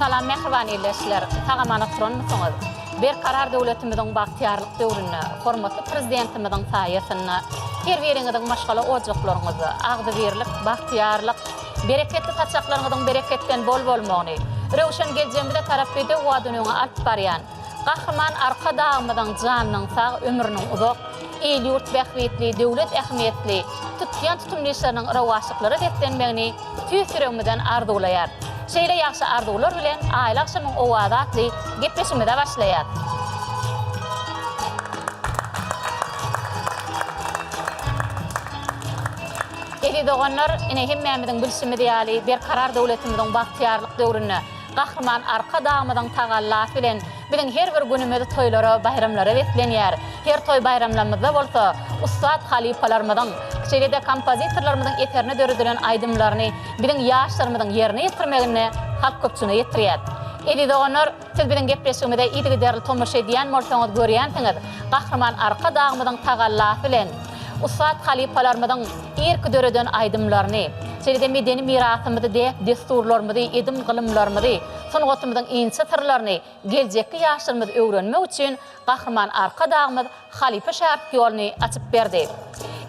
Salam mähriban ildeşler, sag-aman oturanmysyňyz? Berkarar döwletimiziň bagtyýarlyk döwründe, hormatly Prezidentimiziň saýasynda her biriňiziň maşgala ojaklaryňyzda agzybirlik, bagtyýarlyk, bereketli saçaklaryňyzyň bereketden bol bolmagyny, röwşen geljegimize tarap bedew badyny öňe alyp barýan Gahryman Arkadagymyzyň janynyň sag, ömrüniň uzak, il-ýurt bähbitli, döwlet ähmiýetli tutýan tutumly işleriniň rowaçlyklara beslenmegini tüýs ýüregimizden arzuwlaýar. Şeýle ýagşy arzuwlar bilen Aýly agşamyň owazy atly gepleşigimize başlaýas. Eziz doganlar, ine hemmämiziň bilşimiz ýaly, Berkarar döwletimiziň bagtyýarlyk döwründe Gahryman Arkadagymyzyň tagallasy bilen biziň her bir günümiz toýlara, baýramlara beslenýär. Her toý-baýramlarymyzda bolsa ussat halypalarymyzyň, şeýle-de kompozitorlarymyzyň eserine döredilen aýdymlaryny biziň ýaşlarymyzyň ýerine ýetirmeginde halk köpçüligine ýetirýär. Eziz doganlar, siz biziň gepleşigimize yzygiderli tomaşa edýän bolsaňyz görýänsiňiz, Gahryman Arkadagymyzyň tagallasy bilen ussat halypalarymyzyň irki döreden aýdymlaryny, şeýle-de medeni mirasymyzy, däp-dessurlarymyzy, edim-gylymlarymyzy, sungatymyzyň inçe syrlaryny geljekki ýaşlarymyz öwrenmek üçin Gahryman Arkadagymyz halypa-şägirt ýoluny açyp berdi.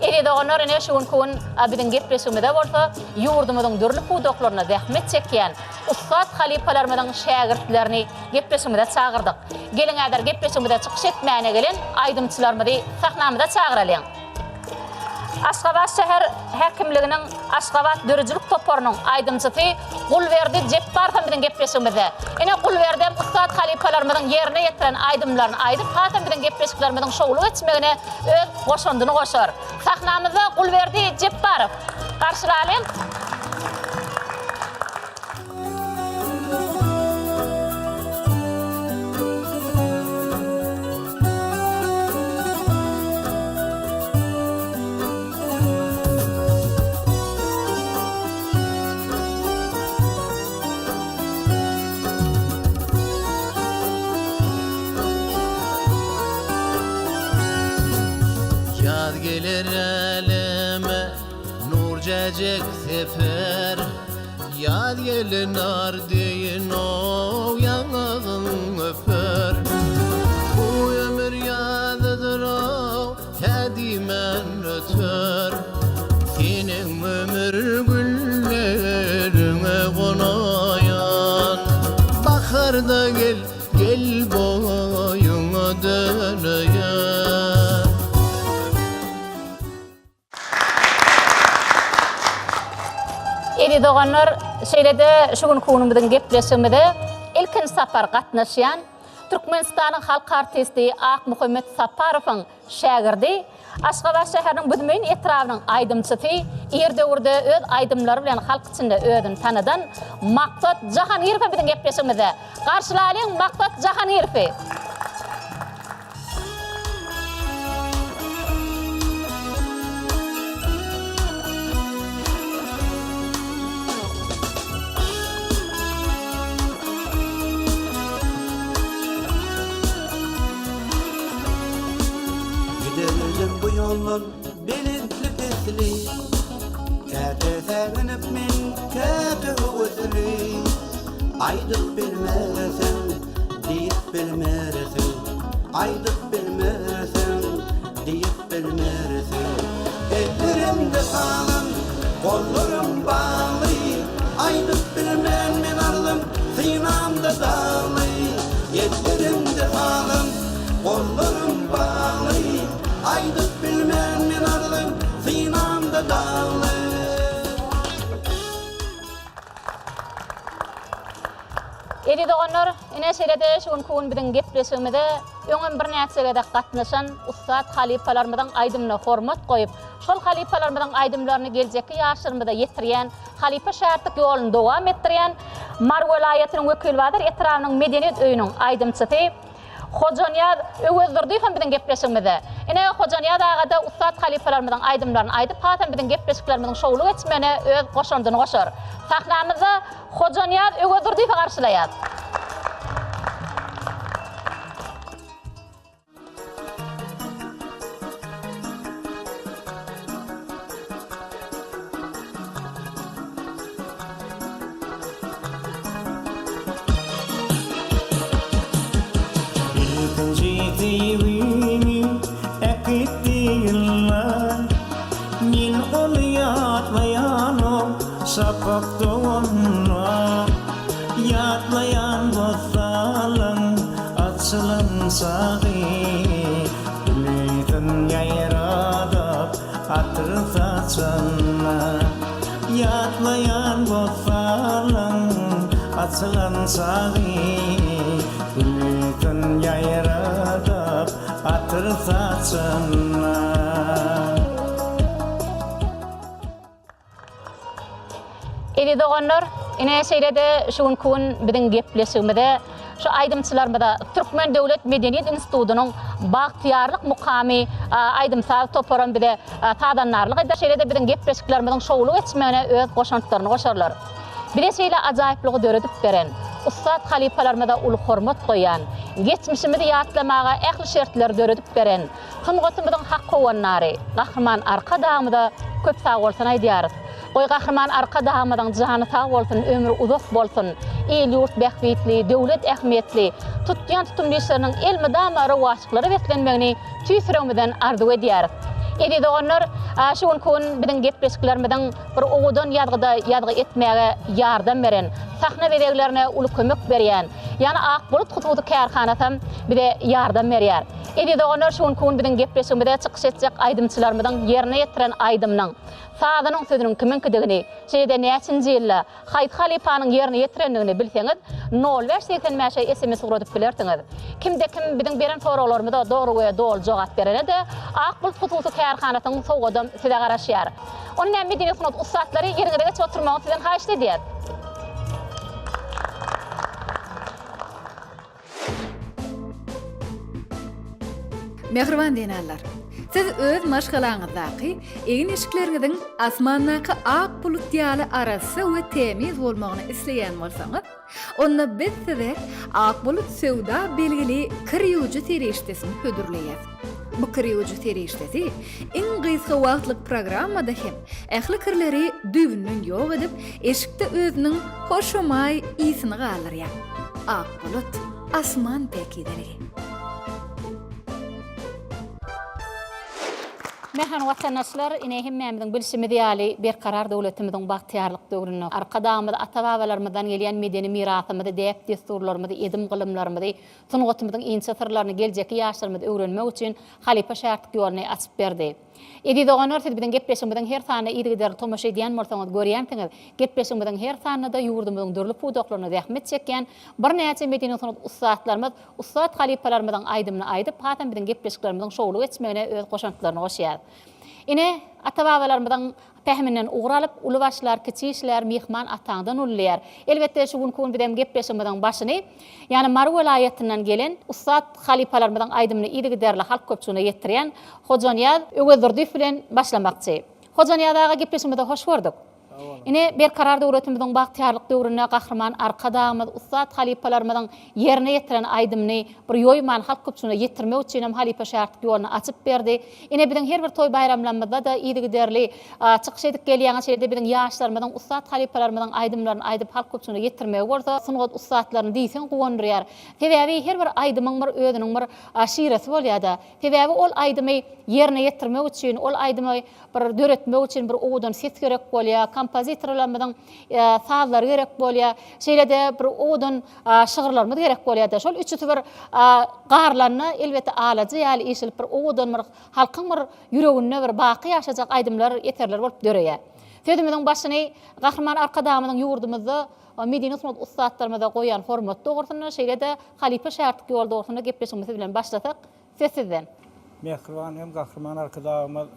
Eziz doganlar, ine şu günki gün biziň gepleşigimize bolsa ýurdumyzyň dürli pudaklarynda zähmet çekýän ussat halypalarymyzyň şägirtlerini gepleşigimize çagyrdyk. Geliň häzir gepleşigimize çykyş etmäne gelen aýdymçylarymyzy sahnamyza çagyralyň. Aşgabat şäher häkimliginiň Aşgabat döredijilik toparynyň aýdymçysy Gulberdi Jepbarow hem biziň gepleşigimizde. Ine, Gulberdem ussat halypalarymyzyň ýerine ýetiren aýdymlaryny aýdyp, hasam biziň gepleşiklerimiziň şowly geçmegine öz goşandyny goşar. Sahnamyzda Gulberdi Jepbarow. Garşylalyň! Ýaz geler äleme nur jäjek seper. Ýaz geler nar deýin ow ýaňagyň öper. Bu ömür ýazydyr-ow hä diýmän öter. Seniň ömür gülleriňe gonaýan. Baharda gel, gel boýuňa döneýän. Eziz doganlar, şeýle-de şu günki günümiziň gepleşigimize ilkinji sapar gatnaşýan Türkmenistanyň halk artisti Akmuhammet Saparowyň şägirdi, Aşgabat şäheriniň Büzmeýin etrabynyň aýdymçysy, ir döwürde öz aýdymlary bilen halk içinde özüni tanadan Maksat Jahangirow hem biziň gepleşigimizde. Garşylalyň Maksat Jahangirowy! Giderdim bu ýoldan belentli-pesli, Käte säginip men, käte höwesli. Aýdyp bilmersiň, diýip bilmersiň, Aýdyp bilmersiň, diýip bilmersiň. Ellerimde salam, gollarym bagly, Aýdyp bilmen men arzym, synamda dagly. Ellerimde salam, gollarym bagly, Aýdyp bilmen men arzym, synamda dagly. Eziz doganlar, ine şeýle-de şu günki gün biziň gepleşigimize öňem birnäçe gezek gatnaşan ussat halypalarymyzyň aýdymyna hormat goýup, şol halypalarymyzyň aýdymlaryny geljekki ýaşlarymyza ýetirýän, halypa-şägirtlik ýoluny dowam etdirýän Mary welaýatynyň Wekilbazar etrabynyň Medeniýet öýüniň aýdymçysy Hojanyýaz Öwezdurdyýew hem biziň gepleşigimizde. Ine, Hojanyýaz aga-da ussat halypalarymyzyň aýdymlaryny aýdyp, hasam biziň gepleşiklerimiziň şowly geçmegine öz goşandyny goşar. Sahnamyzda Hojanyýaz Öwezdurdyýewi garşylaýas. Ilkinji söýgimi äkitdi ýyllar. Men ony ýatlaýanok şapak doganda. Ýatlaýan bossanlygyň açylan çagy. Gülüsin ýaýradyp atyr saçanda. Ýatlaýan bossanlygyň açylan çagy. Gülüsin ýaýradyp atyr saçanda. Eziz doganlar, ine şeýle-de şu günki gün biziň gepleşigimize şu aýdymçylarymyza Türkmen döwlet medeniýet institutynyň Bagtyýarlyk mukamy aýdym-saz toparam bize sazandarlyk eder. Şeýle-de biziň gepleşiklerimiziň şowly geçmegine öz goşantlaryny goşarlar. Bize şeýle ajaýyplygy döredip beren, ussat halypalarymyza uly hormat goýýan, geçmişimizi ýatlamaga ähli şertleri döredip beren Sungatymyzyň hak howandary Gahryman Arkadagymyza köp sagbolsun aýdýarys. Goý Gahryman Arkadagymyzyň jany sag bolsun, ömri uzak bolsun, il-ýurt bähbitli, döwlet ähmiýetli tutýan tutumly işleriniň elmydama rowaçlyklara beslenmegini tüýs ýüregimizden arzuw edýäris. Eziz doganlar, şu günki gün biziň gepleşiklerimiziň bir owadan ýazgyda ýazgy etmäge ýardam beren, sahna bezeglerine uly kömek berýän, ýagny Ak bulut hususy kärhanasam bize ýardam berýär. Eziz doganlar şu günki gün biziň gepleşigimize çykyş etjek aýdymçylarymyzyň ýerine ýetiren aýdymynyň, sazynyň sözüniň kimiňkidigini, şeýle-de näçinji ýylda, haýsy halypanyň ýerine ýetirendigini bilseňiz, nol bäş 85-e sms ugradyp bilersiňiz. Kimde-kim biziň beren soraglarymyza dogry we doly jogap berene-de Ak bulut hususy kärhanasynyň sowgadam size garaşýar. Onda näme medeniýet sungat ussatlary ýeriňize geçip oturmagyňyzy sizden haýyşt edýäs. Mähriban zenanlar! Siz öz maşgalaňyzdaky egin-eşikleriňiziň asmandaky ak bulut ýaly arassa we tämiz bolmagyny isleýän bolsaňyz, onda biz size Ak bulut söwda belgili kir ýuwujy serişdesini hödürleýäs. Bu kir ýuwujy serişdesi iň gysga wagtlyk programmada hem ähli kirleri düýbünden ýok edip, eşikde özüniň hoşamaý ysyny galdyrýar. Ak bulut, asman päkizeligi. Mähriban watandaşlar, ine hemmämiziň bilşimiz ýaly, Berkarar döwletimiziň bagtyýarlyk döwründe Arkadagymyz ata-babalarymyzdan gelýän medeni mirasymyzy, däp-dessurlarymyzy, edim-gylymlarymyzy, sungatymyzyň inçe syrlaryny geljekki ýaşlarymyz öwrenmek üçin halypa-şägirtlik ýoluny açyp berdi. Eziz doganlar, siz biziň gepleşigimiziň her sanyna yzygiderli tomaşa edýän bolsaňyz, görýänsiňiz, gepleşigimiziň her sanynda-da ýurdumyzyň dürli pudaklarynda zähmet çekýän birnäçe medeni-sungat ussatlarymyz, ussat halypalarymyzyň aýdymyny aýdyp, hasam biziň gepleşiklerimiziň şowly geçmegine öz goşantlaryny goşýar. Ine, ata-babalarymyzyň Pähiminden ugur alyp, uly başlar, kiçi işlär, myhman ataňdan uly diýýär. Elbetde, şu günki gün bizem gepleşigimiziň başyny, ýagny Mary welaýatyndan gelen ussat halypalarymyzyň aýdymyny yzygiderli halk köpçüligine ýetirýän Hojanyýaz Öwezdurdyýew bilen başlamakçy. Hojanyýaz aga gepleşigimize hoş gördük. Ine, Berkarar döwletimiziň bagtyýarlyk döwründe Gahryman Arkadagymyz ussat halypalarymyzyň ýerine ýetiren aýdymyny bir ýoýman halk köpçüligine ýetirmek üçin hem halypa-şägirtlik ýoluny açyp berdi. Ine, biziň her bir toý-baýramlarymyzda-da yzygiderli çykyş edip gelýäňiz. Şeýle-de biziň ýaşlarymyzyň, ussat halypalarymyzyň aýdymlaryny aýdyp halk köpçüligine ýetirmegi bolsa sungat ussatlaryny diýseň guwandyrýar. Sebäbi her bir aýdymyň bir özüniň bir şiresi bolýar-da. Sebäbi ol aýdymy ýerine ýetirmek üçin, ol aýdymy bir döretmek üçin bir owadan ses gerek bolýar, kompozitorlarymyzyň sazlary gerek bolýar. Şeýle-de bir owadan şygyrlarymyz gerek bolýar-da. Şol üçüsi bir garlanda, elbetde, alaja ýaly işilip bir owadan bir halkyň bir ýüreginde bir baky ýaşajak aýdymlar, eserler bolup döreýär. Sözümiziň başyny Gahryman Arkadagymyzyň ýurdumyzda medeni sungat ussatlarymyza goýýan hormaty dogrusynda, şeýle-de halypa-şägirtlik ýoly dogrusynda gepleşigimizi siz bilen başlasak, Söz sizden. Mähriban hem Gahryman Arkadagymyz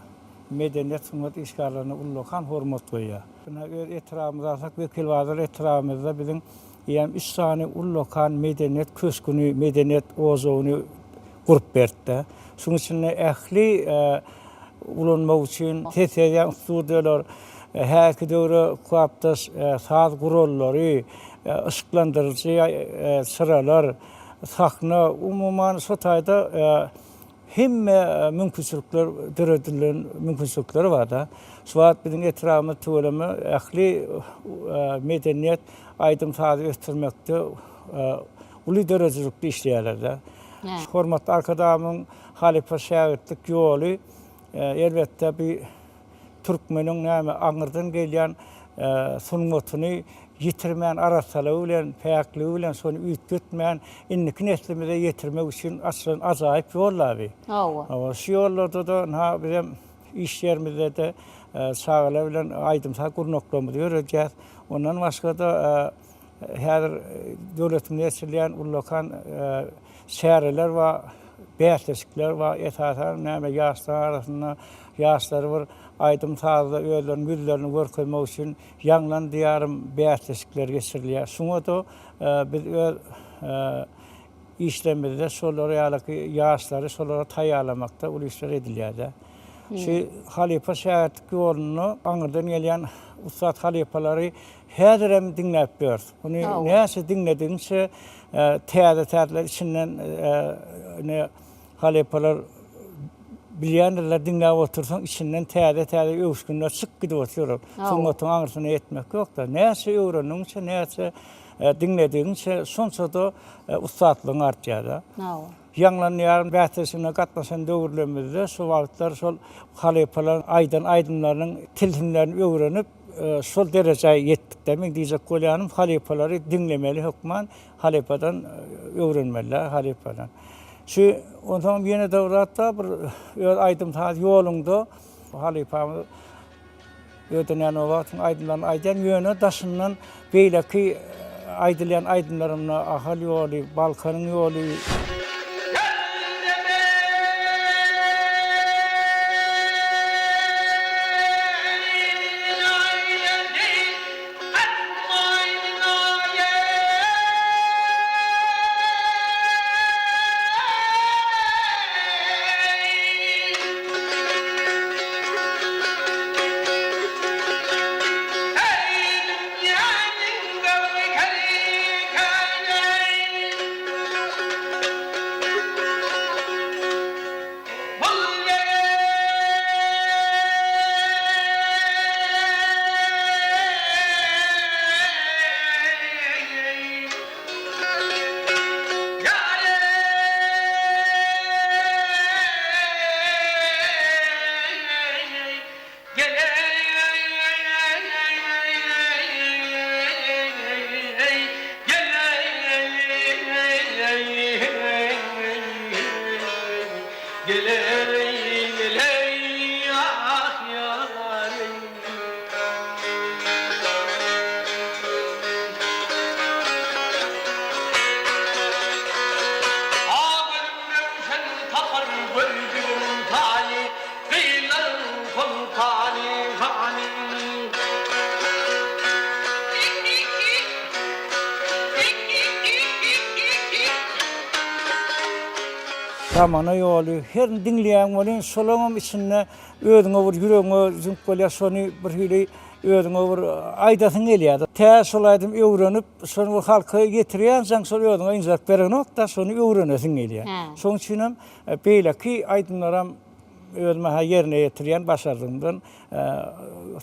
medeniýet, sungat işgärlerine ullakan hormat goýýar. Ynha, öz etrabymyzy alsak, Wekilbazar etrabymyzda biziň eýýäm üç sany ullakan medeniýet köşgüni, medeniýet ojagyny gurup berdi-de. Şunuň içinde ähli ulanmak üçin ses ýazýan studiýalar, häzirki döwre kybapdaş saz gurallary, yşyklandyryjy çyralar, Sahna, umuman, şo taýda hemme mümkinçilikler döredilen mümkinçilikler bar-da. Şu wagt biziň etrabymyz tüweleme ähli medeniýet, aýdym-sazy ösdürmekde uly döredijilikli işleýärler-de. Hormatly Arkadagymyzyň halypa-şägirtlik ýoly, elbetde, bi türkmeniň näme aňyrdan gelýän sungatyny ýitirmän, arassalygy bilen, päkligi bilen şony üýtgetmän indiki neslimize ýetirmek üçin açylan ajaýyp ýol-da bi. Hawa. Şu ýollarda-da ynha bizem iş ýerimizde-de çagalar bilen aýdym-saz gurnaklarymyzy ýöredýäs. Ondan başga-da häzir döwletimizde geçirilýän ullakan çäreler bar, bäsleşikler bar. Esasan näme ýaşlar arasynda ýaşlary bir aýdym-sazda özleriniň ýüzlerini görkezmek üçin Ýaňlan diýarym bäsleşikleri geçirilýär. Şuňa-da biz öz işlerimizde şolar ýalyky ýaşlary şolara taýýarlamakda uly işler edilýär-de. Şu halypa-şägirtlik ýolunda aňyrdan gelýän ussat halypalary häzirem diňläp ýörüs. Muny näçe diňledigiňçe täze-täzeler içinden ine halypalar bilýändirler, diňläp otursaň içinden täze-täze öwüşginler çykyp gidip otyr. Sungatyň aňyrsyna ýetmek ýok-da. Näçe öwrendigiňçe, näçe diňledigiňçe şonça-da ussatlygyň artýar-da. Ýaňlanýar bäsleşigine gatnaşan döwürlerimizde şo wagtlar şol halypalaryň aýdan aýdymlarynyň tilsimlerini öwrenip, şol derejä ýetdik-dä. Meň diýjek bolýanym, halypalary diňlemeli hökman, halypadan öwrenmeli-dä, halypadan. Şu, onsoňam ýene-de bir zat bar, bir öz aýdym-saz ýoluňda halypamyz Ödenänowatyň aýdymlaryny aýdýan, ýöne daşyndan beýleki aýdylýan aýdymlarymda Ahal ýoly, Balkanyň ýoly. Zamana ýoly, herini diňleýäň welin, şolaňam içinde özüňe bir ýüregiňe jüňk bolýar, şony bir hili özüňe bir aýdasyň gelýär. Tä şol aýdym öwrenip, şony bir halka ýetirýänçäň şol özüňe ynjalyk berenok-da, şony öwrenesiň gelýär. Şonuň üçinem beýleki aýdymlaram özüme-hä ýerine ýetirýän başardygymdan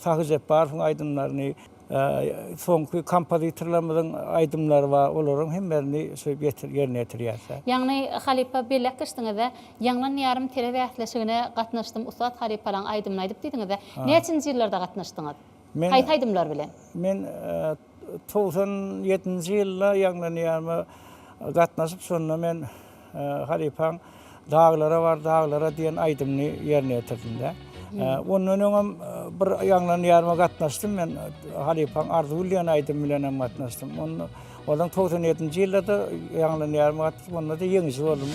Sahy Jepbarowyň aýdymlaryny, soňky kompozitorlarymyzyň aýdymlary bar, olaryň hemmerini şeýdip ýetir, ýerine ýetirýäs. Ýagny halypa belläp geçdiňiz-de, Ýaňlan ýarym telebäsleşigine gatnaşdym ussat halypalaň aýdymyny aýdyp diýdiňiz-de, näçinji ýyllarda gatnaşdyňyz? Men Haýsy aýdymlar bilen? Men 97-nji ýylda Ýaňlan ýaryma gatnaşyp, şonda men halypaň Daglara bar, daglara diýen aýdymyny ýerine ýetirdim-de. Ondan öňem bir Ýaňlan ýaryma gatnaşdym men, halypaň Arzygül diýen aýdymy bilen hem gatnaşdym. Onda onuň 97-nji ýylda-da Ýaňlan ýaryma gatnaşyp, onda-da ýeňiji boldum.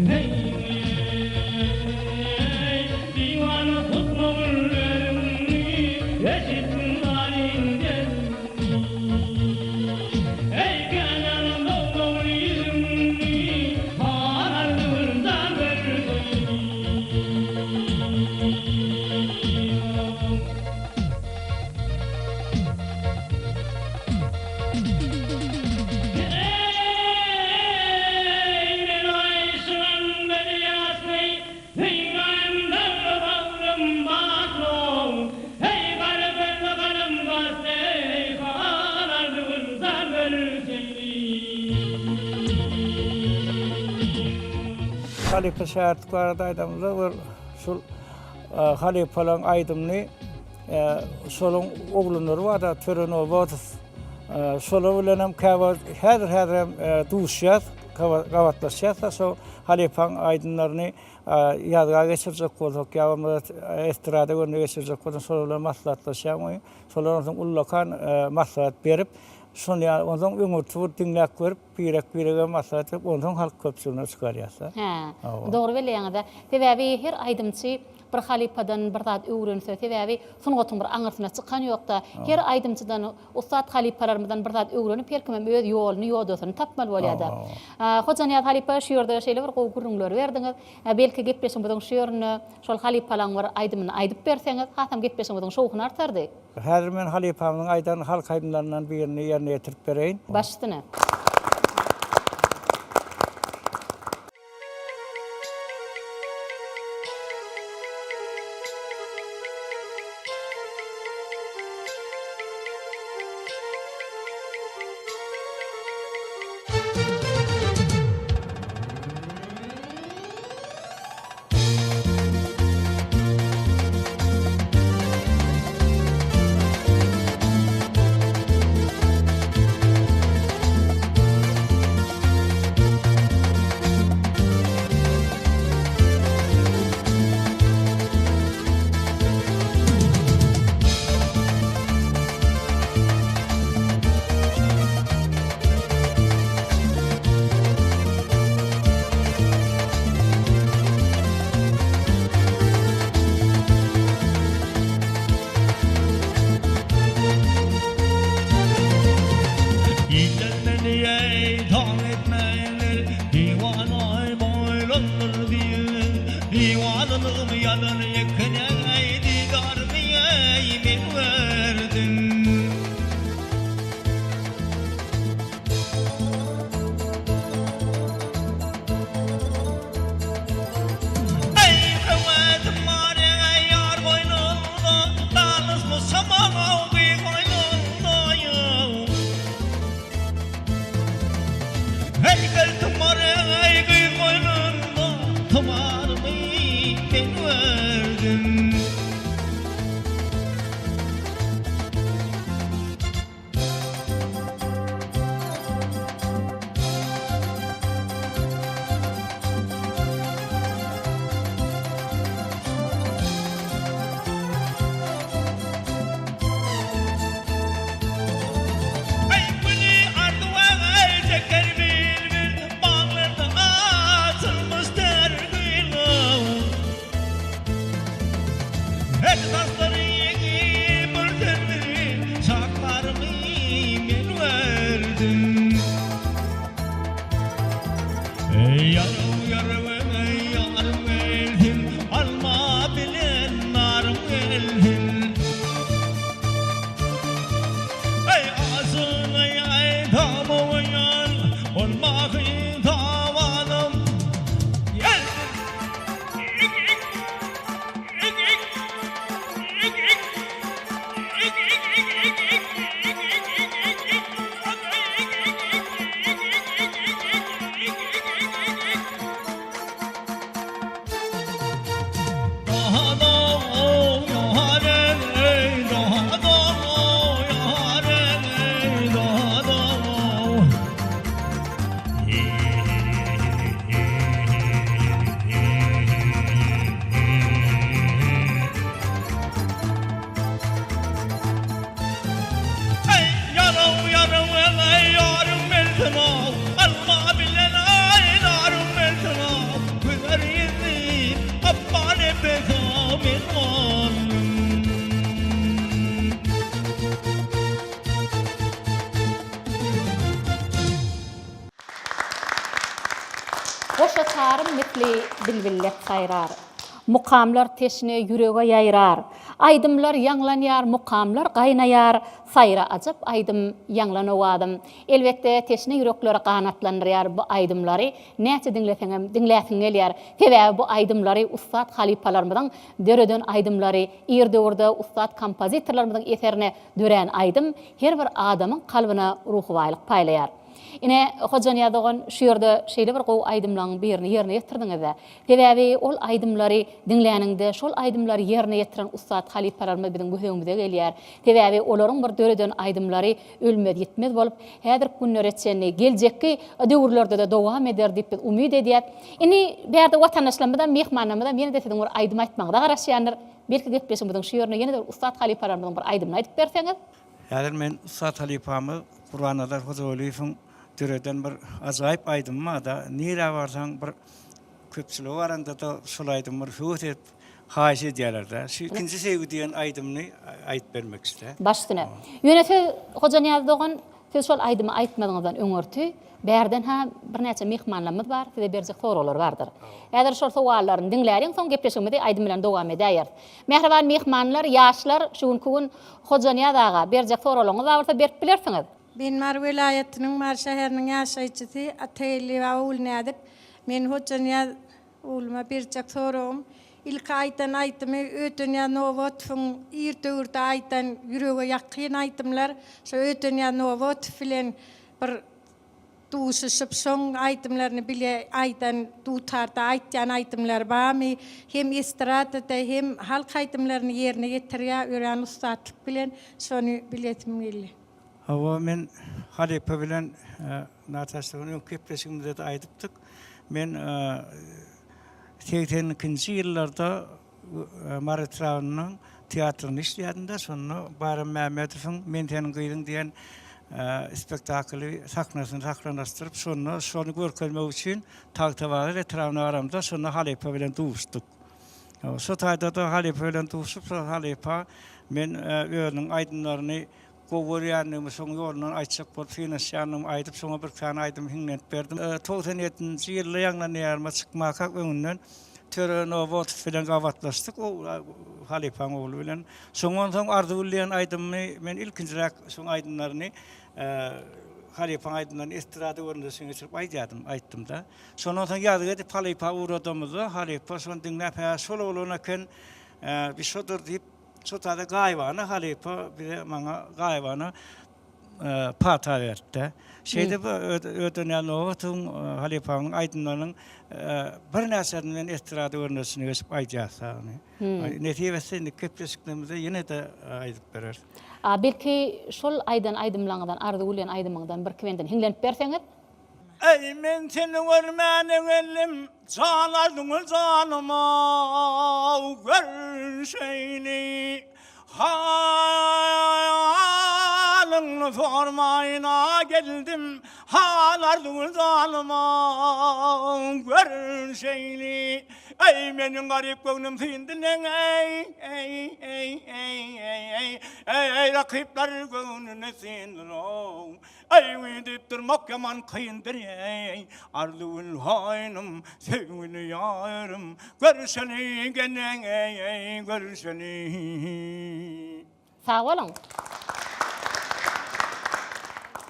Eý, diwana tutmagyl özüňi, Eşitgin zalyň derdimi. Eý, kenarym dogmagyl ýüzüňi, Hal arzuwyn zar berseň. Eý, men aýşygam derýasy, Söýgäm dagly bagrym batly, Eý, gara gözli galam gaşly, Hal arzuwyn zar berseň. Halypa şägirtlik barada aýdamyzda bir şul halypalaryň aýdymyny Şolaň oglanlary bar-da, Töre Nobadow. Şolar bilen hem käwagt häzir-häzir hem duşýas, gabatlaşýas-da şo halypaň aýdymlaryny ýazga geçirjek bolsak ýa bolmasa estrada görnüşinde geçirjek bolsak şolar bilen maslahatlaşýan we şolar onsoň ullakan maslahat berip, şony ýaly onsoň öňürti bir diňläp görüp, birek-birege maslahat berip, onsoň halk köpçüligine çykarýas-da. Hä, dogry belleýäňiz-ä. Sebäbi her aýdymçy Bir halypadan bir zat öwrense, sebäbi sungatyň bir aňyrsyna çykan ýokda. Her aýdymçydan, ussat halypalarymyzdan bir zat öwrenip her kimem öz ýoluny, ýodasyny tapmaly bolýada. Hojanyýaz halypa şu ýerde şeýle bir gowy gürrüňleri berdiňiz. Belki gepleşigimiziň şu ýerinde şol halypalaň bir aýdymyny aýdyp berseňiz, hasam gepleşigimiziň şowhuny artardy. Häzir men halypamyzyň aýdan halk aýdymlaryndan birini ýerine ýetirip bereýin. Baş üstüne. Iller meni eý taň etmeýinler, Diwanaý boýlandyr diýen, Diwanalygymy ýalan ýekene eý, Didarymy eý men berdim. Eý, höwesim bar eý, ýar goýnunda, Danyşmyşam aw gyz goýnunda, Eý, gel tumar eý, gyz goýnunda, Tumarymy men berdim. Eý, güli arzuwa çeker bilbil, Baglarda açylmyş ter gül. Her saçlary ýeňi bir telbiri, Şaklarymy men berdim. Eý, ýaryň ýaryň eý, ýarym gelsin, Alma bilen narym gelsin. Eý, aşyk eý, aýdamaýan, Bolmagyn tabanym. Gelsin. Dutarym misli bilbillek saýrar. Mukamlar teşne ýürege ýaýrar. Aýdymlar ýaňlanýar, mukamlar gaýnaýar, Saýra ajap aýdym, ýaňlan owazym. Elbetde, teşne ýürekleri ganatlandyrýar bu aýdymlary näçe diňleseňem diňläsiň gelýär. Sebäbi bu aýdymlary ussat halypalarymyzyň döreden aýdymlary, ir döwürde ussat kompozitorlarymyzyň eserine dörän aýdym her bir adamyň kalbyna ruhy baýlyk paýlaýar. Ine, Hojanyýaz dogan, şu ýerde şeýle bir gowy aýdymlaryň birini ýerine ýetirdiňiz-dä. Sebäbi ol aýdymlary diňläniňde, şol aýdymlary ýerine ýetiren ussat halypalarymyz biziň göz öňümize gelýär. Sebäbi olaryň bir döreden aýdymlary ölmez-ýitmez bolup, häzirki günlere çenli, geljekki döwürlerde-de dowam eder diýip biz umyt edýäs. Indi bärde watandaşlarymyzam, myhmanlarymyzam ýene-de siziň bir aýdym aýtmagyňyza garaşýandyr. Belki gepleşigimiziň şu ýerinde ýene-de bir ussat halypalarymyzyň bir aýdymyny aýdyp berseňiz? Häzir men ussat halypamyz Gurbannazar Hojagulyýewiň döreden bir ajaýyp aýdymy bar-da, nirä barsaň bir köpçülige baranda-da şol aýdymy bir höwes edip haýyş edýärler-de. Şu Ikinji söýgi diýen aýdymyny aýdyp bermekçi-dä. Baş üstüne. Ýöne siz, Hojanyýaz dogan, siz şol aýdymy aýtmazyňyzdan öňürti, bärden-hä birnäçe myhmanlarymyz bar, size berjek soraglary bardyr. Häzir şol sowallaryny diňläliň, soň gepleşigimizi aýdym bilen dowam edäýeris. Mähriban myhmanlar, ýaşlar, şu günki gün Hojanyýaz aga, berjek soraglaryňyz bar bolsa berip bilersiňiz. Men Mary welaýatynyň Mary şäheriniň ýaşaýjysy Atageldiýewa Ogulnäzik. Men Hojanyýaz ogluma berjek soragym, ilki aýdan aýdymy Ödenýaz Nobatowyň ir döwürde aýdan ýürege ýakyn aýdymlar, şo Ödenýaz Nobatow bilen bir Duşuşyp şoň aýdymlaryny bile aýdan dutarda aýtýan aýdymlary barmy? Hem estradada hem halk aýdymlaryny ýerine ýetirýär örän ussatlyk bilen şony bilesim geldi. Hawa men halypa bilen Nataşa bilen öňki gepleşigimizde-de aýdypdyk. Men 82-nji ýyllarda Mary etrabynyň teatrynda işleýärdim-de, şonda Baýram Mämmedowyň Men seniň gyzyň diýen spektakly sahnasyny sahnalaşdyryp, şonda şony görkezmek üçin Tagtabazar etrabyna baramda, şonda halypa bilen duşduk. Şo taýda-da halypa bilen duşup, şol halypa men özüniň aýdymlaryny Gowy görýändigimi, şoň ýolundan aýtjak bolup synanyşýandygymy aýdyp, şoňa bir sany aýdym hiňlenip berdim. 97 nji ýylda ýaňlan ýaryma çykmakak öňünden Töre Nobatow bilen gabatlaşdyk, o halypaň ogly bilen. Şoňdan soň Arzygül diýen aýdymymy men ilkinjiräk şoň aýdymlaryny halypaň aýdymlaryny estrada görnüşine geçirip aýdýardym, aýtdym-da. Şondan soň ýazgy edip halypa ugradamyzda, halypa şony diňläp, hä, şol oglan eken, bi şodur diýip, Şo taýda gaýybana halypa bize maňa gaýybana pata berdi-de. Şeýdip Ödenýaz Nobatowyň halypamyň aýdymlarynyň birnäçesini men estrada görnüşine geçip aýdýarys ony. Nesip etse indi gepleşiklerimizde ýene-de aýdyp bereris. A belki şol aýdan aýdymlaryňyzdan Arzygül diýen aýdymyňyzdan birki bendini hiňlenip berseňiz? Eý men seni görmäne geldim Jan arzyňy janyma görşeýli Halyňny sormaýyn-a geldim Hal arzyňy janyma görşeýli Eý meniň garyp göwnüm syndy neň eý eý eý eý eý eý eý Rakyplar göwnüni syndyr-ow Eý diýip durmak ýaman kyndyr eý Arzygül haýynym söýgüli ýarym Görüşeli gene eý görüşeli. Sag boluň.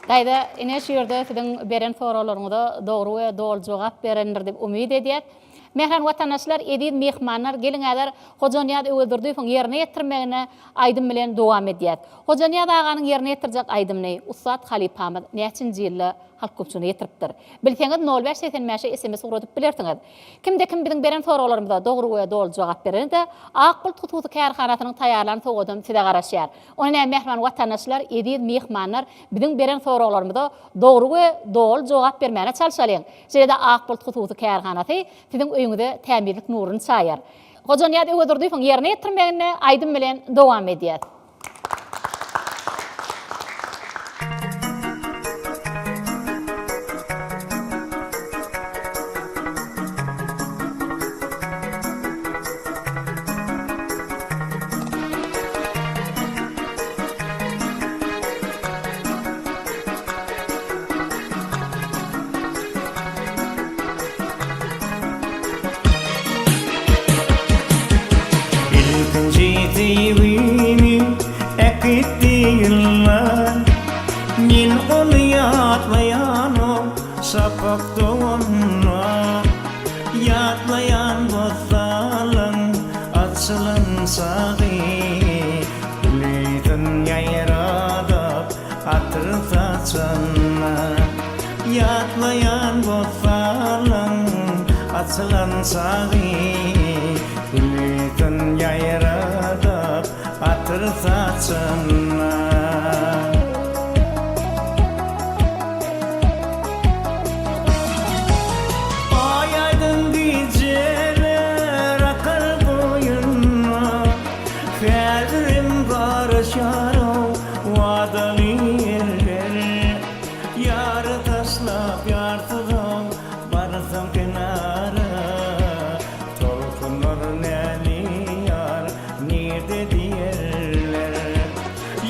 Daýza, ine şu ýerde siziň beren soraglaryňyza dogry we doly jogap berendir diýip umyt edýäs. Mähriban watandaşlar, eziz myhmanlar, geliň häzir Hojanyýaz Öwezdurdyýewiň ýerine ýetirmegine aýdym bilen dowam edýäs. Hojanyýaz aganyň ýerine ýetirjek aýdymyny ussat halypamyz näçinji ýylda halk köpçüligine ýetiripdir? Bilseňiz nol bäş 85-e sms ugradyp bilersiňiz. Kimde kim biziň beren soraglarymyza dogry we doly jogap berende, Ak bulut hususy kärhanasynyň taýýarlan sowgadam size garaşýar. Onda näme mähriban watandaşlar, eziz myhmanlar, biziň beren soraglarymyza dogry we doly jogap bermäne çalşalyň. Şeýle-de Ak bulut hususy kärhanasy siziň öýüňize tämizlik nuruny çaýar. Hojanyýaz Öwezdurdyýewiň ýerine ýetirmeginde aýdym bilen dowam edýäs. Söýgimi äkitdi ýyllar Men ony ýatlaýanok şapak doganda Ýatlaýan bossanlyň açylan çagy Gülüsin ýaýradyp atyr saçanda Ýatlaýan bossanlyň açylan çagy Gülüsin ýaýradyp atyr saçanda. Aý aýdyň gijeler akar boýunda, Häzirem garaşýar-ow wadaly ýerler. Ýary taşlap ýarsyzam barsam kenara, Tolkunlar näli ýar nirde diýerler.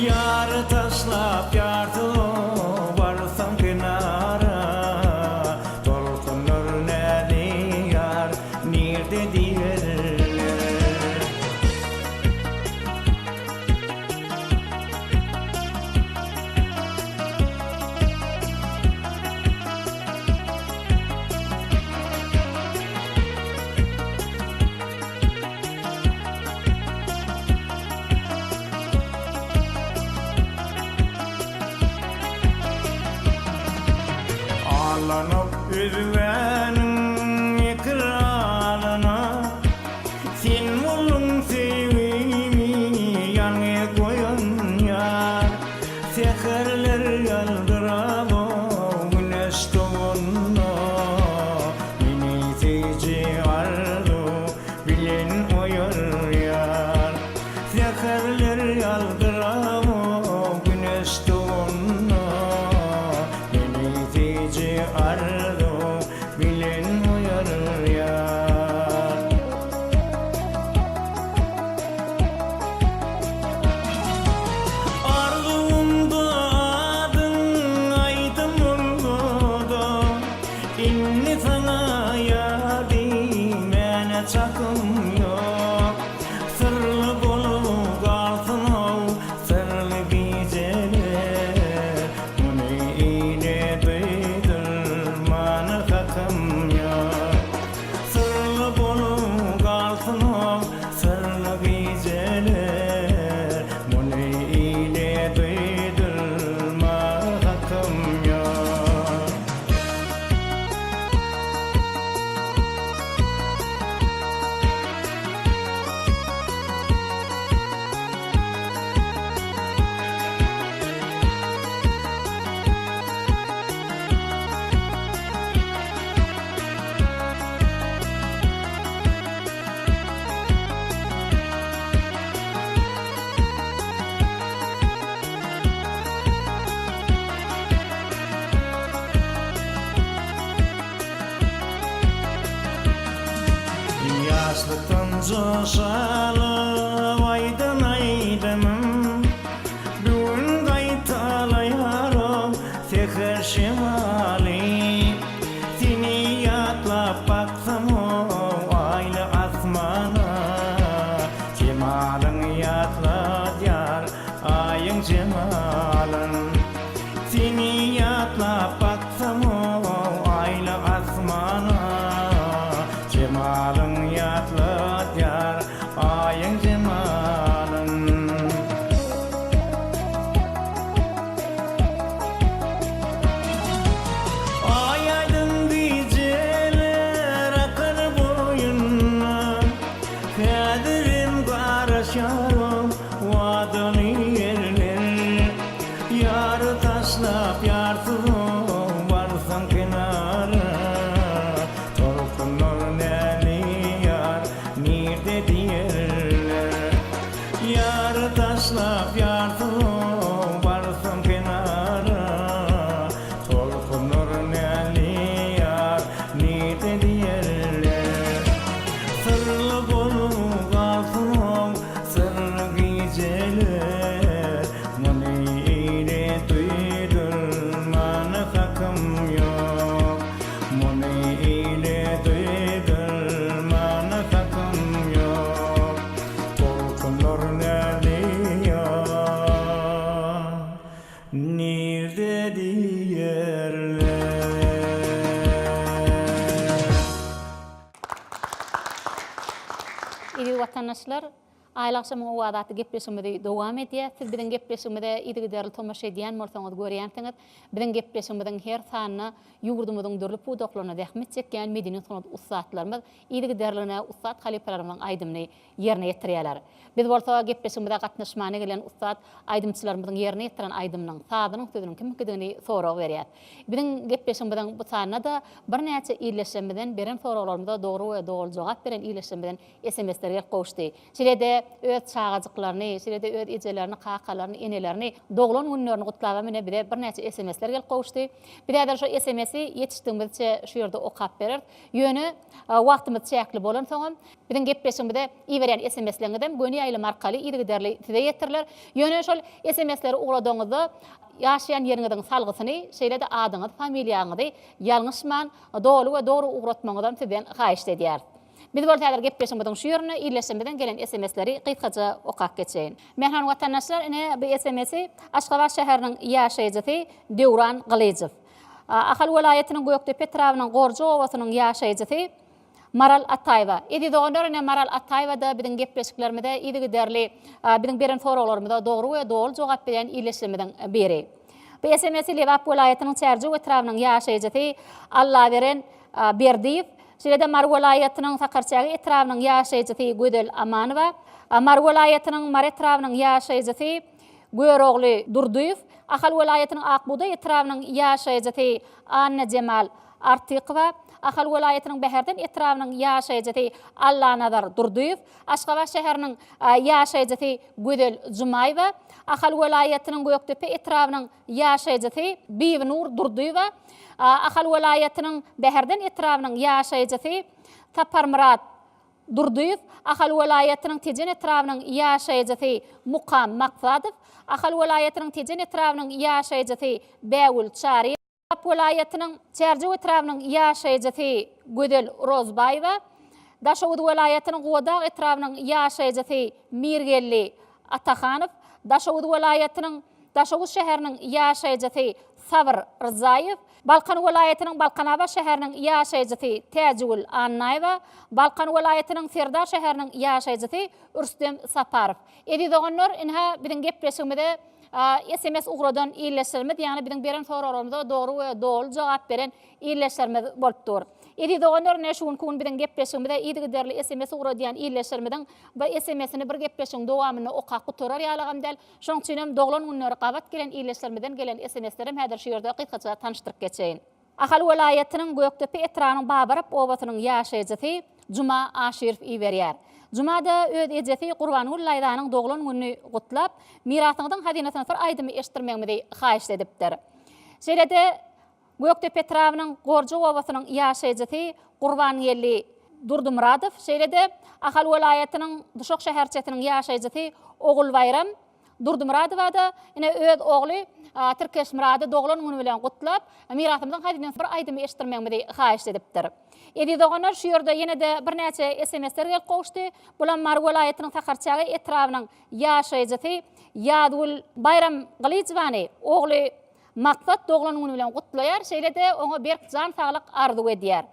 Ýary taşlap ýarsyz barsam kenara, Tolkunlar näli ýar nirde diýerler. Allanyp üzgäniň ekralyna, Sen bolduň söýgimi ýalňyz goýan ýar. Säherler ýaldyrab-ow güneş doganda, Meni söýüji arzuw bilen oýarýar. Säherler ýaldyrab-ow güneş doganda, Meni söýüji arzuw bilen oýarýar. Arzuwymda adyň aýdym bolsa-da, Indi saňa ýar diýmäne çakym ýok. Syrly bolup galsyn-ow syrly gijeler, Muny ile duýdurmana hakym ýok. Syrly bolup galsyn-ow syrly gijeler, Muny ile duýdurmaga hakym ýok. Ýaşlykdan joş alyp aýdan aýdymym, Bu gün gaýtalaýar-ow säher şemaly. Seni ýatlap baksam-ow aýly asmana, Jemalyň ýatladýar Aýyň jemalyn. Seni ýatlap baksam-ow aýly asmana, Jemalyň ýatladýar Aýyň jemalyn. Aý aýdyň gijeler akar. Eziz watandaşlar, Aýly agşamyň owazy atly gepleşigimizi dowam edýäs. Siz biziň gepleşigimize yzygiderli tomaşa edýän bolsaňyz görýänsiňiz, biziň gepleşigimiziň her sanynda ýurdumyzyň dürli pudaklarynda zähmet çekýän medeni-sungat ussatlarymyz yzygiderligine ussat halypalarymyzyň aýdymyny ýerine ýetirýärler. Biz bolsa gepleşigimize gatnaşmana gelen ussat aýdymçylarymyzyň ýerine ýetiren aýdymynyň, sazynyň sözüniň kimiňkidigini sorag berýäs. Biziň gepleşigimiziň bu sanynda-da birnäçe ildeşlerimizden beren soraglarymyza dogry we doly jogap beren ildeşlerimizden SMS-ler gelip gowuşdy. Şeýle-de öz çagajyklaryny, şeýle-de öz ejelerini, kakalaryny, enelerini doglan günlerini gutlabam ine bize birnäçe SMS-ler gelip gowuşdy. Biz häzir şo SMS-i ýetişdigimizçe şu ýerde okap bereris. Ýöne wagtymyz çäkli bolansoňam, biziň gepleşigimize iberýän SMS-leriňizem göni ýaýlym arkaly yzygiderli size ýetiriler. Ýöne şol SMS-leri ugradaňyzda ýaşaýan ýeriňiziň salgysyny, şeýle-de adyňyzy, familiýaňyzy ýalňyşman doly we dogry ugratmagyňyzam sizden haýyşt edýäris. Biz bolsa häzir gepleşigimiziň şu ýerinde ildeşlerimizden gelen SMS-leri gysgaça okap geçeýin. Mähriban watandaşlar, ine bu SMS-i Aşgabat şäheriniň ýaşaýjysy Döwran Gylyjow. Ahal welaýatynyň Gökdepe etrabynyň Gorja obasynyň ýaşaýjysy Maral Ataýewa. Eziz doganlar, ine Maral Ataýewa-da biziň gepleşiklerimize yzygiderli biziň beren soraglarymyza dogry we doly jogap berýän ildeşlerimiziň biri. Bu SMS-i Lebap welaýatynyň Çärjew etrabynyň ýaşaýjysy Allaberen Berdiýew, şeýle-de Mary welaýatynyň Sakarçäge etrabynyň ýaşaýjysy Gözel Amanowa, Mary welaýatynyň Mary etrabynyň ýaşaýjysy Görogly Durdyýew, Ahal welaýatynyň Ak bugdaý etrabynyň ýaşaýjysy Annajemal Artykowa, Ahal welaýatynyň Bäherden etrabynyň ýaşaýjysy Allanazar Durdyýew, Aşgabat şäheriniň ýaşaýjysy Gözel Jumaýewa, Ahal welaýatynyň Gökdepe etrabynyň ýaşaýjysy Bibinur Durdyýewa, Ahal welaýatynyň Bäherden etrabynyň ýaşaýjysy Saparmyrat Durdyýew, Ahal welaýatynyň Tejen etrabynyň ýaşaýjysy Mukam Maksadow, Ahal welaýatynyň Tejen etrabynyň ýaşaýjysy Bägül Çaryýewa, Lebap welaýatynyň Çärjew etrabynyň ýaşaýjysy Gözel Rozbaýewa, Daşoguz welaýatynyň Gubadag etrabynyň ýaşaýjysy Mirgeldi Atahanow, Daşoguz welaýatynyň Daşoguz şäheriniň ýaşaýjysy Sabyr Rzaýew, Balkan welaýatynyň Balkanabat şäheriniň ýaşaýjysy Täjigül Annaýewa, Balkan welaýatynyň Serdar şäheriniň ýaşaýjysy Rüstem Saparow. Eziz doganlar, ynha biziň gepleşigimize sms ugradan ildeşlerimiz, ýagny biziň beren soraglarymyza dogry we doly jogap beren ildeşlerimiz bolup dur. Eziz doganlar, ine şu günki gün biziň gepleşigimize yzygiderli sms ugradýan ildeşlerimiziň bir sms-ini bir gepleşigiň dowamynda okap gutarar ýalygam däl. Şonuň üçin hem doglan günleri gabat gelen ildeşlerimizden gelen sms-lerem häzir şu ýerde gysgaça tanyşdyryp geçeýin. Ahal welaýatynyň Gökdepe etrabynyň Babarap obasynyň ýaşaýjysy Juma Aşyrow iberýär. Juma-da öz ejesi Gurbangül daýzanyň doglan gününi gutlap, Mirasyňyzyň hazynasyna bir aýdymy eşitdirmegimizi haýyşt edipdir. Şeýle-de Gökdepe etrabynyň Gorja obasynyň ýaşaýjysy Gurbangeldi Durdymyradow, şeýle-de Ahal welaýatynyň Duşak şäherçesiniň ýaşaýjysy Ogulbaýram Durdymyradowa-da ine öz ogly Tirkeşmyrady doglan güni bilen gutlap, Mirasymyzyň hazynasy bir aýdymy eşitdirmegimizi haýyşt edipdir. Eziz doganlar, şu ýerde ýene-de birnäçe SMS-ler gelip gowuşdy. Bulam Mary welaýatynyň Sakarçäge etrabynyň ýaşaýjysy Ýazgül Baýramgylyjowany ogly Maksat doglan güni bilen gutlaýar, şeýle-de oňa berk jan saglyk arzuw edýär.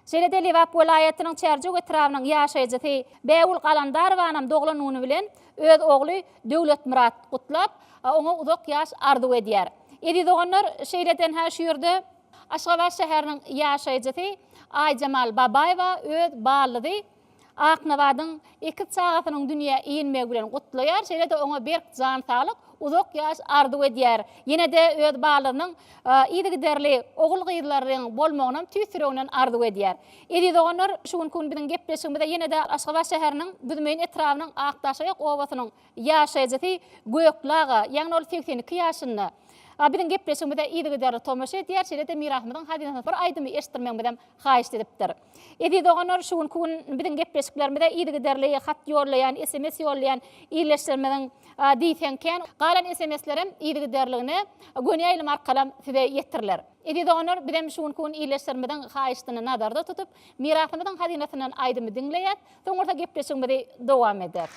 Şeýle-de Lebap welaýatynyň Çärjew etrabynyň ýaşaýjysy Bägül Galandarowanam doglan güni bilen öz ogly Döwletmyrat gutlap, oňa uzak ýaş arzuw edýär. Eziz doganlar, şeýle-de şu ýerde Aşgabat şäheriniň ýaşaýjysy Aýjemal Babaýewa öz ballyzy Aknabadyň ekiz çagasynyň dünýä inmegi bilen gutlaýar, şeýle-de oňa berk jan saglyk, uzak ýaş arzuw edýär. Ýene-de öz balarynyň yzygiderli ogul-gyzlaryň bolmagynam tüýs ýüreginden arzuw edýär. Eziz doganlar, şu günki gün biziň gepleşigimize ýene-de Aşgabat şäheriniň Büzmeýin etrabynyň Akdaşaýak obasynyň ýaşaýjysy Gökli aga, ýagny ol 82 ýaşynda, biziň gepleşigimize yzygiderli tomaşa edýär, şeýle-de Mirasymyzyň hazynasyna bir aýdymy eşitdirmegimizem haýyşt edipdir. Eziz doganlar, şu günki gün biziň gepleşiklerimize yzygiderli hat ýollaýan, sms ýollaýan ildeşlerimiziň diýseň kän. Galan sms-lerem yzygiderligine göni ýaýlym arkalam size ýetiriler. Eziz doganlar, bizem şu günki gün ildeşlerimiziň haýyştyny nazarda tutup, Mirasymyzyň hazynasyndan aýdymy diňleýäs. Soň bolsa gepleşigimizi dowam ederis.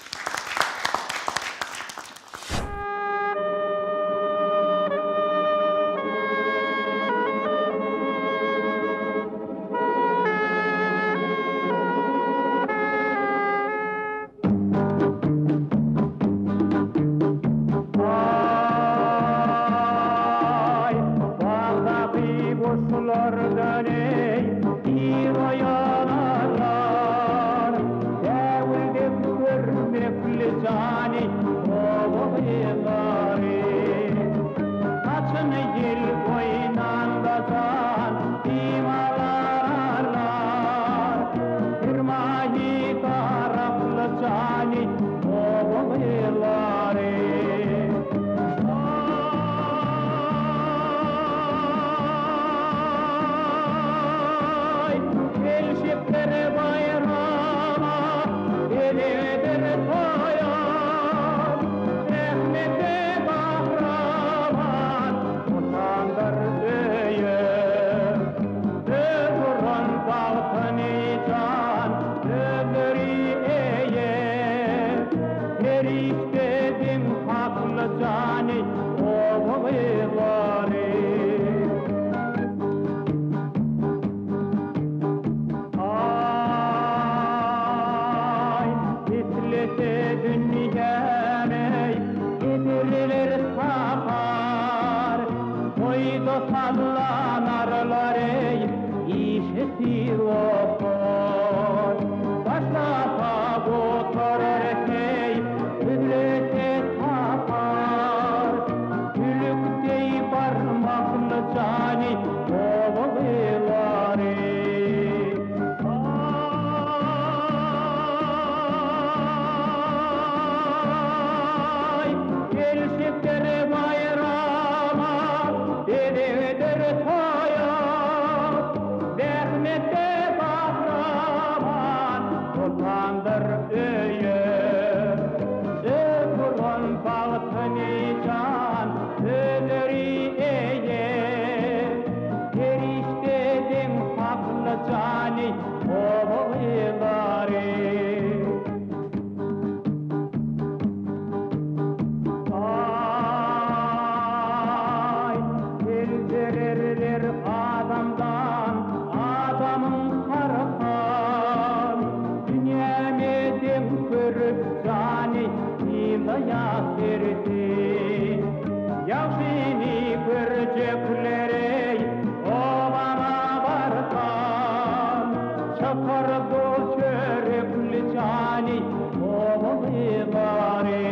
Bol çörekli jany oba gyzlary.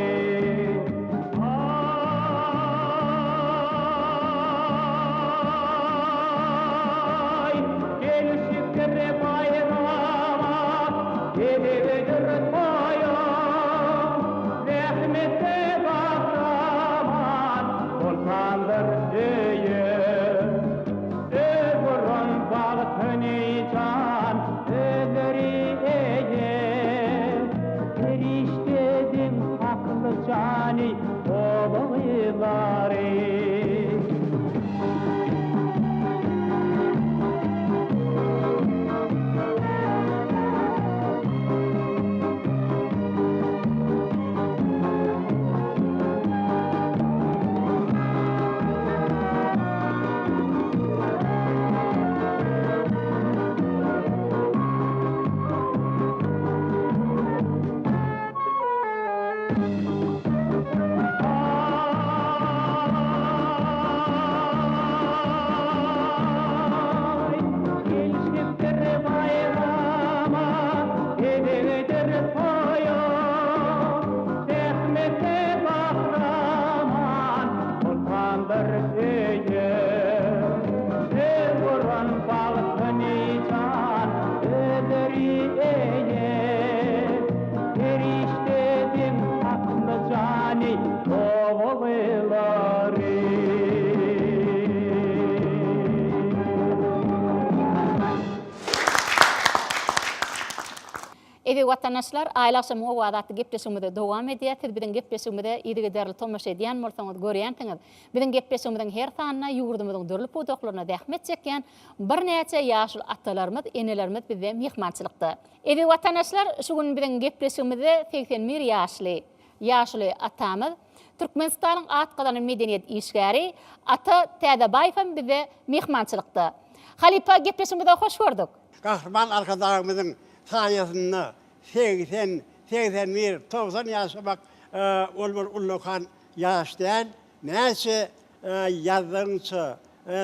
Aý, gelşikdir baýrama, Gezegidir toýa. Zähmetde gahryman, Soltandyr öýe. Öz guran bagtyny jan, Özleri eýe. Perişdediň hakly jany, Oba gyzlary. Aý, gelşipdir baýrama, Gezegidir toýa. Zähmete gahryman, Soltandyr öýe. Öz guran bagtyny jan, Özleri eýe. Perişdediň hakly jany, Oba gyzlary. Eziz watandaşlar, Aýly agşamyň owazy atly gepleşigimizi dowam edýär. Siz biziň gepleşigimize yzygiderli tomaşa edýän bolsaňyz, görýänsiňiz. Biziň gepleşigimiziň her sanynda ýurdumyzyň dürli pudaklarynda zähmet çekýän birnäçe ýaşuly atalarymyz, enelerimiz bizde myhmançylykda. Eziz watandaşlar, şu gün biziň gepleşigimizde 81 ýaşly ýaşuly atamyz, Türkmenistanyň at gazanan medeniýet işgäri Ata Täzebaýew hem bizde myhmançylykda. Halypa, gepleşigimize hoş gördük. Gahryman Arkadagymyzyň saýasynda 80, 81, 90 ýaşamak ol bir ullakan ýaş däl. Näçe ýazdygyňça,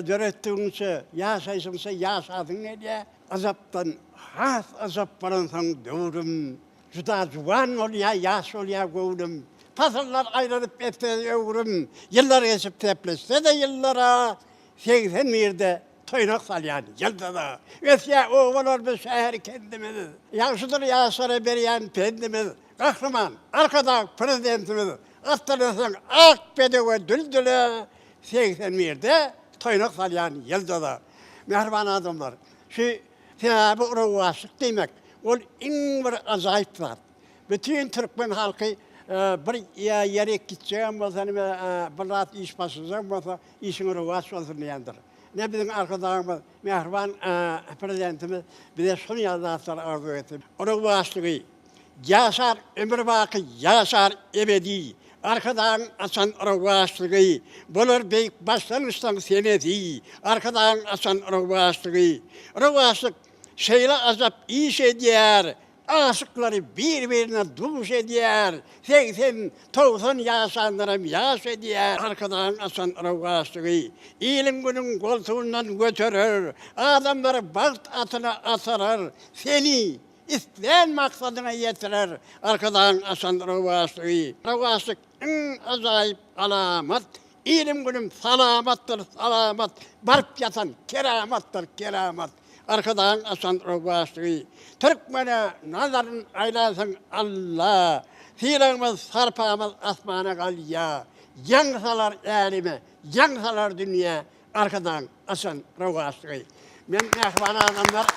döretdigiňçe, ýaşaýşyňça ýaşasyň gelýär. Ajapdan has ajap bolansoň döwrüm, Juda juwan bolýar, ýaş bolýar göwnüm. Pasyllar aýlanyp etse öwrüm, Ýyllar geçip sepleşse-de ýyllara, Segsen birde toýnak salýan ýyldyza. Ösýär obalarymyz, şäher-kendimiz, Ýagşydyr ýaşlara berýän pendimiz. Gahryman Arkadag Prezidentimiz Atlanarsyň ak bedewe düldüle, 81-de toýnak salýan ýyldyza. Mähriban adamlar, şu sebäbi rowaçlyk diýmek, ol iň bir ajaýyp zat. Bütin türkmen halky bir ýere gitjegem bolsa, nime bir zat iş başlajagam bolsa, işiň rowaç bolsun diýendir. Ine biziň Arkadagymyz, mähriban Prezidentimiz bize şuny ýaly zatlary arzuw etdi. Rowaçlygy, Ýaşar ömürbaky ýaşar ebedi Arkadagyň açan rowaçlygy Bolar beýik başlangyçlaň senesi Arkadagyň açan rowaçlygy Rowaçlyk şeýle ajap iş edýär Aşyklary bir-birine duş edýär 80, 90 ýaşanlaram ýaş edýär Arkadagyň açan rowaçlygy Iliň-günüň goltugyndan göterer Adamlary bagt atyna atarar Seni Islän maksadyňa ýetirer Arkadagyň açan rowaçlygy. Rowaçlyk iň ajaýyp alamat, Ilim-günüm salamatdyr, salamat, Baryp ýatan keramatdyr, keramat. Arkadagyň açan rowaçlygy. Türkmene nazaryn aýlansyň Alla, Sylagymyz, sarpamyz asmana galýa. Ýaň salar äleme, ýaň salar dünýä, Arkadagyň açan rowaçlygy. Men mähriban adamlar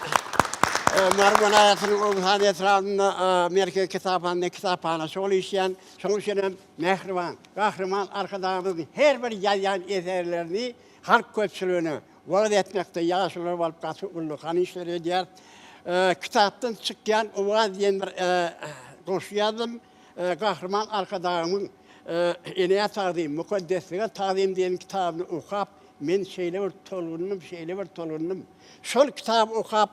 Mary welaýatynyň Oguzhan etrabynda merkezi kitaphanada kitaphanaçy bolup işleýän. Şonuň üçin hem mähriban Gahryman Arkadagymyzyň her bir ýazýan eserlerini halk köpçüligine wagyz etmekde ýaşulular bolup gaty ullakan işleri edýär. Kitapdan çykýan owaz diýen bir goşgy ýazdym. Gahryman Arkadagymyň Enä tagzym, mukaddeslige tagzym diýen kitabyny okap, men şeýle bir tolgundym, şeýle bir tolgundym. Şol kitaby okap,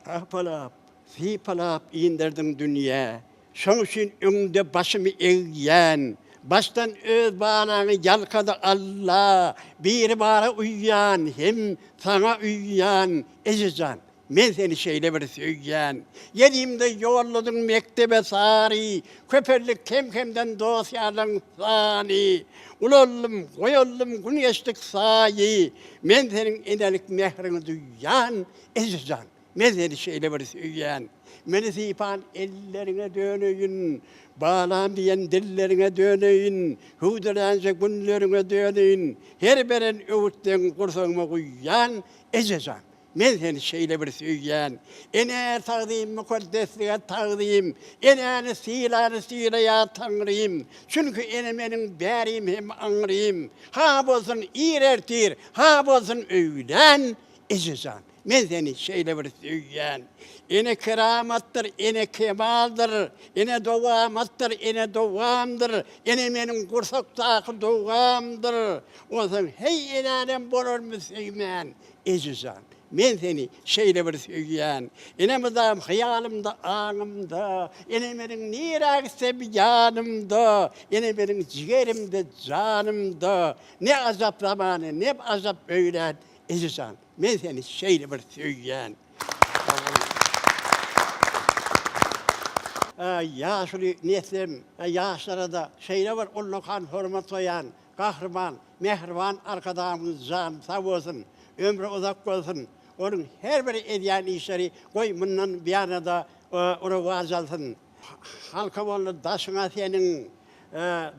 Apalap, sypalap inderdiň dünýä, Şoň üçin öňüňde başymy egýän. Başdan öz balaňy ýalkady Alla, Biribara uýýan hem saňa uýýan, eje jan! Men seni şeýle bir söýýän. Ýelimde ýolladyň mekdebe sary, Köpeldi kem-kemden dost-ýarlaň sany. Ulaldym, goýaldym gün geçdik saýy, Men seniň enelik mähriňi duýýan, Eje jan, men seni şeýle bir söýýän. Meni sypan elleriňe döneýin, Balam diýen dilleriňe döneýin, Hüwdülänje günleriňe döneýin, Her beren öwütleň gursagyma guýýan, Eje jan, Men seni şeýle bir söýýän. Enä tagzym mukaddeslige tagzym, Enäni sylany sylaýar Taňrym. Çünki ene meniň bärim hem aňrym. Ha bolsun ir ertir, ha bolsun öýlän, Eje jan, men seni şeýle bir söýýän. Ene keramatdyr, ene kemaldyr, Ene dowamatdyr, ene dowamdyr, Ene meniň gursakdaky dogamdyr. Onsoň heý enänem bolarmy söýmän, Eje jan, men seni şeýle bir söýýän. Ene mydam hyýalymda, aňymda, Ene meniň nirä gitsem ýanymda, Ene meniň jigerimde, janymda. Ne ajap zamana, ne ajap öýlän, Eje jan, men seni şeýle bir söýýän. Ýaşuly neslem, ýaşlara-da şeýle bir ullakan hormat goýýan Gahryman, mähriban Arkadagymyz jany sag bolsun, ömri uzak bolsun, onuň her bir edýän işleri goý mundan buýana-da rowaç alsyn. Halka boldy daşyňa seniň,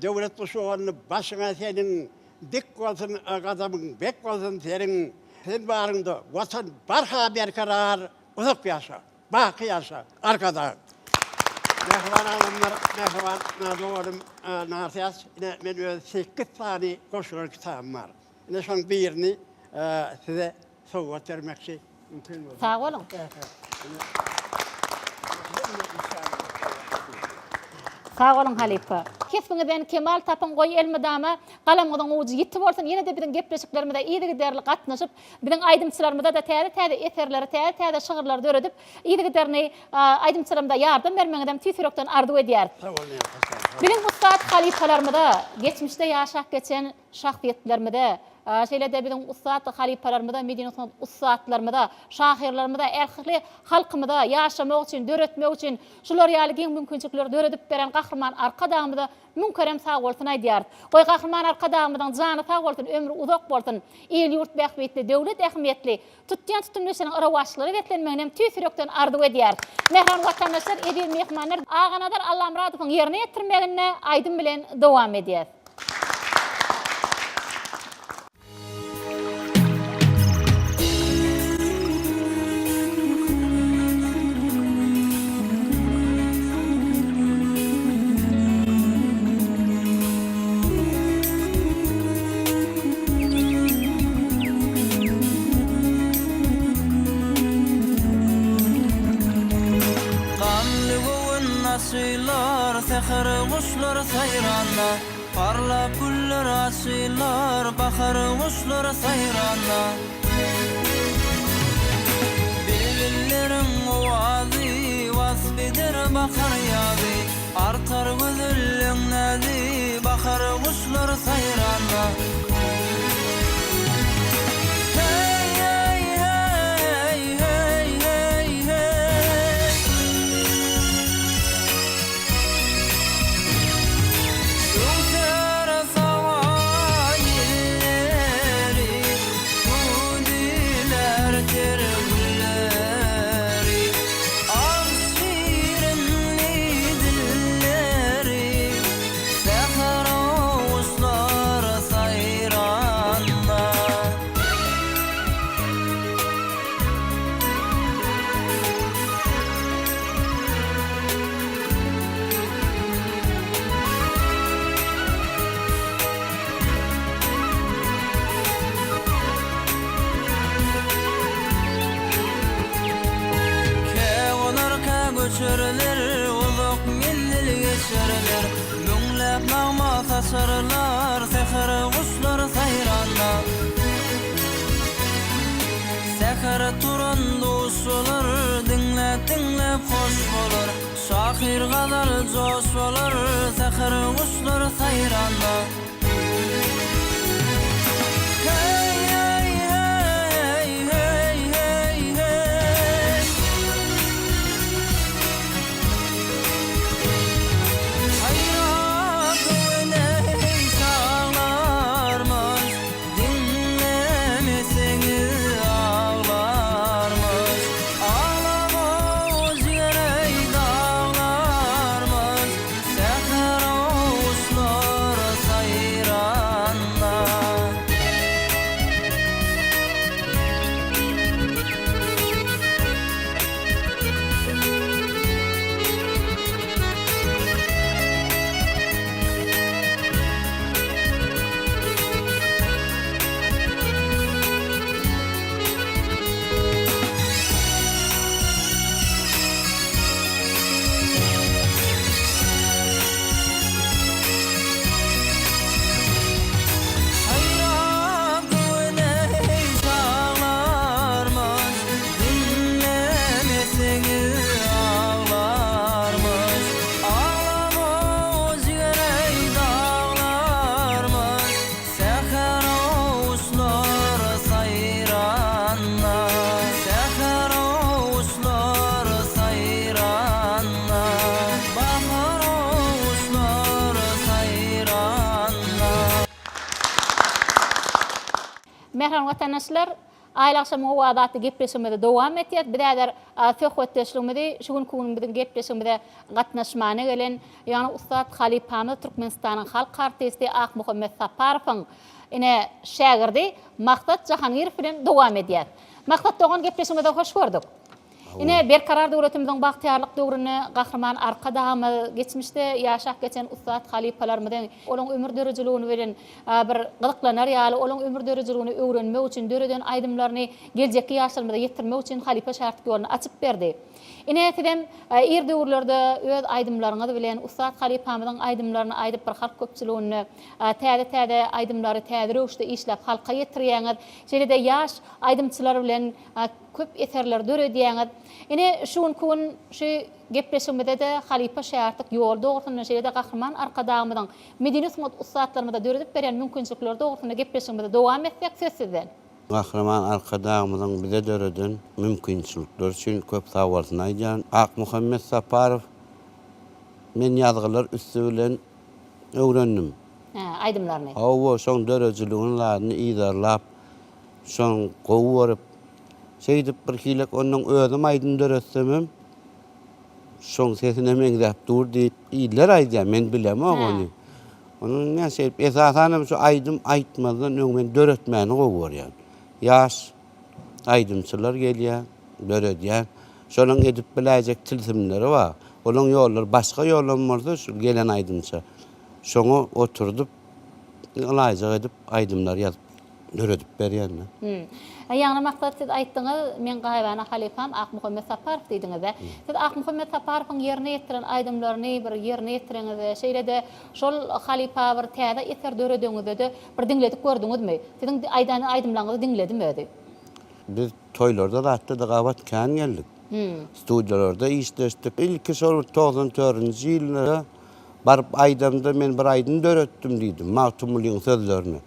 döwlet guşy gondy başyňa seniň, dik bolsun gadamyň, bek bolsun seriň, sen baryňda Watan barha berkarar, uzak ýaşa! Baky ýaşa, Arkadag! Mähriban adamlar, mähriban doganym Nartäç, ine men öz sekiz sany goşgular kitabym bar. Ine şoň birini size sowgat bermekçi, mümkin bolsa. Sag boluň. Sag boluň halypa. Kesbiňizden kemal tapyň goý elmydama galamyňyzyň ujy ýiti bolsun ýene-de biziň gepleşiklerimize yzygiderli gatnaşyp Biziň aýdymçylarymyza-da täze-täze eserleri, täze-täze şygyrlary döredip, yzygiderli aýdymçylarymyza ýardam bermegiňizem tüýs ýürekden arzuw edýäris. Biziň ussat halypalarymyza, geçmişde ýaşap geçen şahsyýetlerimize, şeýle-de biziň ussat halypalarymyza, medeni-sungat ussatlarymyza, şahyrlarymyza, ähli halkymyza ýaşamak üçin, döretmek üçin şular ýaly giň mümkinçilikleri döredip beren Gahryman Arkadagymyza Müň kerem sagbolsun aýdýarys. Goý Gahryman Arkadagymyzyň jany sag bolsun, ömri uzak bolsun. Il-ýurt bähbitli, döwlet ähmiýetli, tutýan tutumly işleriň rowaçlyga beslenmegini hem tüýs ýürekden arzuw edýäris. Mähriban watandaşlar, eziz myhmanlar, Aganazar Allamyradowyň ýerine ýetirmeginde aýdym bilen dowam edýäs. Gamly göwün açylar, säher guşlar saýranda. Parlap güller açylar, bahar guşlar saýranda. Bilbilleriň owazy wasp eder bahar ýazy, Artar gözelleň näzi, bahar guşlar saýranda. Heý, heý, heý, heý, heý, heý. Öwser saba ýelleri, Hüwdüler ter gülleri, Ak şirinli dilleri, Säher guşlar saýranda. Kä gonar, kä göçerler, Uzak menzil geçerler. Müňläp nagma saçarlar, Säher guşlar saýranda. Säher turan duş bolar, Diňläp-diňläp hoş bolar. Şahyr gazal joş bolar, Säher guşlar saýranda. Heý, heý, heý, heý, heý, heý. Mähriban watandaşlar, Aýly agşamyň owazy atly gepleşigimizi dowam etýäs. Biz häzir söhbetdeşligimizi şu günki gün biziň gepleşigimize gatnaşmana gelen, ýagny ussat halypamyz Türkmenistanyň halk artisti Akmuhammet Saparowyň ine şägirdi Maksat Jahangirow bilen dowam edýäs. Maksat dogan gepleşigimize hoş gördük. Ine, Berkarar döwletimiziň bagtyýarlyk döwründe Gahryman Arkadagymyz geçmişde ýaşap geçen ussat halypalarymyzy, olaň ömür döredijiligini bilen bir gyzyklanar ýaly, olaň ömür döredijiligini öwrenmek üçin, döreden aýdymlaryny geljekki ýaşlarymyza ýetirmek üçin halypa-şägirtlik ýoluny açyp berdi. Ine, sizem ir döwürlerde öz aýdymlaryňyz bilen ussat halypamyzyň aýdymlaryny aýdyp bir halk köpçüliginde täze-täze aýdymlary täze röwüşde işläp halka ýetirýäňiz. Şeýle-de ýaş aýdymçylar bilen Köp eserler döredýäňiz. Ine, şu günki gün şu gepleşigimizde-de halypa-şägirtlik ýoly dogrusynda, şeýle-de Gahryman Arkadagymyzyň medeni sungat ussatlarymyza döredip berýän mümkinçilikleri dogrusynda gepleşigimizi dowam etsek, söz sizden. Gahryman Arkadagymyzyň bize döreden mümkinçilikleri üçin köp sagbolsun aýdýan. Akmuhammet Saparow men ýazgylar üsti bilen öwrendim. Hä, aýdymlaryny. Hawa, şoň döredijiligini zadyny yzarlap, Şoň gowy görüp, şeýdip bir hilek onnoň özüm aýdym döretsemem, şoň sesine meňzäp dur diýip iller aýdýar, men bilemok ony. Onuň ine şeýdip, esasanam şu aýdym aýtmazdan öň men döretmäni gowy görýän. Ýaş aýdymçylar gelýär, döredýär. Şolaň edip biläýjek tilsimleri bar. Olaň ýollary başga ýolam bolsa şu gelen aýdymça. Şoňa oturdyp, ylaýjak edip aýdymlar ýazyp döredip berýän-de. Hüm. Ýagny Maksat siz aýtdyňyz, meň gaýybana halypam Akmuhammet Saparow diýdiňiz-dä. Siz Akmuhammet Saparowyň ýerine ýetiren aýdymlaryny bir ýerine ýetireňizde, şeýle-de şol halypa bir täze eser döredeňizde-de bir diňledip gördüňizmi? Siziň aýdan aýdymlaryňyzy diňledimi özi? Biz toýlarda zatda-da gabat kän geldik. Studiýalarda işleşdik. Ilki şol bir 94-nji ýylda baryp aýdamda men bir aýdym döretdim diýdim, Magtymgulyň sözlerine.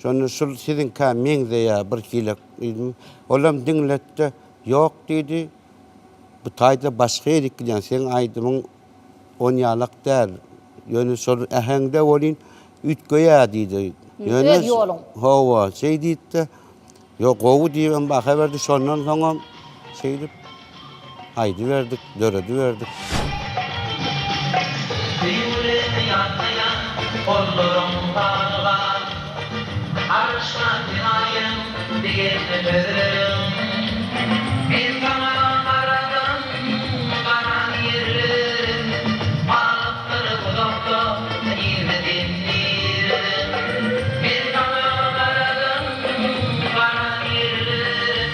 Şonda şul siziňkä meňzeýär birhili diýdim. Olam diňletdi. Ýok diýdi. Bu taýda başga ýerik gidýän. Seň aýdymyň onýalak däl. Ýöne şol äheňde welin üýtgeýär diýdi. Ýöne Öz ýoluň. Hawa, şeý diýdi-de, Ýok, gowy diýibem baha berdi. Şondan soňam şeýdip aýdyberdik, dörediberdik. Söýgülerimi ýatlaýan gollaryň salygan, Arşdan hemaýaň digeldi sözleriň. Men saňa garadym, garan ýerlerim, Galypdyr uzakda, nirde sen, nirde? Men saňa garadym, garan ýerlerim,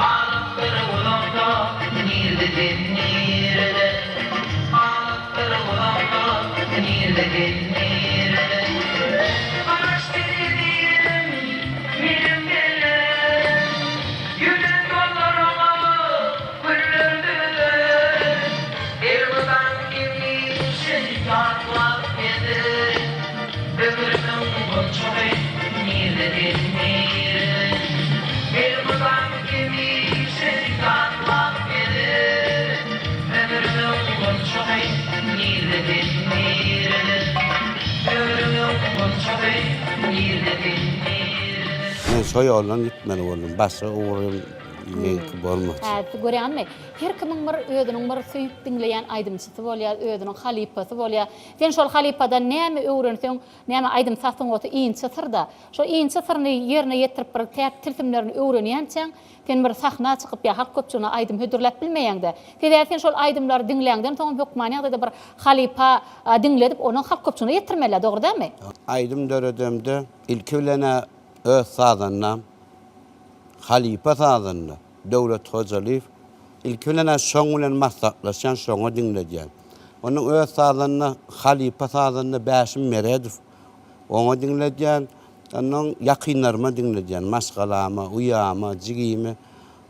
Galypdyr uzakda, nirde sen, nirde? Galypdyr uzakda, nirde sen, nirde? Garaşdy diýdim, menem geldim, Ýüzüm ýollaryňa güller düzüp, Elmydam hemişe ýatlap gezerin. Ömrümiň gunçagy nirde sen, nirde? Elmydam hemişe ýatlap gezerin. Ömrümiň gunçagy nirde sen, nirde? Ömrümiň gunçagy nirde sen, nirde? Men şo ýoldan gitmeli boldum. Başga ugrym meňki bolmady. Hä, görýäňmi? Her kimiň bir özüniň bir söýüp diňleýän aýdymçysy bolýar, özüniň halypasy bolýar. Sen şol halypadan näme öwrenseň, näme aýdym-saz sungaty inçe syr-da. Şo inçe syryny ýerine ýetirip bir täk tilsimlerini öwrenýänçäň, sen bir sahna çykyp ýa halk köpçüligine aýdym hödürläp bilmeýäň-de. Sebäbi sen şol aýdymlary diňläňden soňam hökmany ýagdaýda bir halypa diňledip, ony halk köpçüligine ýetirmeli-ä, dogry dälmi? Aýdym döredemde ilki bilen-ä öz sazandam, halypa sazanda Döwlet Hojalyýew, ilki bilen-ä şoň bilen maslahatlaşýan, şoňa diňledýän. Onuň öz sazanda, halypa sazanda Bäşim Meredow, oňa diňledýän. Onnoň ýakynlaryma diňledýän, maşgalama, uýama, jigime.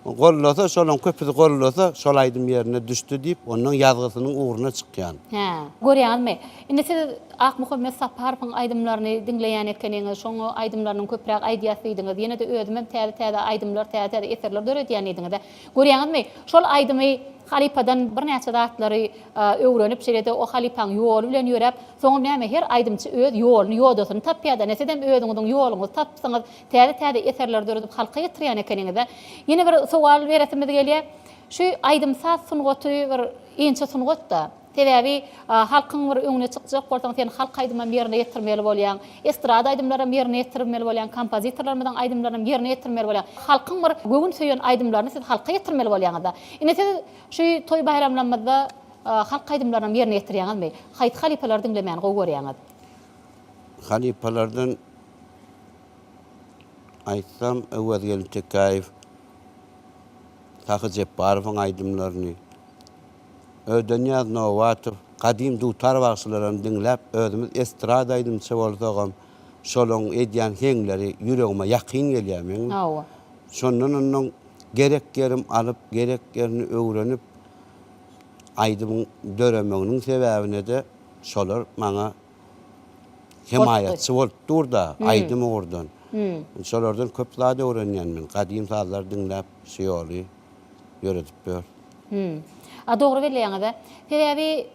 Gollasa, şolaň köpüsi gollasa, şol aýdym ýerine düşdi diýip, onnoň ýazgysynyň ugruna çykýan. Hä, görýäňizmi? Indi siz Akmuhammet Saparowyň aýdymlaryny diňleýän ekeniňiz, şoň aýdymlarynyň köpräk aýdýas diýdiňiz, ýene-de özümem täze-täze aýdymlar, täze-täze eserler döredýän diýdiňiz-ä. Görýäňizmi, şol aýdymy. halypadan birnäçe zatlary öwrenip, şeýle-de o halypaň ýoly bilen ýöräp, soňam näme her aýdymçy öz ýoluny, ýodasyny tapýar-da, ine sizem özüňiziň ýoluňyzy tapypsyňyz, täze-täze eserleri döredip halka ýetirýän ekeniňiz-dä. Ýene bir sowal beresimiz gelýär. Şu aýdym-saz sungaty bir inçe sungat-da. Sebäbi halkyň bir öňüne çykjak bolsaň, sen halk aýdymam ýerine ýetirmeli bolýaň, estrada aýdymlaram ýerine ýetirmeli bolýaň, kompozitorlarymyzyň aýdymlarynam ýerine ýetirmeli bolýaň. Halkyň bir göwün söýen aýdymlaryny siz halka ýetirmeli bolýaňyz-da. Indi siz şu toý-baýramlarymyzda halk aýdymlarynam ýerine ýetirýäňizmi? Haýsy halypalary diňlemäni gowy görýäňiz? Halypalardan aýtsam, Öwezgeldi Tekäýew, Sahy Jepbarowyň aýdymlaryny, Ödenýaz Nobatow, Gadym dutar bagşylaram diňläp özümiz estrada aýdymçy bolsagam şolaň edýän heňleri ýüregime ýakyn gelýär meň. Hawa. Şondan ondan gerek ýerim alyp gerek ýerini öwrenip aýdymyň döremeginiň sebäbinede şolar maňa hemaýatçy bolup durda aýdym ugurdan. Şolardan köp zat öwrenýän men gadym sazlary diňläp şu ýoly ýöredip ýör. Hüm. A dogry belleýäňiz-ä. Sebäbi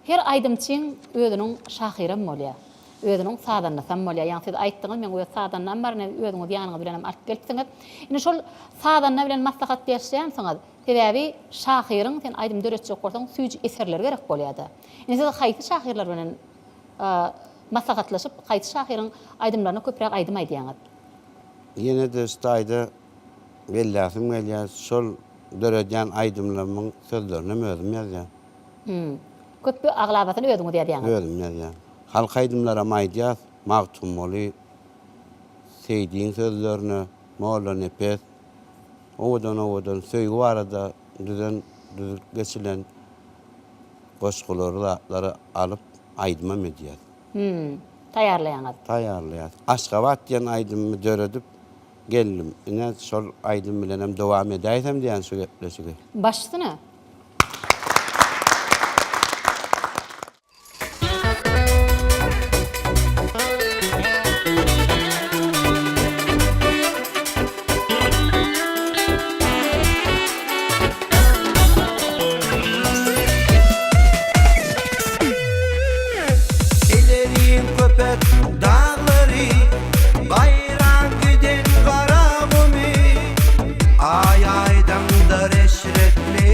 her aýdymçyň özüniň şahyram bolýar. Özüniň sazandasam bolýar. Ýaňy siz aýtdyňyz, meň öz sazandam bar, ine özüňiz ýanyňyz bilenem alyp gelipsiňiz. Indi şol sazanda bilen maslahatlaşýansyňyz. Sebäbi şahyryň sen aýdym döretjek bolsaň süýji eserleri gerek bolýar-da. Indi siz haýsy şahyrlar bilen maslahatlaşyp, haýsy şahyryň aýdymlaryna köpräk aýdym aýdýaňyz? Ýene-de şu taýda Belläsim gelýär, şol döredýän aýdymlarymyň sözlerinem özüm ýazýan. Hum. Köp aglabasyny özüňiz ýazýaňyz. Özüm ýazýan. Halk aýdymlaram aýdýas, Magtymguly, Seýdiň sözlerine, Mollanepes, owadan-owadan söýgi barada düzen, düzüp geçilen goşgulary, zatlary alyp aýdymam edýäs. Hum. Taýýarlaýaňyz. Taýýarlaýas. Aşgabat diýen aýdymymy döredip, Geldim. Ine, şol aýdym bilenem dowam edäýsem diýýän şu gepleşigi. Baş üstüne. Ilerim köpet daglary, Gaýra giden Garagumy, Aý-aýdaňdar eşretli.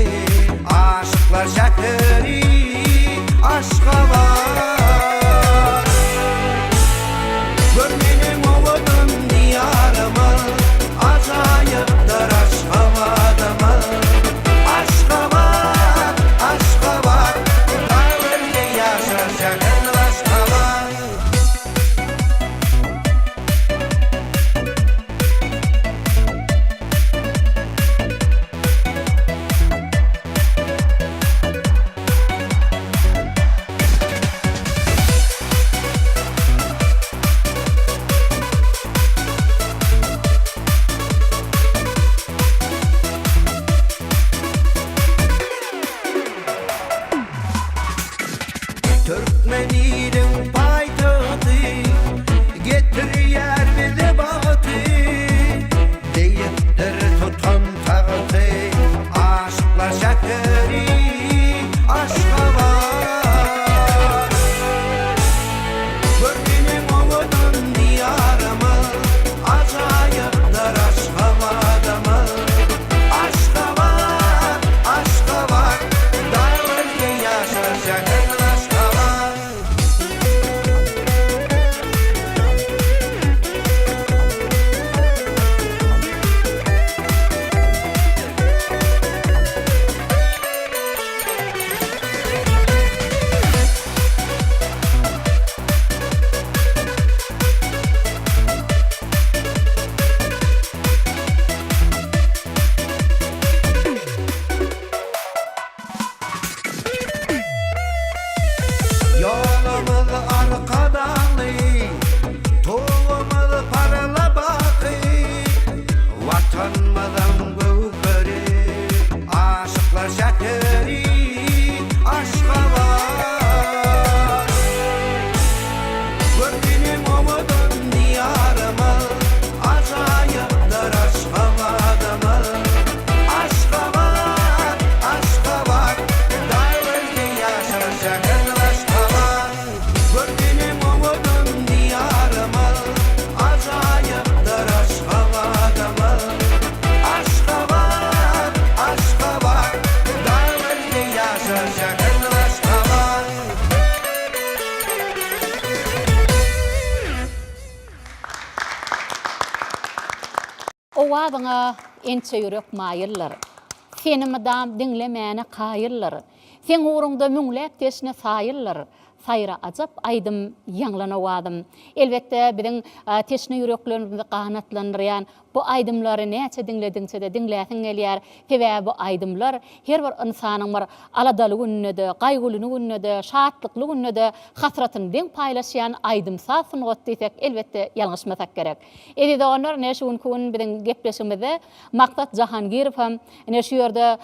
Owazyňa ençe ýürek maýyldyr. Seni mydam diňlemäne kaýyldyr. Seň ugruňda müňläp teşne saýyldyr. Saýra ajap aýdym, ýaňlan owazym. Elbetde, biziň teşne ýüreklerimizi ganatlandyrýan bu aýdymlary näçe diňledigiňçe-de diňläsiň gelýär. Sebäbi bu aýdymlar her bir ynsanyň bir aladaly gününde-de, gaýgyly gününde-de, şatlykly günde-de hasratyny deň paýlaşýan aýdym-saz sungaty diýsek, elbetde, ýalňyşmasak gerek. Eziz doganlar, ine şu günki gün biziň gepleşigimizde Maksat Jahangirow hem ine şu ýerde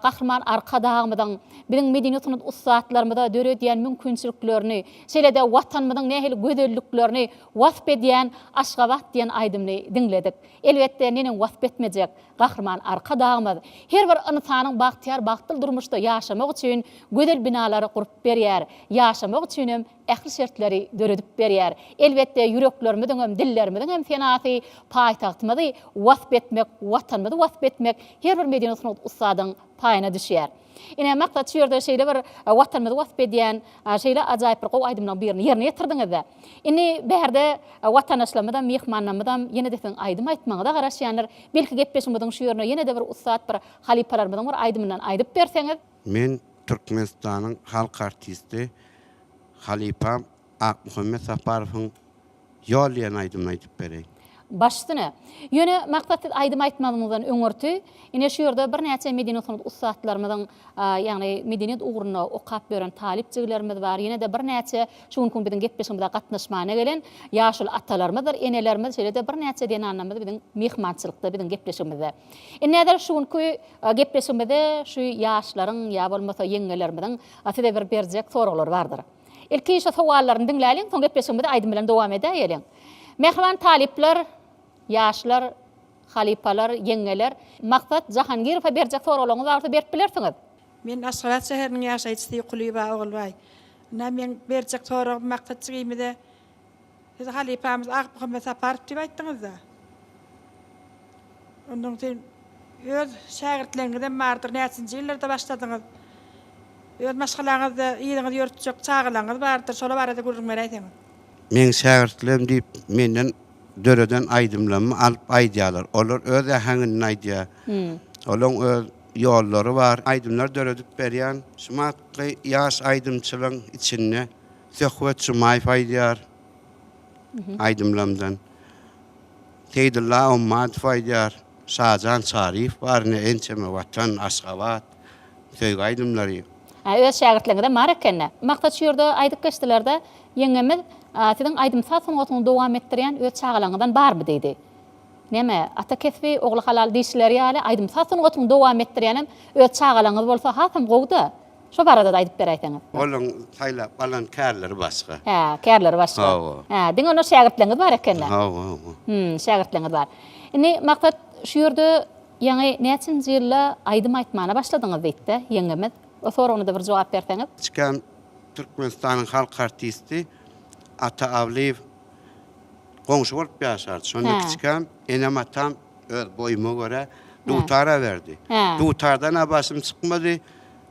Gahryman Arkadagymyzyň biziň medeniýet-sungat ussatlarymyza döredýän mümkinçiliklerini, şeýle-de Watanymyzyň nähili gözelliklerini wasp edýän Aşgabat diýen aýdymyny diňledik. Elbetde, neneň wasp etmejek, Gahryman Arkadagymyz her bir ynsanyň bagtyýar, bagtly durmuşda ýaşamagy üçin gözel binalary gurup berýär, ýaşamak üçinem ähli şertleri döredip berýär. Elbetde, ýüreklerimiziňem, dillerimiziň hem senasy paýtagtymyzy wasp etmek, Watanymyzy wasp etmek her bir medeni-sungat ussadyň paýyna düşýär. Ine, Maksat, şu ýerde şeýle bir Watanymyzy wasp edýän şeýle ajaýyp bir gowy aýdymlaryň birini ýerine ýetirdiňiz-de. Indi bärde watandaşlarymyzam, myhmanlarymyzam ýene-de siziň aýdym aýtmagyňyza garaşýandyr. Belki gepleşigimiziň şu ýerine ýene-de bir ussat bir halypalarymyzyň bir aýdymyndan aýdyp berseňiz. Men Türkmenistanyň halk artisti halypam Akmuhammet Saparowyň Ýol diýen aýdymyny aýdyp bereýin. Baş üstüne. Ýöne Maksat siz aýdym aýtmazyňyzdan öňürti, ine şu ýerde birnäçe medeniýet-sungat ussatlarymyzyň, ýagny medeniýet ugrunda okap ýören talyp jigilerimiz bar, ýene-de birnäçe şu günki gün biziň gepleşigimize gatnaşmana gelen ýaşuly atalarymyzdyr, enelerimiz, şeýle-de birnäçe zenanlarymyz biziň myhmançylykda biziň gepleşigimizde. Indi häzir şu günki Gepleşigimizde şu ýaşlaryň ýa bolmasa ýeňňelerimiziň size bir berjek soraglary bardyr. Ilki şu sowallaryny diňläliň, soň gepleşigimizi aýdym bilen dowam edäýeliň. Mähriban talyplar, ýaşlar, halypalar, ýeňňeler, Maksat Jahangirowa berjek soraglaryňyz bar bolsa berip bilersiňiz. Men Aşgabat şäheriniň ýaşaýjysy Kulyýewa Ogulbaý. Ynha meň berjek soragym Maksat jigimize Siz halypamyz Akmuhammet Saparow diýip aýtdyňyzda. Ondan sen öz şägirtleriňizem bardyr, näçinji ýyllarda başladyňyz? Öz maşgalaňyzda yzyňyzy ýörütjek çagalaryňyz bardyr, şolar barada gürrüň beräýseňiz. Meň şägirtlerim diýip menden döreden aýdymlarymy alyp aýdýarlar. Olar öz äheňinde aýdýar. Olaň öz ýollary bar. Aýdymlar döredip berýän şumatky ýaş aýdymçylaryň içinde Söhbet Jumaýew aýdýar aýdymlamdan. Seýdulla Ommadow aýdýar. Şajan Çaryýew bar ine ençeme Watan, Aşgabat, söýgi aýdymlary. Hä, öz şägirtleriňizem bar ekeni. Maksat şu ýerde aýdyp geçdiler-de, ýeňňemiz, siziň aýdym-saz sungatyňyzy dowam etdirýän öz çagalaryňyzdan barmy diýdi. Näme, ata kesbi, ogly halal diýişleri ýaly, aýdym-saz sungatyňy dowam etdirýänem öz çagalaryňyz bolsa hasam gowy-da. Şo barada-da aýdyp beräýseňiz. Olaň saýlap alan kärleri başga. Hä, kärleri başga. Hawa. Hä, diňe onda şägirtleriňiz bar eken-dä? Hawa, hawa. Hüm, şägirtleriňiz bar. Indi Maksat, şu ýerde ýaňy näçinji ýylda aýdym aýtmana başladyňyz diýdi-de, ýeňňemiz. O soragyna-da bir jogap berseňiz. Kiçikäm Türkmenistanyň halk artisti Ata Awlyýew goňşy bolup ýaşardy. Şonda kiçikäm enem-atam öz boýuma görä dutar-a berdi. Dutardan-a başym çykmady.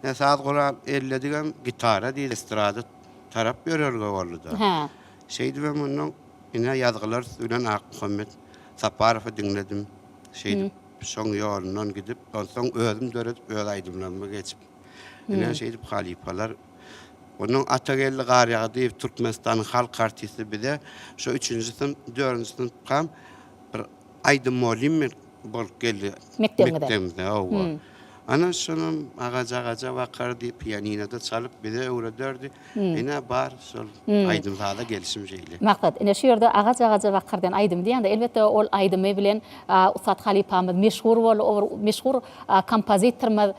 Ne saz gural elledigem gitara diýdi, estrada tarap ýörelge boldy-da. Şeýdibem onnoň ine ýazgylar üsti bilen Akmuhammet Saparowy diňledim. Şeýdip şoň ýolundan gidip, onsoň özüm döredip öz aýdymlaryma geçip. Ine şeýdip halypalar. Onnoň Atageldi Garýagdyýew Türkmenistanyň halk artisti bize şo üçünji synp, dördünji synpkam bir aýdym mugallym bolup geldi Mekdebiňize. Mekdebimize, hawa. Ana şonam agaç agaja bakar diýip pianinoda çalyp bize öwrederdi. Ine bar şol aýdym-saza gelşim şeýle. Maksat, ine şu ýerde Agaç agaja bakar diýen aýdymy diýende, elbetde ol aýdymy bilen ussat halypamyz meşhur boldy, o bir meşhur kompozitorymyz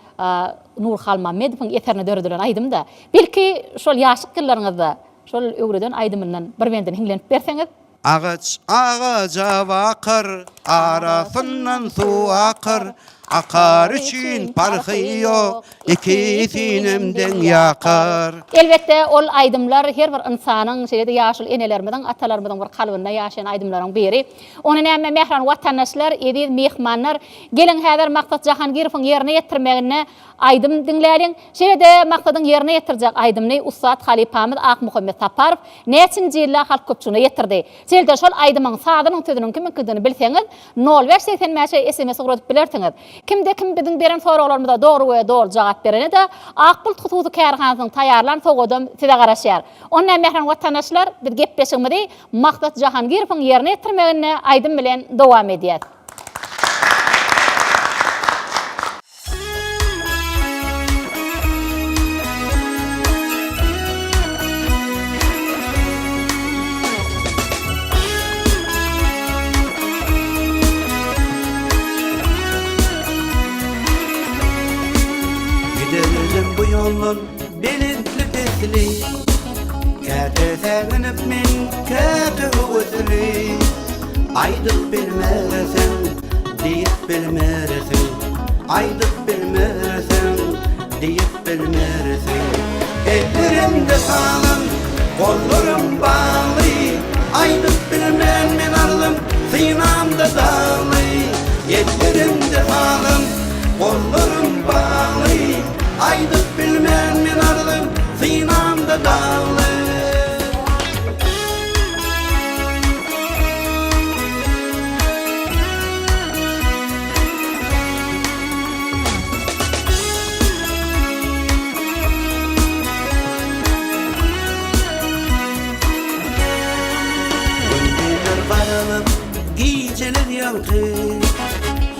Nury Halmammedowyň eserine döredilen aýdym-da. Belki şol ýaşlyk ýyllaryňyzda şol öwreden aýdymyndan bir bendini hiňlenip berseňiz? Agaç agaja bakar, arasyndan suw akar, Akar üçin parhy ýok, ikisinem deň ýakar. Elbetde, ol aýdymlar her bir ynsanyň, şeýle-de ýaşuly enelerimiziň, atalarymyzyň bir kalbynda ýaşaýan aýdymlaryň biri. Ony näme, mähriban watandaşlar, eziz myhmanlar, geliň häzir Maksat Jahangirowyň ýerine ýetirmeginde. Aýdym diňläliň. Şeýle-de Maksadyň ýerine ýetirjek aýdymyny ussat halypamyz Akmuhammet Saparow näçinji ýylda halk köpçüligine ýetirdi. Şeýle-de şol aýdymyň sazynyň sözüniň kimiňkidigini bilseňiz, nol bäş 85-e sms ugradyp bilersiňiz. Kimde-kim biziň beren soraglarymyza dogry we doly jogap berene-de Ak Bulut hususy kärhanasynyň taýýarlan sowgadam size garaşýar. Onda mähriban watandaşlar, biz gepleşigimizi Maksat Jahangirowyň ýerine ýetirmeginde aýdym bilen dowam edýäs. Giderdim bu ýoldan belentli-pesli, Käte säginip men, käte höwesli. Aýdyp bilmersiň, diýip bilmersiň, Aýdyp bilmersiň, diýip bilmersiň. Ellerimde salam, gollarym bagly, Aýdyp bilmen men arzym, synamda dagly. Ellerimde salam, gollarym bagly, Aýdyp bilmen men arzym, synamda dagly. Gündizler garalyp, gijeler ýagty,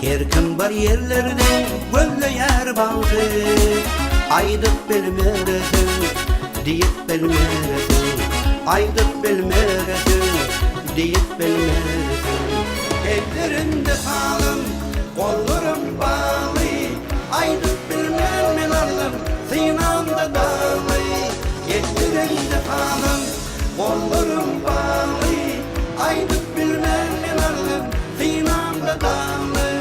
Her kim bir ýerlerde gözleýär bagty. Aýdyp bilmersiň, diýip bilmersiň, Aýdyp bilmersiň, diýip bilmersiň. Ellerimde salym, gollarym bagly, Aýdyp bilmen men arzym, synamda dagly. Ellerimde salym, gollarym bagly, Aýdyp bilmen men arzym, synamda dagly.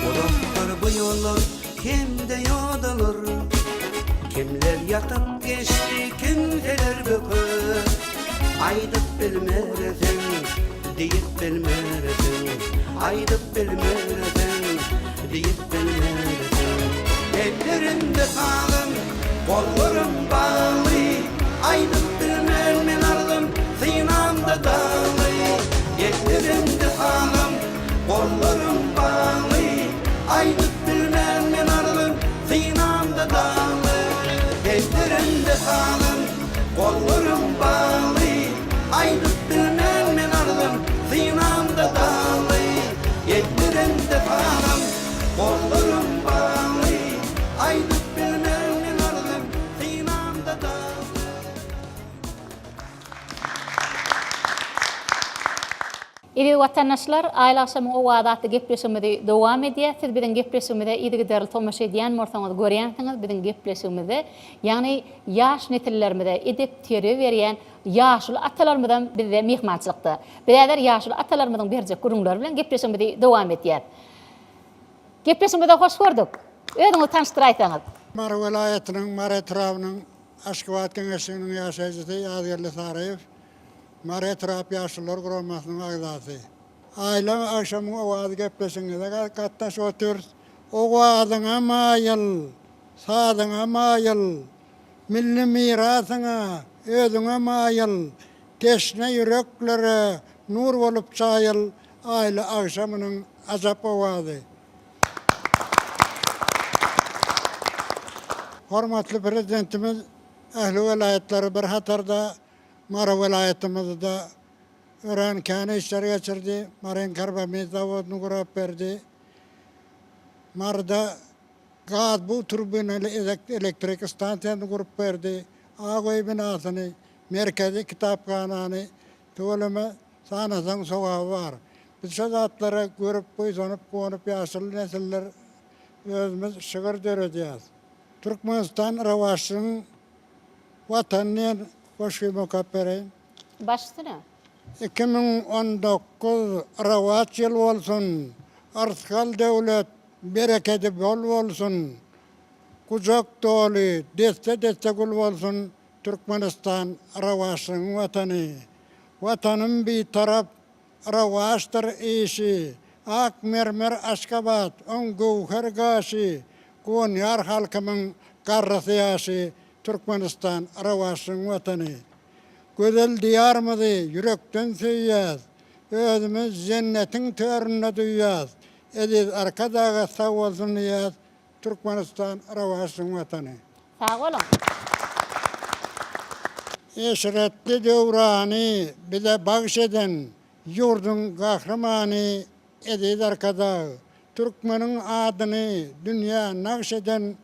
Uzakdyr bu ýollar hem-de ýodalar, Kimler ýatyp geçdi, kimseler böküp. Aýdyp bilmersiň, diýip bilmersiň, Aýdyp bilmersiň, diýip bilmersiň. Ellerimde sazym, gollarym bagly, Aýdyp bilmen men arzym, synamda dagly. Ellerimde sazym, gollarym bagly, Aýdyp bilmen men arzym, synamda dagly. Ellerimde sazym, gollarym bagly, Aýdyp bilmen men arzym, synamda dagly. Ellerimde sazym, gollarym bagly, Aýdyp bilmen men arzym, synamda dagly. Eziz watandaşlar, Aýly agşamyň owazy atly gepleşigimizi dowam edýäs. Siz biziň gepleşigimize yzygiderli tomaşa edýän bolsaňyz, görýänsiňiz, biziň gepleşigimizde, ýagny ýaş nesillerimize edep-terbiýe berýän ýaşuly atalarymyzam bizde myhmançylykda. Biz häzir ýaşuly atalarymyzyň berjek gürrüňleri bilen gepleşigimizi dowam edýäs. Gepleşigimize hoş gördük. Özüňizi tanyşdyraýsaňyz. Mary welaýatynyň Mary etrabynyň Aşgabat geňeşliginiň ýaşaýjysy Ýazgeldi Saryýew, Mary etrap Ýaşulular guramasynyň agzasy. Aýly agşamyň owazy gepleşigiňize gatnaşyp otyrys. Owazyňa maýyl, sazyňa maýyl, milli mirasyňa, özüňe maýyl, teşne ýüreklere nur bolup çaýyl Aýly agşamynyň ajap owazy. Hormatly Prezidentimiz ähli welaýatlary bir hatarda Mary welaýatymyzda örän kän işler geçirdi. Maryň karbamid zawodyny gurap berdi. Maryda gaz bug turbinaly elektrik stansiýasyny gurup berdi. Ak öý binasyny, merkezi kitaphanany tüweleme sanasaň sogaby bar. Biz şo zatlara görüp buýsanyp guwanyp ýaşuly nesiller özümiz şygyr döredýäs. Türkmenistan rowaçlygyň Watany diýen goşgymy okap bereýin. Baş üstüne. 2019 rowaç ýyl bolsun! Yrsgal-döwlet, berekedi bol bolsun! Gujak doly, desse-desse gül bolsun, Türkmenistan, rowaçlygyň Watany! Watanym Bitarap, rowaçdyr işi, Ak mermer Aşgabat, oň göwher gaşy, Guwanýar halkymyň garrysy-ýaşy, Türkmenistan, rowaçlygyň Watany! Gözel Diýarymyzy ýürekden söýýäs, Özümiz jennetiň töründe duýýas, Eziz Arkadaga sag bolsun diýýäs, Türkmenistan rowaçlygyň Watany. Sag boluň. Eşretli döwrany bize bagş eden ýurduň Gahrymany Eziz Arkadag, türkmeniň adyny dünýä nagş eden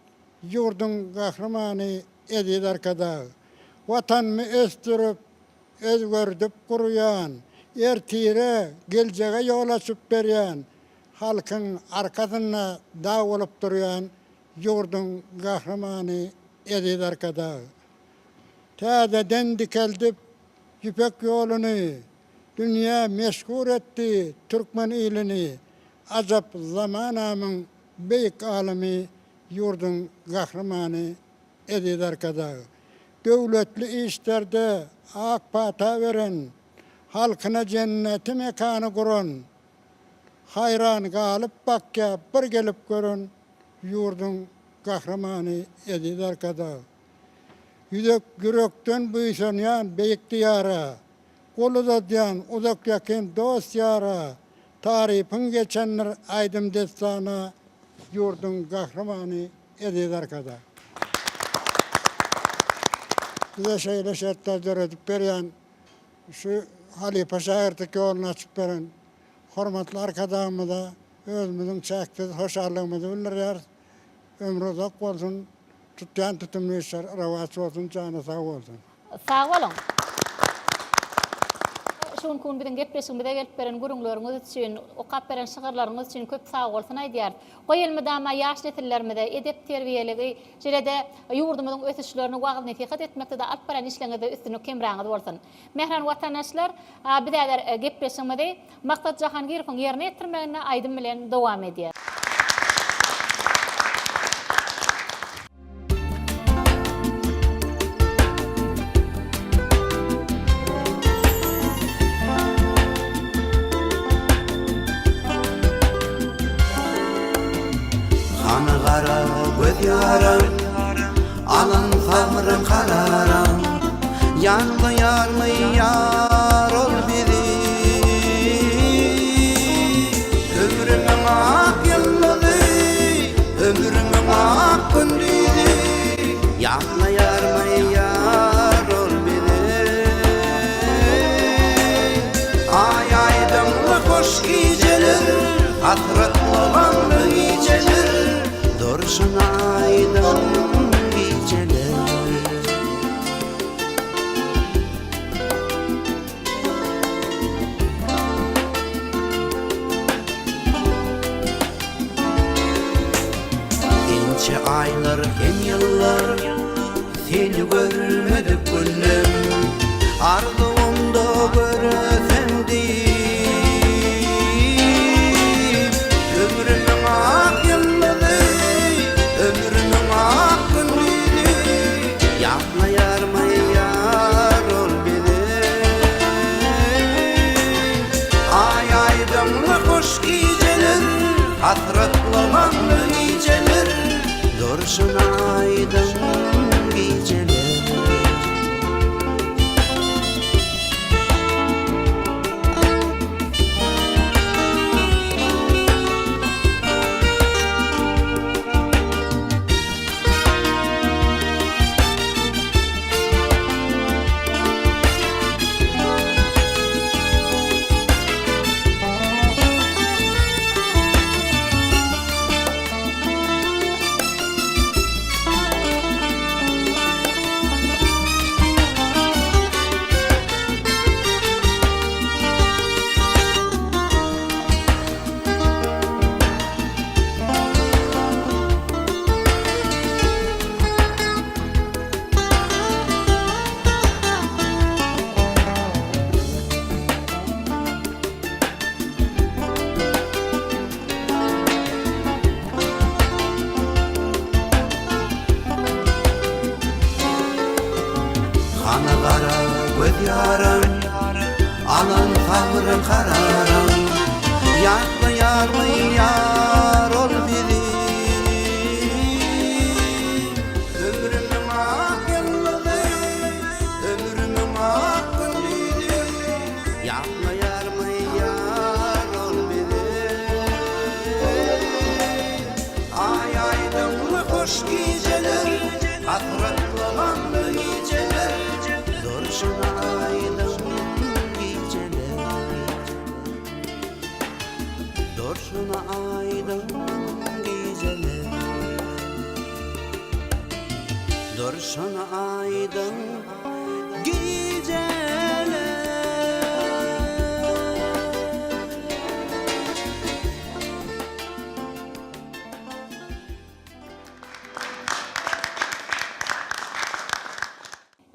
ýurduň Gahrymany Eziz Arkadag, Watanymy ösdürip, özgerdip gurýan, ertire, geljege ýol açyp berýän, halkyň arkasynda dag bolup durýan ýurduň Gahrymany Eziz Arkadag. Täzeden dikeldip Ýüpek ýoluny, dünýä meşhur etdi türkmen ilini, ajap zamanamyň beýik alymy ýurduň Gahrymany Eziz Arkadag. Döwletli işlerde ak pata beren, halkyna jenneti mekany guran, haýran galyp bakýa bir gelip gören ýurduň Gahrymany Eziz Arkadag. Ýüzek ýürekden buýsanýan beýik Diýara, Gol uzadýan uzak-ýakyn dost-ýara, Tarypyň geçendir aýdym-dessana, Ýurduň Gahrymany Eziz Arkadag. Bize şeýle şertler döredip berýän, şu halypa-şägirtlik ýoluny açyp beren hormatly Arkadagymyza özümiziň çäksiz hoşallygymyzy bildirýäris. Ömri uzak bolsun, tutýan tutumly işleri rowaç bolsun, jany sag bolsun. Sag boluň. Şu günki gün biziň gepleşigimize gelip beren gürrüňleriňiz üçin, okap beren şygyrlaryňyz üçin köp sagbolsun aýdýarys. Goý elmydama ýaş nesillerimize edep-terbiýeligi, şeýle-de ýurdumyzyň ösüşlerini wagyz-nesihat etmekde-de alyp barýan işleriňizde üstünlik hemraňyz bolsun. Mähriban watandaşlar, biz häzir gepleşigimizi Maksat Jahangirowyň ýerine ýetirmeginde aýdym bilen dowam edýär. Hany gara göz ýaram, Alan sabrym kararam, Ýatlaýarmy ýar ol bizi? Ömrümiň ak ýyldyzy, Ömrümiň ak gündizi, Ýatlaýarmy ýar ol bizi? Aý aýdyňly hoş gijeler, Hasratly gamly gijeler, Durşuna aýdyň gijeler. Ençe aýlar hem ýyllar Seni görmedik günlem Arzuwymda göresem diýip Ömrümiň ak ýyldyzy Ömrümiň ak gündizi Ýatlaýarmy ýar ol bizi Aý aýdyňly hoş gijeler Hasratly gamly gijeler Durşuna aýdyň gijeler. Erbet ýaram, alan sabry kararam, Ýatlaýarmy ýar ol bizi? Ömrümiň ak ýyldyzy, ömrümiň ak gündizi, Ýatlaýarmy ýar ol bizi? Aý aýdyňly hoş gijeler, Hasratly gamly gijeler, Durşuna aýdyň gijeler. Durşuna aýdyň gijeler. Durşuna aýdyň gijeler.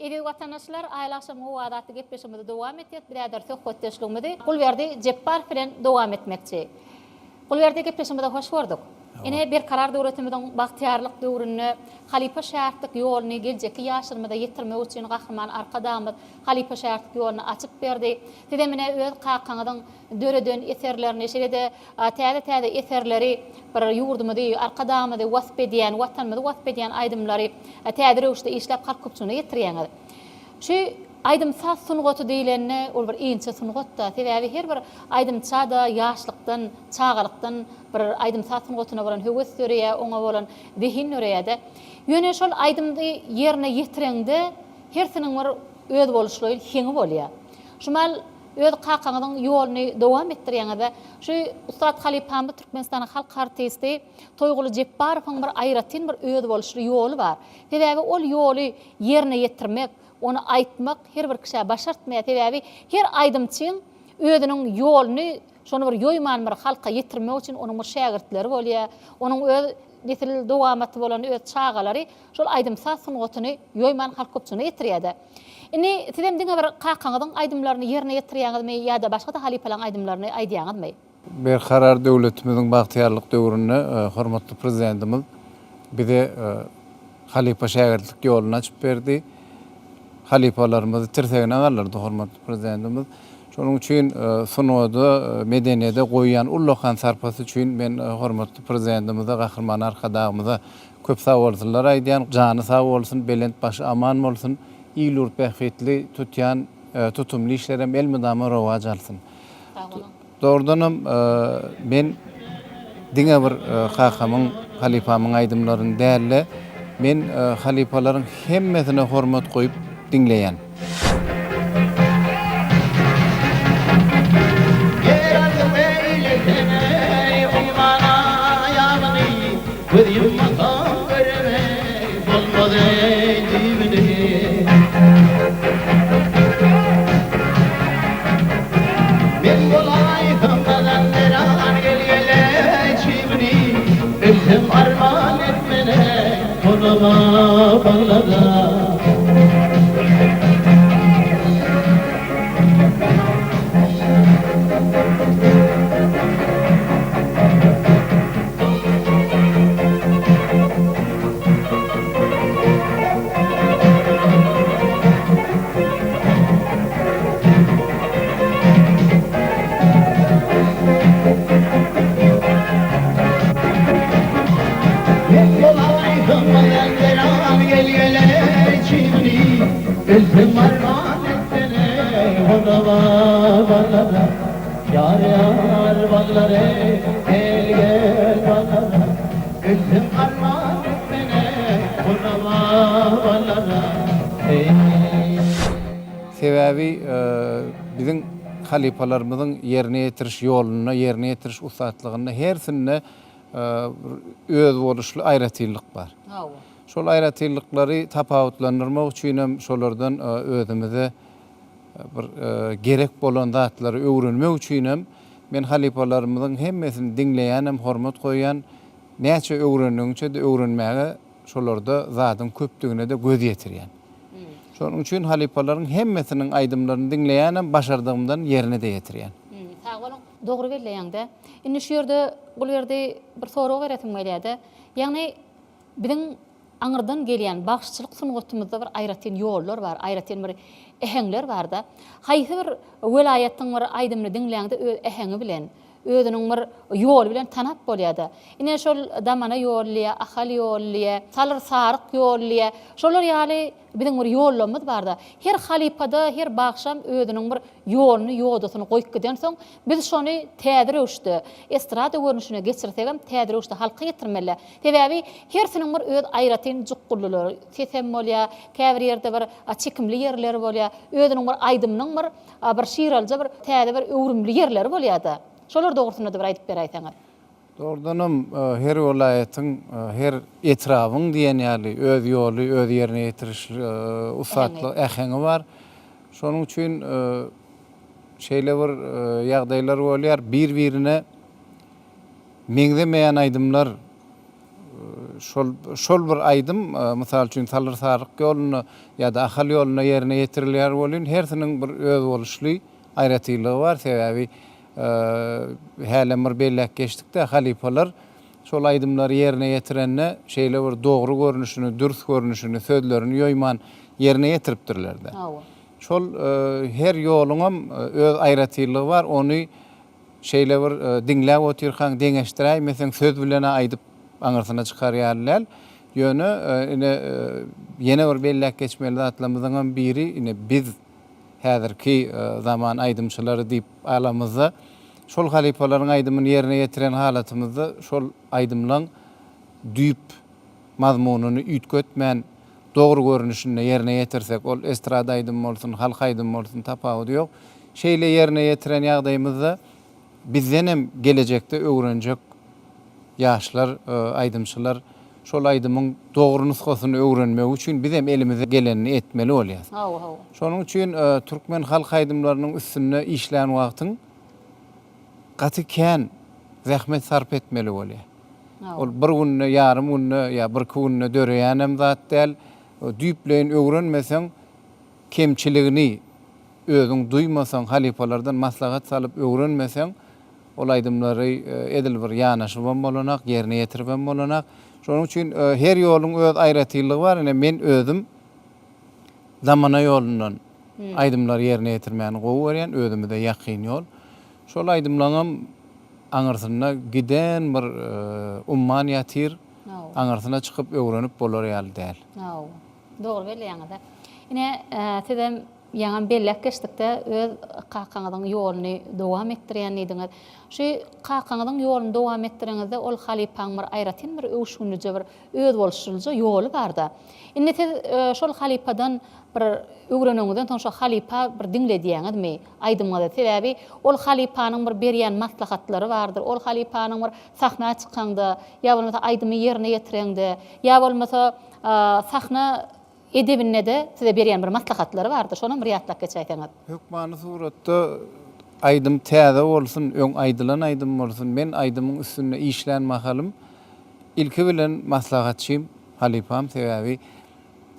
Eziz watandaşlar, Aýly agşamyň owazy atly gepleşigimizi dowam etýäs. Biz häzir söhbetdeşligimizi Gulberdi Jepbarow bilen dowam etmekçi. Gulberdi gepleşigimize hoş gördük. Ine, Berkarar döwletimiziň bagtyýarlyk döwründe halypa-şägirtlik ýoluny geljekki ýaşlarymyza ýetirmek üçin Gahryman Arkadagymyz halypa-şägirtlik ýoluny açyp berdi. Sizem ine öz kakaňyzyň döreden eserlerini, şeýle-de täze-täze eserleri, bir ýurdumyzy, Arkadagymyzy wasp edýän, Watanymyzy wasp edýän aýdymlary täze röwüşde işläp halk köpçüligine ýetirýäňiz. Şu aýdym-saz sungaty diýlende, ol bir inçe sungat-da. Sebäbi her bir aýdymça-da ýaşlykdan, çagalykdan bir aýdym-saz sungatyna bolan höwes döreýär, oňa bolan zehin döreýär-de. Ýöne şol aýdymdy ýerine ýetireňde hersiniň bir özboluşlaýyn heňi bolýar. Şu mal Öz kakaňyzyň ýoluny dowam etdirýäňiz-de. Şu ussat halypamyz Türkmenistanyň halk artisti Toýguly Jepbarowyň bir aýratyn bir özboluşly ýoly bar. Sebäbi ol ýoly ýerine ýetirmek, ony aýtmak her bir kişä başartmaýar. Sebäbi her aýdymçyň özüniň ýoluny şony bir ýoýman bir halka ýetirmek üçin onuň bir şägirtleri bolýar. Onuň öz nesil dowamaty bolan öz çagalary şol aýdym-saz sungatyny ýoýman halk köpçüligine ýetirýär-de. Indi sizem diňe bir kakaňyzyň aýdymlaryny ýerine ýetirýäňizmi ýa-da başga-da halypalaryň aýdymlaryny aýdýaňyzmy? Berkarar döwletimiziň bagtyýarlyk döwründe hormatly Prezidentimiz bize halypa-şägirtlik ýoluny açyp berdi. Halypalarymyzy tirsegine galdyrdy hormatly Prezidentimiz. Şonuň üçin sungata, medeniýete goýýan ullakan sarpasy üçin men hormatly Prezidentimize, Gahryman Arkadagymyza Köp sagbolsunlar aýdýan, jany sag bolsun, belent başy aman bolsun, il-ýurt bähbitli tutýan tutumly işlerem elmydama rowaç alsyn. Sag boluň. Dogrudanam men diňe bir kakamyň, halypamyň aýdymlaryny däl-de, men halypalaryň hemmesine hormat goýup diňleýän. Ýer arzuw eýlesene, umman aýagyny, Göz ýummasam göremen, bolmaz eý düýbüni. Men bolaýsam gazan beran gel-gele çybny, Ölsem arman etmene, gonama baglara. Men bolaýsam gelen gel gele çigni Ölsem arman etsene honama baglara Ýar ýar baglara gel gel baglara Ölsem arman etsene honama baglara Eý. Sebäbi biziň halypalarymyzyň ýerine ýetiriş ýolunda, ýerine ýetiriş ussatlygynda hersinde bir özboluşly aýratynlyk bar. Şol aýratynlyklary tapawutlandyrmak üçinem şolardan özümize bir gerek bolan zatlary öwrenmek üçinem men halypalarymyzyň hemmesini diňleýänem, hormat goýýan. Näçe öwrendigiňçe-de öwrenmäge şolarda zadyň köpdügine-de göz ýetirýän. Şonuň üçin halypalaryň hemmesiniň aýdymlaryny diňleýänem, başardygymdan ýerine-de ýetirýän. Sag boluň. Dogry belleýäň-dä. Indi şu ýerde Gulberdi bir sorag beresim gelýär-de. Ýagny biziň. aňyrdan gelýän bagşyçylyk sungatymyzda bir aýratyn ýollar bar, aýratyn bir äheňler bar-da. Haýsy bir welaýatyň bir aýdymyny diňläňde öz äheňi bilen, özüniň bir ýoly bilen tanap bolýar-da. Ine şol Damana ýoly diýýär, Ahal ýoly diýýär, Salyr Saryk ýoly diýýär. Şolar ýaly biziň bir ýollarymyz bar-da. Her halypada, her bagşam özüniň bir ýoluny, ýodasyny goýup gidensoň, biz şony täze röwüşde, estrada görnüşine geçirsegem, täze röwüşde halka ýetirmeli. Sebäbi hersiniň bir öz aýratyn jukgullylary, sesem bolýar, käbir ýerde bir çekimli ýerleri bolýar, özüniň bir aýdymynyň bir bir şiralyja bir täze bir öwrümli ýerleri bolýar-da. Şolar dogrusynda-da bir aýdyp beräýseňiz. Dogrudanam, her welaýatyň, her etrabyň diýen ýaly öz ýoly, öz ýerine ýetiriş ussatlygy, äheňi bar. Şonuň üçin şeýle bir ýagdaýlar bolýar, bir-birine meňzemeýän aýdymlar şol şol bir aýdym, mysal üçin, Salyr-Saryk ýolunda ýa-da Ahal ýolunda ýerine ýetirilýär welin, hersiniň bir özboluşly aýratynlygy bar. Sebäbi hälem bir belläp geçdik-de, halypalar şol aýdymlary ýerine ýetirende şeýle bir dogry görnüşini, dürs görnüşini, sözlerini ýoýman ýerine ýetiripdirler-de. Şol her ýoluňam öz aýratynlygy bar, ony Şeýle bir diňläp otyrkaň deňeşdiräýmeseň söz bilen-ä aýdyp aňyrsyna çykar ýaly däl. Ýöne ine ýene bir belläp geçmeli zatlarymyzyňam biri ine biz häzirki zaman aýdymçylary diýip alamyzda şol halypalaryň aýdymyny ýerine ýetiren halatymyzda şol aýdymlaň düýp mazmunyny üýtgetmän dogry görnüşinde ýerine ýetirsek, ol estrada aýdymy bolsun, halk aýdymy bolsun tapawudy ýok. Şeýle ýerine ýetiren ýagdaýymyzda bizdenem gelejekde öwrenjek ýaşlar, aýdymçylar şol aýdymyň dogry nusgasyny öwrenmegi üçin bizem elimizden gelenini etmeli bolýas. Şonuň üçin türkmen halk aýdymlarynyň üstünde işlän wagtyň gaty kän zähmet sarp etmeli bolýar. Ol bir günde, ýarym günde ýa birki günde döreýänem zat däl. Düýpleýin öwrenmeseň, kemçiligini özüň duýmasaň, halypalardan maslahat salyp öwrenmeseň, ol aýdymlary edil bir ýanaşybam bolanak, ýerine ýetiribem bolanak. Şonuň üçin her ýoluň öz aýratynlygy bar. Ine, men özüm zamana ýolundan aýdymlary ýerine ýetirmäni gowy görýän, özümize ýakyn ýol. Şol aýdymlaňam aňyrsynda giden bir umman ýatyr, aňyrsyna çykyp öwrenip bolar ýaly däl. Hawa, dogry belleýäňiz. Ine, sizem ýaňam belläp geçdikde, öz kakaňyzyň ýoluny dowam etdirýän diýdiňiz. Şu kakaňyzyň ýoluny dowam etdireňizde, ol halypaň bir aýratyn bir öwüşginlije bir özboluşlyja ýoly barda. Indi siz şol halypadan bir öwreneniňizden soň şo halypa bir diňledýäňizmi aýdymyňyzy? Sebäbi ol halypanyň bir berýän maslahatlary bardyr. Ol halypanyň bir sahna çykaňda, ýa bolmasa aýdymy ýerine ýetireňde, ýa bolmasa sahna edebinde-de size berýän bir maslahatlary bardyr. Şonam bir ýatlap geçäýseňiz. Hökmany suratda aýdym täze bolsun, öň aýdylan aýdym bolsun, men aýdymyň üstünde işlän mahalym Ilki bilen maslahatçym, halypam, sebäbi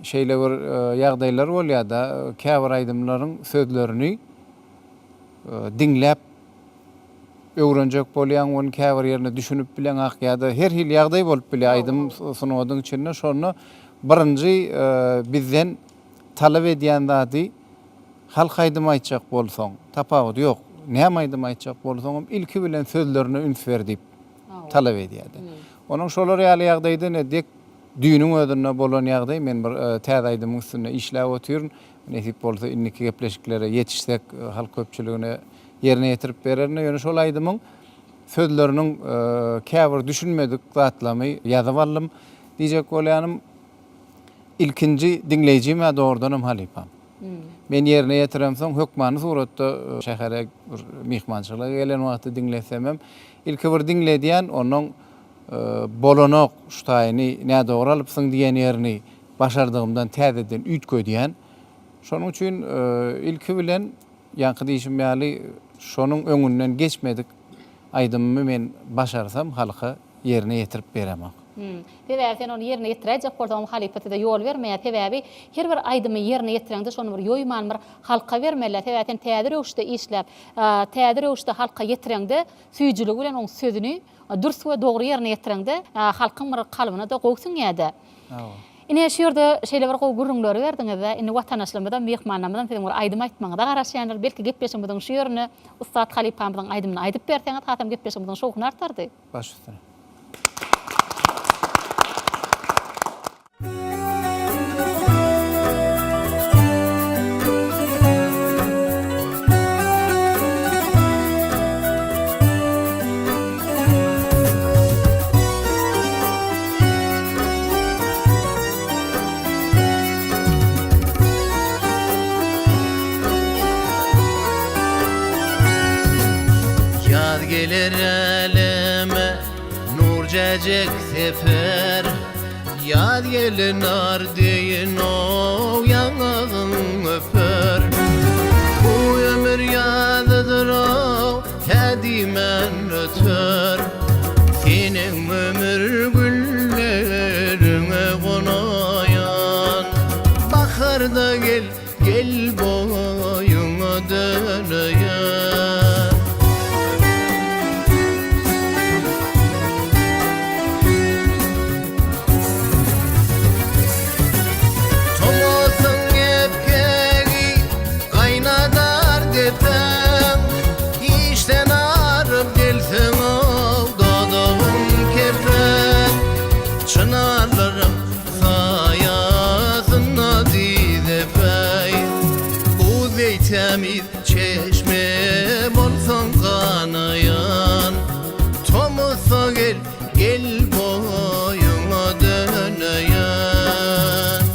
şeýle bir ýagdaýlar bolýar-da, käbir aýdymlaryň sözlerini diňläp öwrenjek bolýaň, ony käbir ýerine düşünip bileňak ýa-da her hili ýagdaý bolup bilýär aýdym sungatyň içinde. Şonda birinji bizden talap edýän zady halk aýdymy aýtjak bolsaň, tapawudy ýok, näme aýdym aýtjak bolsaňam ilki bilen sözlerine üns ber diýip talap edýärdi. Onuň şolar ýaly ýagdaýda ine dek düýnüň özünde bolan ýagdaý, men bir täze aýdymyň üstünde işläp otyryn. Nesip bolsa indiki gepleşiklere ýetişsek halk köpçüligine ýerine ýetirip bererin. Ýöne şol aýdymyň sözleriniň käbir düşünmedik zatlamy ýazyp aldym. Diýjek bolýanym ilkinji diňleýjim-ä dogrudanam halypam. Men ýerine ýetiremsoň hökmany suratda şähere bir myhmançylyga gelen wagty diňletsemem, ilki bir diňledýän, onnoň bolanok, şu taýyny nädogry alypsyň diýen ýerini başardygymdan täzeden üýtgedýän. Şonuň üçin ilki bilen ýaňky diýşim ýaly şonuň öňünden geçmedik aýdymymy men başarsam halka ýerine ýetirip beremok. Sebäbi sen ony ýerine ýetiräýjek bolsaňam halypa size ýol bermeýär. Sebäbi her bir aýdymy ýerine ýetireňde şony bir ýoýman bir halka bermeli. Sebäbi sen täze röwüşde işläp, täze röwüşde halka ýetireňde süýjüligi bilen oň sözüni dürs we dogry ýerine ýetireňde halkyň bir kalbyna-da gowy siňýär-de. Ine, şu ýerde şeýle bir gowy gürrüňleri berdiňiz-dä, indi watandaşlarymyzam, myhmanlarymyzam siziň bir aýdym aýtmagyňyza garaşýandyr. Belki gepleşigimiziň şu ýerinde ussat halypamyzyň aýdymyny aýdyp berseňiz, hasam gepleşigimiziň şowhuny artardy. Baş üstüne. Ýaz geler äleme nur jäjek seper Ýaz geler nar deýin ow ýaňagyň öper Bu ömür ýazydyr ow Hä diýmän öter. Seniň ömür gülleriňe gonaýan. Baharda gel, gel boýuňa döneýän. Tomusyň epgegi gaýnadar depäň. Işden aryp gelseň-ow, dodagyň kepek. Çynarlaryň saýasynda dyz epäý. Buz deý tämiz çeşme bolsaň ganaýan. Tomusda gel, Gel boýuňa döneýin.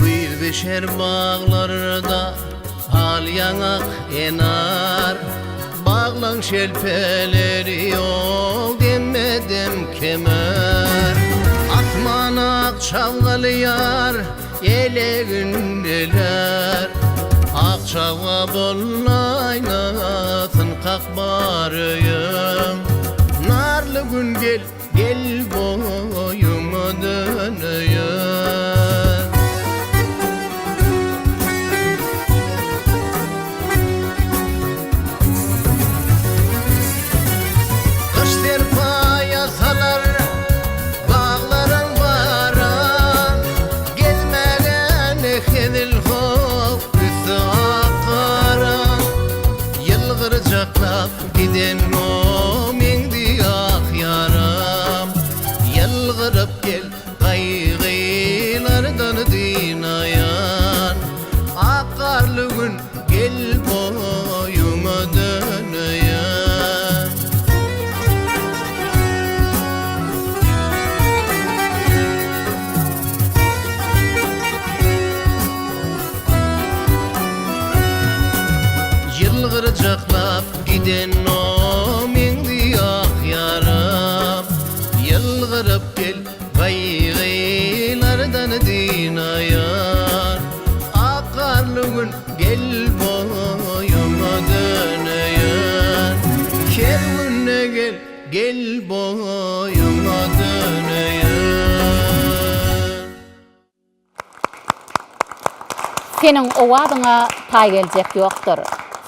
Güýz bişer baglarda al ýaňak enar, Baglaň şelpeleri ýok demme-dem kemer. Asman ak çabgalýar, elegin eler, Ak çabga bolaýmasyn kak bar öýüň. Narly gün gel, Gel boýuňa döneýin. Gyş serpaýa salar baglaryň baran, Gezmäge ne hezil hop üsti ak garan. Ýylgyrjaklap Giden o meňzi ak ýaram, Ýylgyryp gel gaýgylardan dynaýan. Ak garly gün gel boýuňa döneýän. Ýylgyrjaklap giden o meňzi ak ýaram, Ýylgyryp gel gaýgylardan dynaýan. Ak garly gün gel boýuňa döneýin. Ker günde gel, gel boýuňa döneýin. Seniň owazyňa taý geljek ýokdur.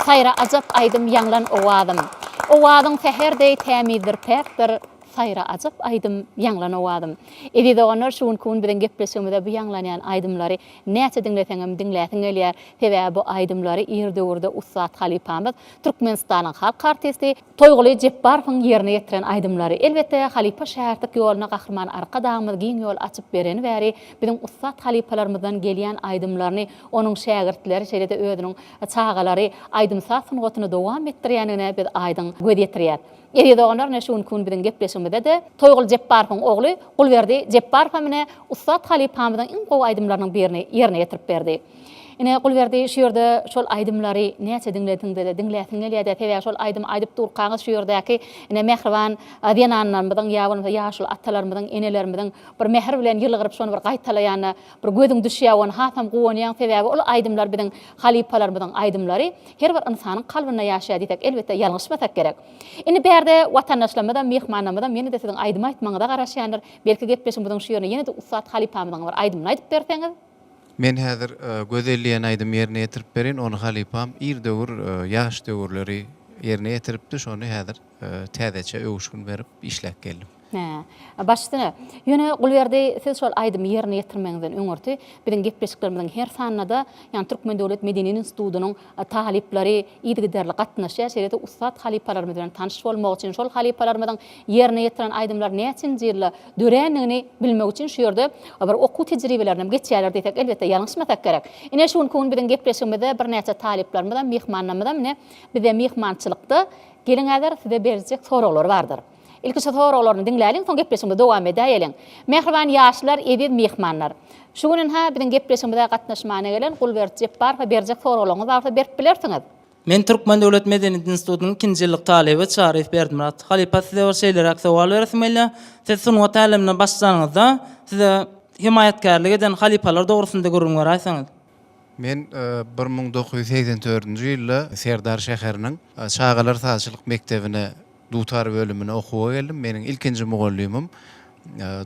Saýra ajap aýdym ýaňlan owazym. Owazyň säher deý tämizdir päkdir, Saýra ajap aýdym ýaňlan owazym. Eziz doganlar şu günki gün biziň gepleşigimize bu ýaňlanýan aýdymlary näçe diňleseňem diňläsiň gelýär. Sebäbi bu aýdymlary ir döwürde ussat halypamyz Türkmenistanyň halk artisti Toýguly Jepbarowyň ýerine ýetiren aýdymlary, elbetde, halypa-şägirtlik ýoluna Gahryman Arkadagymyz giň ýol açyp bereni bäri biziň ussat halypalarymyzdan gelýän aýdymlaryny onuň şägirtleri, şeýle-de özüniň çagalary aýdym-saz sungatyny dowam etdirýändigine biz aýdyň göz ýetirýäs. Eziz doganlar, ine şu günki gün biziň gepleşigimizde-de Toýguly Jepbarowyň ogly Gulberdi Jepbarow hem ine ussat halypamyzyň iň gowy aýdymlarynyň birini ýerine ýetirip berdi. Ine, Gulberdi, şu ýerde şol aýdymlary näçe diňlediňde-de, diňläsiň gelýär-dä, sebäbi şol aýdymy aýdyp durkaňyz şu ýerdäki, ine, mähriban zenanlarymyzyň ýa bolmasa ýaşuly atalarymyzyň, enelerimiziň bir mähir bilen ýylgyryp şony bir gaýtalaýanyna bir gözüň düşýär, ony hasam guwanýaň, sebäbi ol aýdymlar biziň halypalarymyzyň aýdymlary her bir ynsanyň kalbynda ýaşaýar diýsek, elbetde, ýalňyşmasak gerek. Indi bärde watandaşlarymyzam, myhmanlarymyzam ýene-de siziň aýdym aýtmagyňyza garaşýandyr. Belki gepleşigimiziň şu ýerinde ýene-de ussat halypamyzyň bir aýdymyny aýdyp berseňiz? Men häzir Gözel diýen aýdymy ýerine ýetirip berin, ony halypam ir döwür, ýaş döwürleri ýerine ýetiripdi, şony häzir täzeçe öwüşgin berip işläp geldim. Hä, baş üstüne. Ýöne Gulberdi, siz şol aýdymy ýerine ýetirmegiňizden öňürti, biziň gepleşiklerimiziň her sanynda-da, ýagny Türkmen döwlet medeniýet institutynyň talyplary yzygiderli gatnaşýar, şeýle-de ussat halypalarymyz bilen tanyş bolmak üçin, şol halypalarymyzyň ýerine ýetiren aýdymlary näçinji ýylda dörändigini bilmek üçin şu ýerde bir okuw tejribelerini hem geçýärler diýsek, elbetde, ýalňyşmasak gerek. Ine, şu günki gün biziň gepleşigimizde birnäçe talyplarymyzam, myhmanlarymyzam ine, bize myhmançylykda. Geliň häzir size berjek soraglary bardyr. Ilki şu soraglaryny diňläliň, soň gepleşigimizi dowam edäýeliň. Mähriban ýaşlar, eziz myhmanlar! Şu gün ynha biziň gepleşigimize gatnaşmana gelen Gulberdi Jepbarowa berjek soraglaryňyz bar bolsa berip bilersiňiz. Men Türkmen döwlet medeniýet institutynyň ikinji ýyllyk talyby Çaryýew Berdimyrat. Halypa size bir şeýleräk sowal beresim gelýär. Siz sungat älemine başlanyňyzda size hemaýatkärlik eden halypalar dogrusynda gürrüň beräýseňiz. Men 1984-nji ýylda Serdar şäheriniň çagalar sazçylyk mekdebine dutar bölümine okuwa geldim. Meniň ilkinji mugallymym,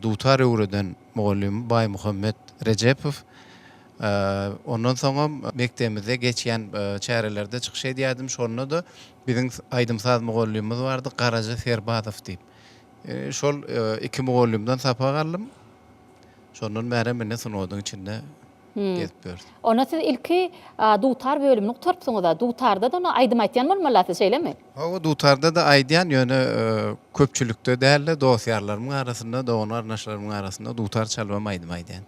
dutar öwreden mugallymym Baýmuhammet Rejepow. Ondan soňam mekdebimizde geçýän çärelerde çykyş edýärdim. Şonda-da biziň aýdym-saz mugallymymyz bardy, Garaja Serbazow diýip. Şol iki mugallymdan sapak aldym. Şondan bärem indi sungatyň içinde gezip ýörüs. Onda siz ilki dutar bölümini gutarypsyňyz-a. Dutarda-da onda aýdym aýtýan bolmaly-a siz, şeýlemi? Hawa, dutarda-da aýdýan, ýöne köpçülikde däl-de, dost-ýarlarymyň arasynda, dogan-garyndaşlarymyň arasynda dutar çalybam aýdym aýdýan.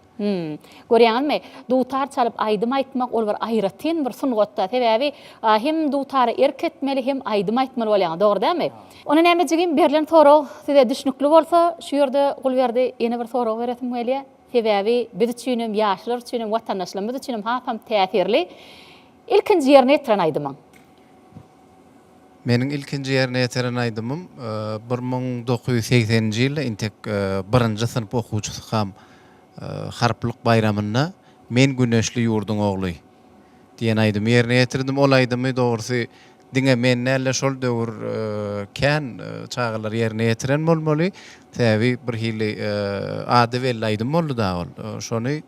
Görýäňizmi, dutar çalyp aýdym aýtmak ol bir aýratyn bir sungat-da. Sebäbi hem dutara erk etmeli, hem aýdym aýtmaly bolýaňyz, dogry dälmi? Onda näme jigim, berlen sorag size düşnükli bolsa, şu ýerde Gulberdi ýene bir sorag beresim gelýär. Sebäbi biz üçinem, ýaşlar üçinem, watandaşlarymyz üçinem hasam täsirli. Ilkinji ýerine ýetiren aýdymyň? Meniň ilkinji ýerine ýetiren aýdymym 1980-nji ýylda intek birinji synp okuwçysykam Harplyk baýramynda Men güneşli ýurduň ogly diýen aýdymy ýerine ýetirdim. Ol aýdymy dogrusy diňe men däl-de şol döwür kän çagalar ýerine ýetiren bolmaly. Sebäbi bir hili ady belli aýdym boldy-da ol. Şony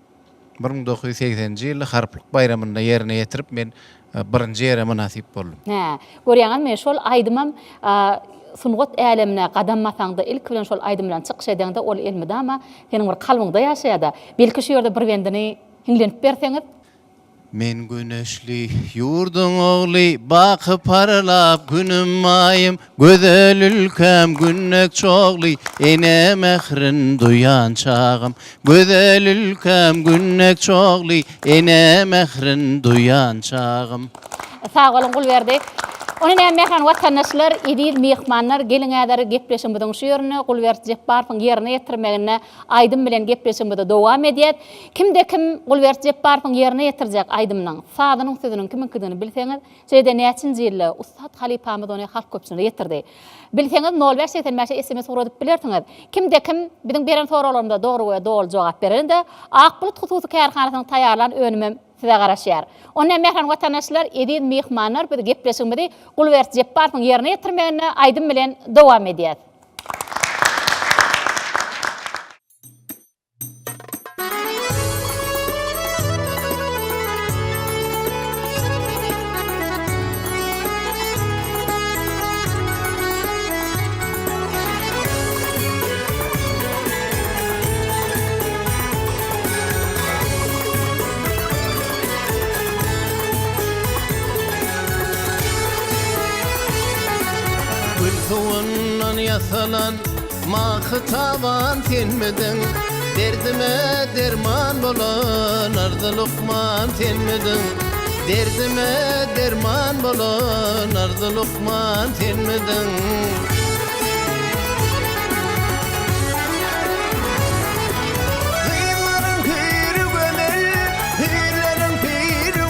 1980-nji ýylda Harplyk baýramynda ýerine ýetirip men birinji ýere mynasyp boldum. Hä, görýäňizmi, şol aýdymam sungat älemine gadam basaňda, ilki bilen şol aýdym bilen çykyş edeňde ol elmydama seniň bir kalbyňda ýaşaýar-da. Belki şu ýerde bir bendini hiňlenip berseňiz? Men güneşli ýurduň ogly, baky parlap günüm aýym, Gözel ülkäm gün dek çogly, ene mährin duýan çagym. Gözel ülkäm gün dek çogly, ene mährin duýan çagym. Sag boluň Gulberdi. Ony näme mähriban watandaşlar, eziz myhmanlar, geliň häzir gepleşigimiziň şu ýerinde Gulberdi Jepbarowyň ýerine ýetirmeginde aýdym bilen gepleşigimizi dowam edýäs. Kimde kim Gulberdi Jepbarowyň ýerine ýetirjek aýdymynyň sazynyň sözüniň kimiňkidigini bilseňiz, şeýle-de näçinji ýylda ussat halypamyz ony halk köpçüligine ýetirdi. Bilseňiz nol bäş 85-e sms ugradyp bilersiňiz. Kimde kim biziň beren soraglarymyza dogry we doly jogap berende, Ak bulut hususy kärhanasynyň taýýarlan önümem size garaşýar. Onda mähriban watandaşlar, eziz myhmanlar biz gepleşigimizi Gulberdi Jepbarowyň ýerine ýetirmeginde aýdym bilen dowam edýäs. Gül suwundan ýasalan Mahy taban senmidiň? Derdime derman bolan Arzy lukman senmidiň? Derdime derman bolan Arzy lukman senmidiň? Gyzlaryň hüýri gözel, hüýrleriň piri.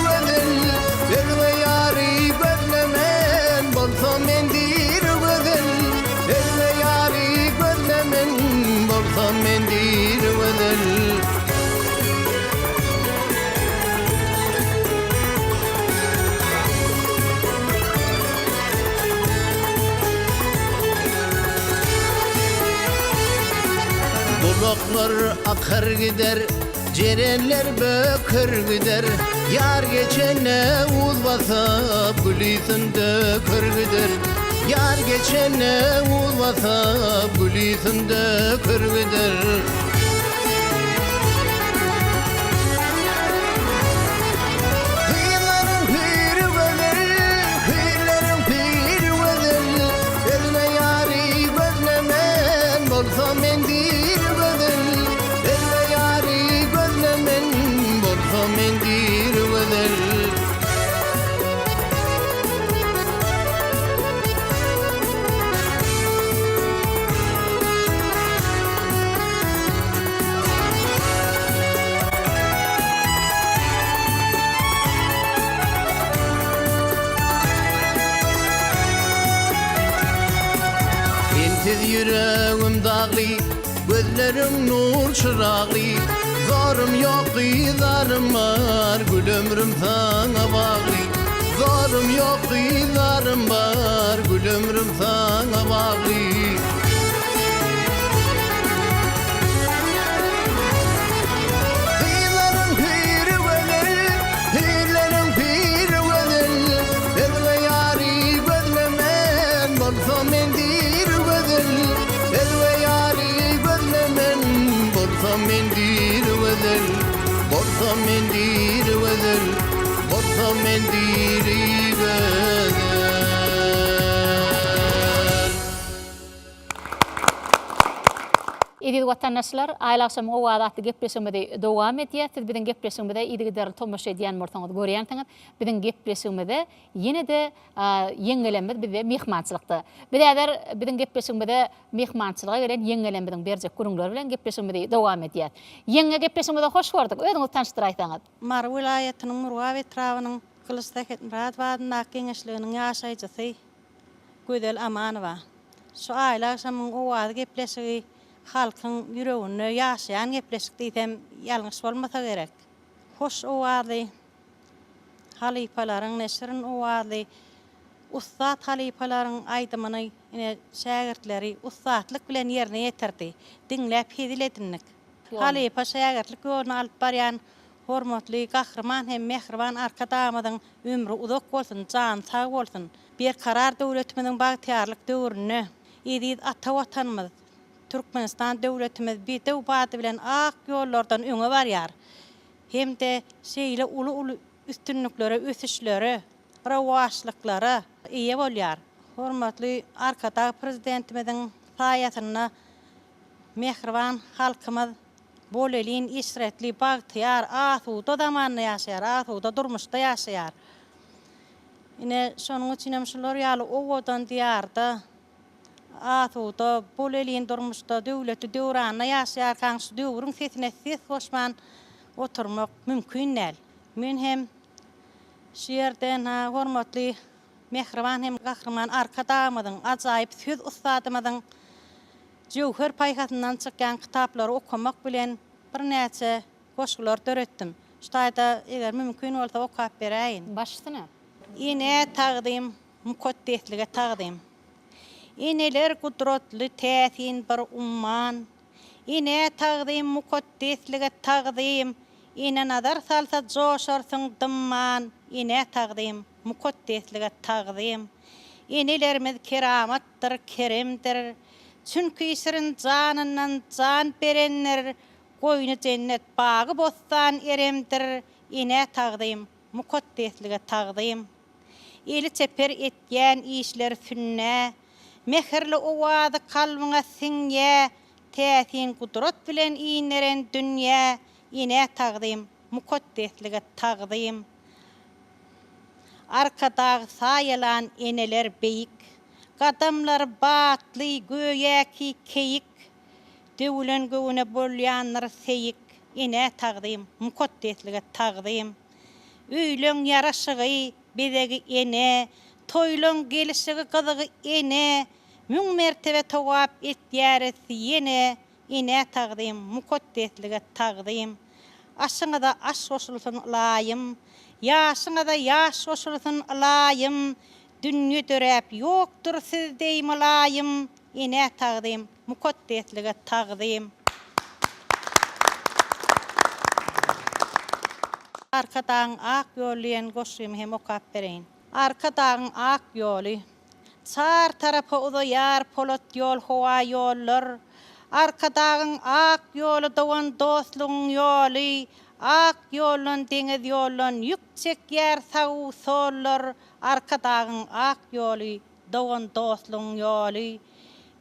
Suwlar akar gider, jerenler böker gider, Ýar geçende uz basyp, gül ysyn döker gider. Ýar geçende uz basyp, gül ysyn döker gider. Gyzlaryň hüýri gözel, hüýrleriň piri gözel, Özge ýary gözlemen bolsam men diri gözel, Özge ýary gözlemen bolsam men diri gözel. Sensiz ýüregim dagly, Gözleriň nur çyragly, Zarym ýok gyzarym bar, Gül ömrüm saňa bagly. Zarym ýok gyzarym bar, Gül ömrüm saňa bagly. Gyzlaryň hüýri gözel, Hüýrleriň piri gözel, Özge ýary gözlemen, Bolsam men diri gözel. Özge ýary gözlemen, Bolsam men diri gözel. Bolsam men diri gözel, Bolsam men diri gözel. Eziz watandaşlar, Aýly agşamyň owazy atly gepleşigimizi dowam edýäs. Siz biziň gepleşigimize yzygiderli tomaşa edýän bolsaňyz görýänsiňiz, biziň gepleşigimize ýene-de ýeňňelemmiz bizde myhmançylykda. Biz häzir biziň gepleşigimize myhmançylyga gelen ýeňňelemmiziň berjek gürrüňleri bilen gepleşigimizi dowam edýäs. Ýeňňe gepleşigimize hoş gördük. Özüňizi tanyşdyraýsaňyz. Mary welaýatynyň Murgap etrabynyň Gylyç Sähetmyradow adyndaky geňeşliginiň ýaşaýjysy Gözel Amanowa. Şu Aýly agşamyň owazy gepleşigi halkyň ýüreginde ýaşaýan gepleşik diýsem ýalňyş bolmasa gerek. Hoş owazly halypalaryň, ine şirin owazly ussat halypalaryň aýdymyny ine şägirtleri ussatlyk bilen ýerine ýetirdi. Diňläp hezil edindik. Halypa-şägirtlik ýoluny alyp barýan hormatly Gahryman hem mähriban Arkadagymyzyň ömri uzak bolsun, jany sag bolsun! Berkarar döwletimiziň bagtyýarlyk döwründe eziz ata Watanymyz, Türkmenistan döwletimiz bedew bady bilen ak ýollardan öňe barýar hem-de şeýle uly-uly üstünliklere, ösüşlere, rowaçlyklara eýe bolýar. Hormatly Arkadag Prezidentimiziň saýasynda Mähriban halkymyz bolelin, eşretli, bagtyýar, asuda zamanda ýaşaýar, asuda durmuşda ýaşaýar. Ine, şonuň üçin hem şular ýaly owadan Diýarda, asuda, bolelin durmuşda, döwletli döwranda ýaşaýarkaň şu döwrüň sesine ses goşman oturmak mümkin däl. Men hem şu ýerde hormatly mähriban hem Gahryman Arkadagymyzyň, ajaýyp söz ussadymyzyň Jöwher paýhasyndan çykýan kitaplary okamak bilen birnäçe goşgular döretdim. Şu taýda eger mümkin bolsa okap beräýin. Baş üstüne. Enä tagzym, mukaddeslige tagzym. Eneler gudratly, täsin bir umman. Enä tagzym, mukaddeslige tagzym. Enä nazar salsa joşarsyň dymman. Enä tagzym, mukaddeslige tagzym. Enelerimiz keramatdyr, keremdir. Çünki şirin janyndan jan berendir. Goýny jennet, bagy-bossan eremdir. Enä tagzym, mukaddeslige tagzym. Eli çeper etýän işleri sünnä. Mähirli owazy kalbyňa siňýä. Täsin gudrat bilen inderen dünýä. Enä tagzym, mukaddeslige tagzym. Arkadag saýalan eneler beýik, Gadamlary batly, göýäki keýik, Döwülen göwüne bolýandyr seýik, Enä tagzym, mukaddeslige tagzym. Öýleň ýaraşygy, bezegi ene, Toýlaň gelişigi, gyzygy ene, Müň mertebe togap etýäris ýene, Enä tagzym, mukaddeslige tagzym. Aşyňyza aş goşulsyn ylaýym, Ýaşyňyza ýaş goşulsyn ylaýym, Dünýe döräp ýokdur siz deý mylaýym, Enä tagzym, mukaddeslige tagzym. Arkadagyň ak ýoly diýen goşgymy hem okap bereýin. Arkadagyň ak ýoly. Çar tarapa uzaýar polat ýol howa ýollar. Arkadagyň ak ýoly dogan dostlugyň ýoly. Ak ýoldan deňiz ýoldan ýük çekýär sagu sollar. Arkadagyň ak ýoly dogan dostlugyň ýoly.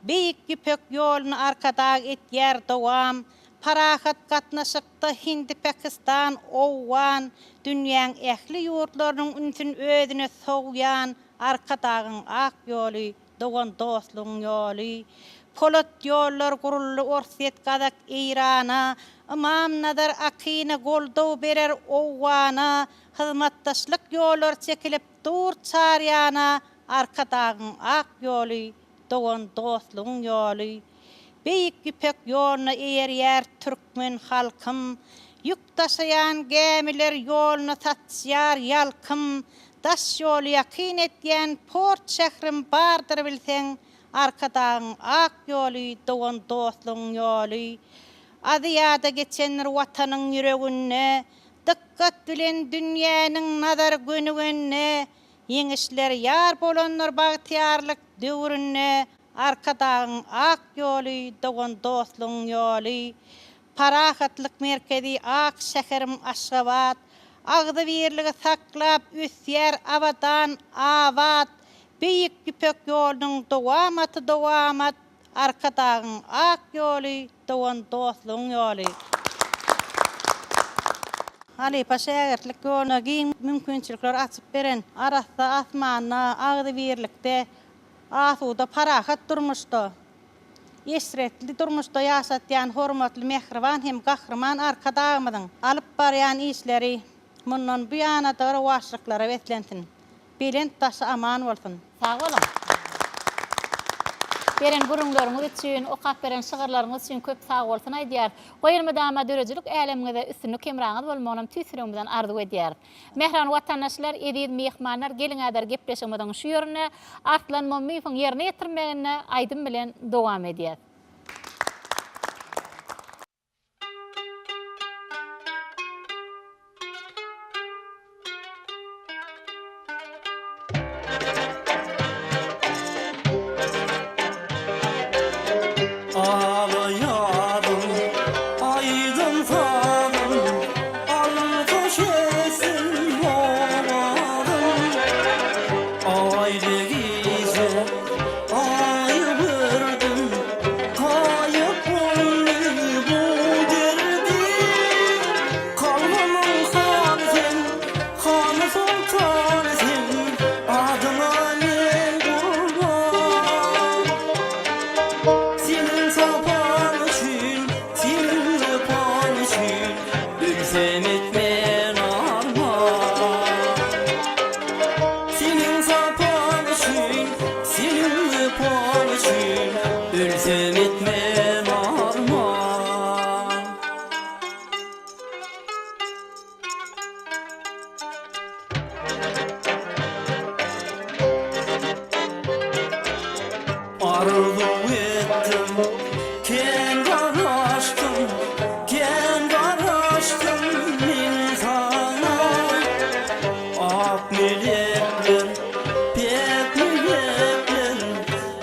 Beýik Ýüpek ýoluny Arkadag etýär dowam. Parahat gatnaşykda Hindi-Pakistan, Owgan, dünýäň ähli ýurtlarynyň ünsüni özüne sowýan Arkadagyň ak ýoly, dogan-dostlugyň ýoly. Polat ýollar guruldy Orsýet, Gazak, Eýrana, Ymam Nazar Akyna goldaw berer Owgana, Hyzmatdaşlyk ýollary çekilip dur çar ýana, Arkadagyň ak ýoly, dogan-dostlugyň ýoly. Beýik Ýüpek ýoluna eýerýär türkmen halkym. Ýük daşaýan gämiler ýoluna saçýar ýalkym. Daş ýoly ýakyn etýän port şährim bardyr bilseň, Arkadagyň ak ýoly, dogan-dostlugyň ýoly. Aziada geçendir Watanyň ýüreginde, Dykgat bilen dünýäniň nazary gönügende, Ýeňişler ýar bolandyr bagtyýarlyk döwründe, Arkadagyň ak ýoly, dogan-dostlugyň ýoly. Parahatlyk merkezi ak şäherim Aşgabat, Agzybirligi saklap ösýär abadan, abat. Beýik Ýüpek ýolunyň dowamaty dowamat, Arkadagyň ak ýoly, dogan-dostlugyň ýoly. Halypa-şägirtlik ýoluna giň mümkinçilikler açyp beren arassa asmanda, agzybirlikde, asuda, parahat durmuşda, eşretli durmuşda ýaşatýan hormatly mähriban hem Gahryman Arkadagymyzyň alyp barýan işleri mundan buýana-da rowaçlyklara beslensin! Belent daşy aman bolsun! Sag boluň. Beren gürrüňleriňiz üçin, okap beren şygyrlaryňyz üçin köp sagbolsun aýdýarys. Goý elmydama döredijilik älemiňizde üstünlik hemraňyz bolmagynam tüýs ýüregimizden arzuw edýäris. Mähriban watandaşlar, eziz myhmanlar, geliň häzir gepleşigimiziň şu ýerinde Arslan Mommyýewiň ýerine ýetirmeginde aýdym bilen dowam edýäs. Alaýaryn aýdym-sazym, Alkyş etsin owazym. Aýly gije Aýy gördüm, gaýyp boldy bu derdim. Kalbymyň hany sen, hany soltany sen, Adyňa men gurban. Seniň sapaň üçin, seniň wepaň üçin, Ölsem etmen arman. Seniň sapaň üçin, seniň wepaň üçin, Ölsem etmen arman. Arzuw etdim, kän garaşdym, kän garaşdym men saňa. Ak melekler, päk melekler,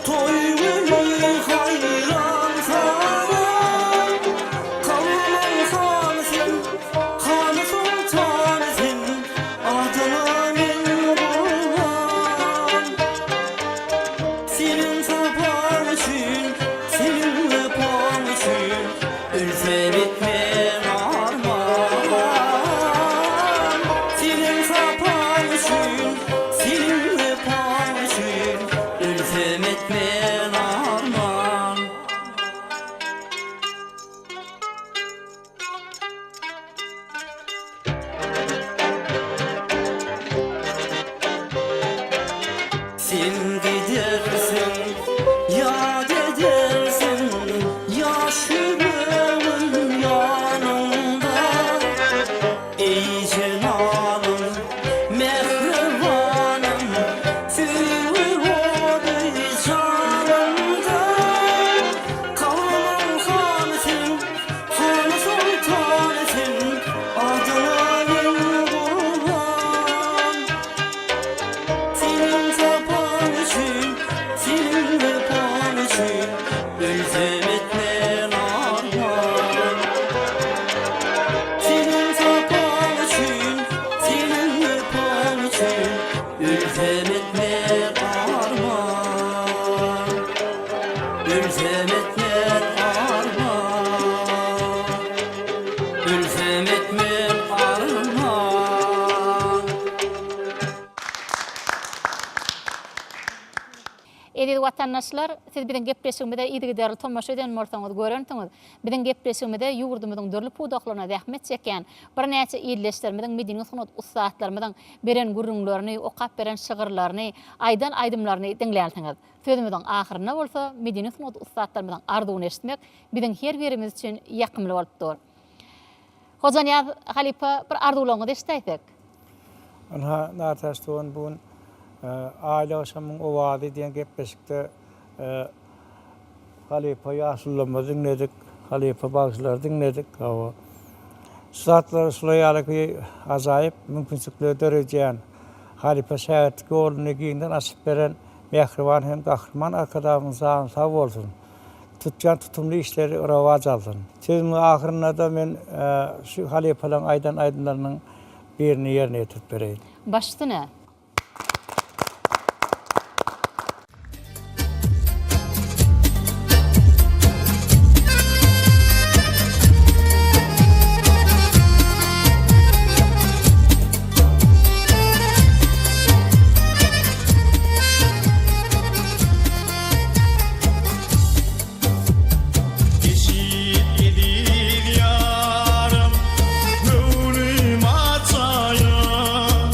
toý güni haýran saňa. Kalbymyň hany sen, hany soltany sen, adyňa men gurban. Seniň sapaň üçin, seniň wepaň üçin, Ölsem etmen arman. Seniň sapaň üçin, seniň wepaň üçin, Ölsem etmen arman. Sen gidersiň, ýat edersiň, Ýaş ýüregim ýanyňda. Eý jenanym, mähribanym, Söýgi ody janymda. Kalbymyň hany sen, Hany soltany sen, Adyňa men gurban. watandaşlar, siz biziň gepleşigimize yzygiderli tomaşa eden bolsaňyz, görensiňiz, biziň gepleşigimize ýurdumyzyň dürli pudaklarynda zähmet çekýän birnäçe ildeşlerimiziň, medeni-sungat ussatlarymyzyň beren gürrüňlerini, okap beren şygyrlaryny, aýdan aýdymlaryny diňlänsiňiz. Sözümiziň ahyrynda bolsa medeni-sungat ussatlarymyzyň arzuwyny eşitmek biziň her birimiz üçin ýakymly bolup dur. Hojanyýaz halypa bir arzuwlaryňyzy eşidäýsek. Ynha, Nartäç dogan bu gün Aýly agşamyň owazy diýen gepleşikde halypa ýaşulularymyzy diňledik, halypa bagşylary diňledik. Hawa. Şu zatlar şular ýaly ajaýyp mümkinçilikleri döredýän, halypa şägirtlik ýoluny giňden açyp beren mähriban hem Gahryman Arkadagymyzyň jany sag bolsun! Tutýan tutumly işleri rowaç alsyn! Sözümiň ahyrynda-da men şu halypalaryň aýdan aýdymlarynyň birini ýerine ýetirip bereýin. Baş üstüne! Eşit eziz ýarym, göwnüm açaýyn.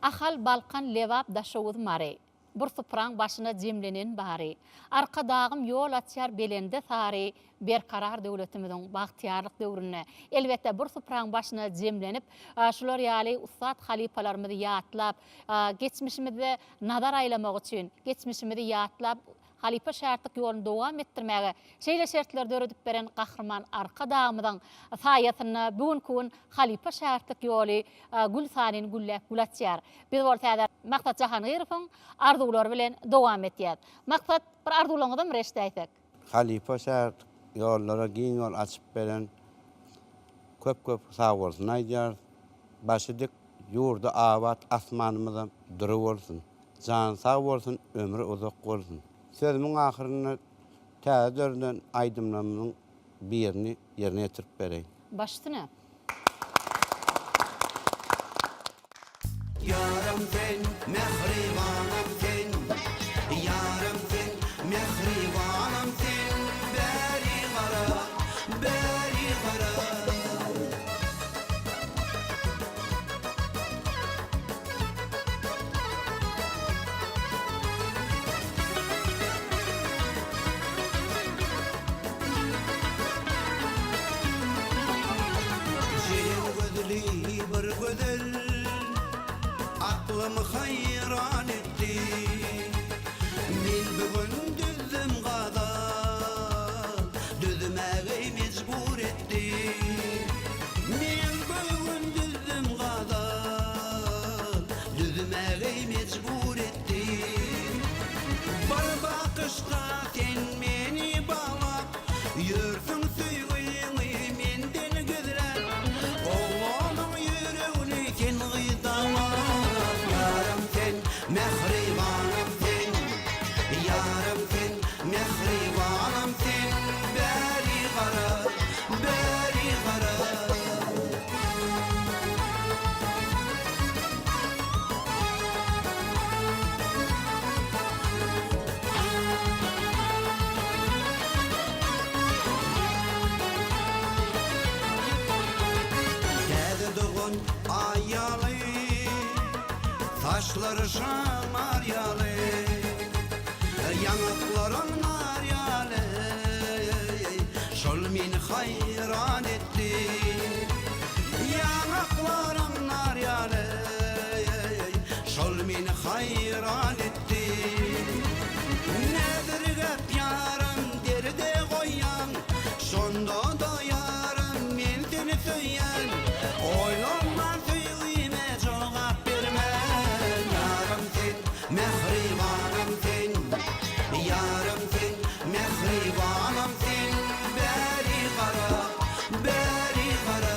Ahal, Balkan, Lebap, Daşoguz, Mary. Bir supraň başyna jemlenen bary. Arkadagym ýol açýar belende sary Berkarar döwletimiziň bagtyýarlyk döwründe, elbetde, bir supraň başyna jemlenip, şular ýaly ussat halypalarymyzy ýatlap, geçmişimizde nazar aýlamak üçin, geçmişimizi ýatlap, halypa-şägirtlik ýoluny dowam etdirmäge şeýle şertleri döredip beren Gahryman Arkadagymyzyň saýasynda bu günki gün halypa-şägirtlik ýoly gül sanyn gülläp gül açýar. Biz bolsa häzir Maksat Jahangirowyň arzuwlary bilen dowam etýäs. Maksat, bir arzuwlaryňyzam bir eşidäýsek. Halypa-şägirtlik ýollara giň ýol açyp beren köp-köp sagbolsun aýdýarys. Başy dik, ýurdy abat, asmanymyzam dury bolsun. Jany sag bolsun, ömri uzak bolsun. Sözümiň ahyrynda täze döreden aýdymlarymyň birini ýerine ýetirip bereýin. Baş üstüne. Ýarym sen, mähribanym sen, Ýarym sen, mähribanym sen, Bäri gara, bäri gara. Jeren gözli bir gözel Aklymy haýran etdi. Men bu gün düzdüm gazal, Düzmäge mejbur etdi. Men bu gün düzdüm gazal, Düzmäge mejbur etdi. Bir bakyşda sen meni baglap, Ýörsüň söýgiňi menden gizläp, Oglanyň ýüregini sen gyzdalap. Ýarym sen, mähribanym sen, Ýarym sen, mähribanym sen, Bäri gara, bäri gara. Täze dogan Aý ýaly, Saçlary şamar ýaly, Ýaňaklaram nar ýaly, Şol meni haýran etdi. Ýaňaklaram nar ýaly, Şol meni haýran etdi. Näzirgäp ýarym derde goýýaň, Şonda-da ýarym men seni söýýän. Oýlanman söýgime jogap bermän, Ýarym sen, mähribanym sen, Ýarym sen, mähribanym sen, Bäri gara, bäri gara.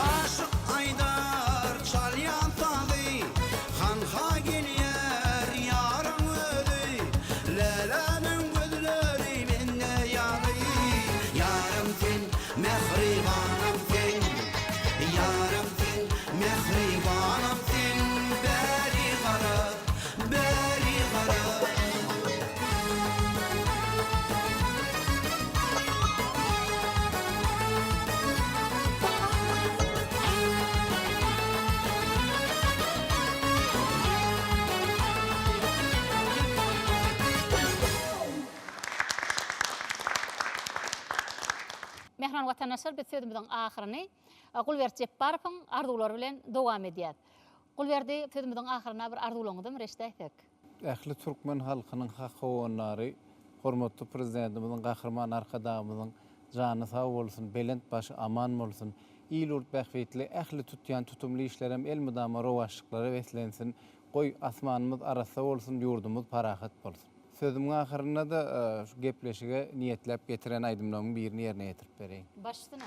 Aşyk aýdar çalýan sazy, Hanha gelýär ýaryň özi, Läläniň gözleri mende ýaly. Ýarym sen, mähribanym sen, Ýarym sen, mähribanym sen, Bäri gara, bäri gara. Mähriban watandaşlar biz sözümiziň ahyryny Gulberdi Jepbarowyň arzuwlary bilen dowam edýäs. Gulberdi sözümiziň ahyryna bir arzuwlaryňyzam bir eşidäýsek. Ähli türkmen halkynyň hak howandary hormatly Prezidentimiziň Gahryman Arkadagymyzyň jany sag bolsun, belent başy aman bolsun, il-ýurt bähbitli ähli tutýan tutumly işlerem elmydama rowaçlyklara beslensin, goý, asmanymyz arassa bolsun, ýurdumyz parahat bolsun! Sözümiň ahyrynda-da şu gepleşige niýetläp getiren aýdymlarymyň birini ýerine ýetirip bereýin. Baş üstüne.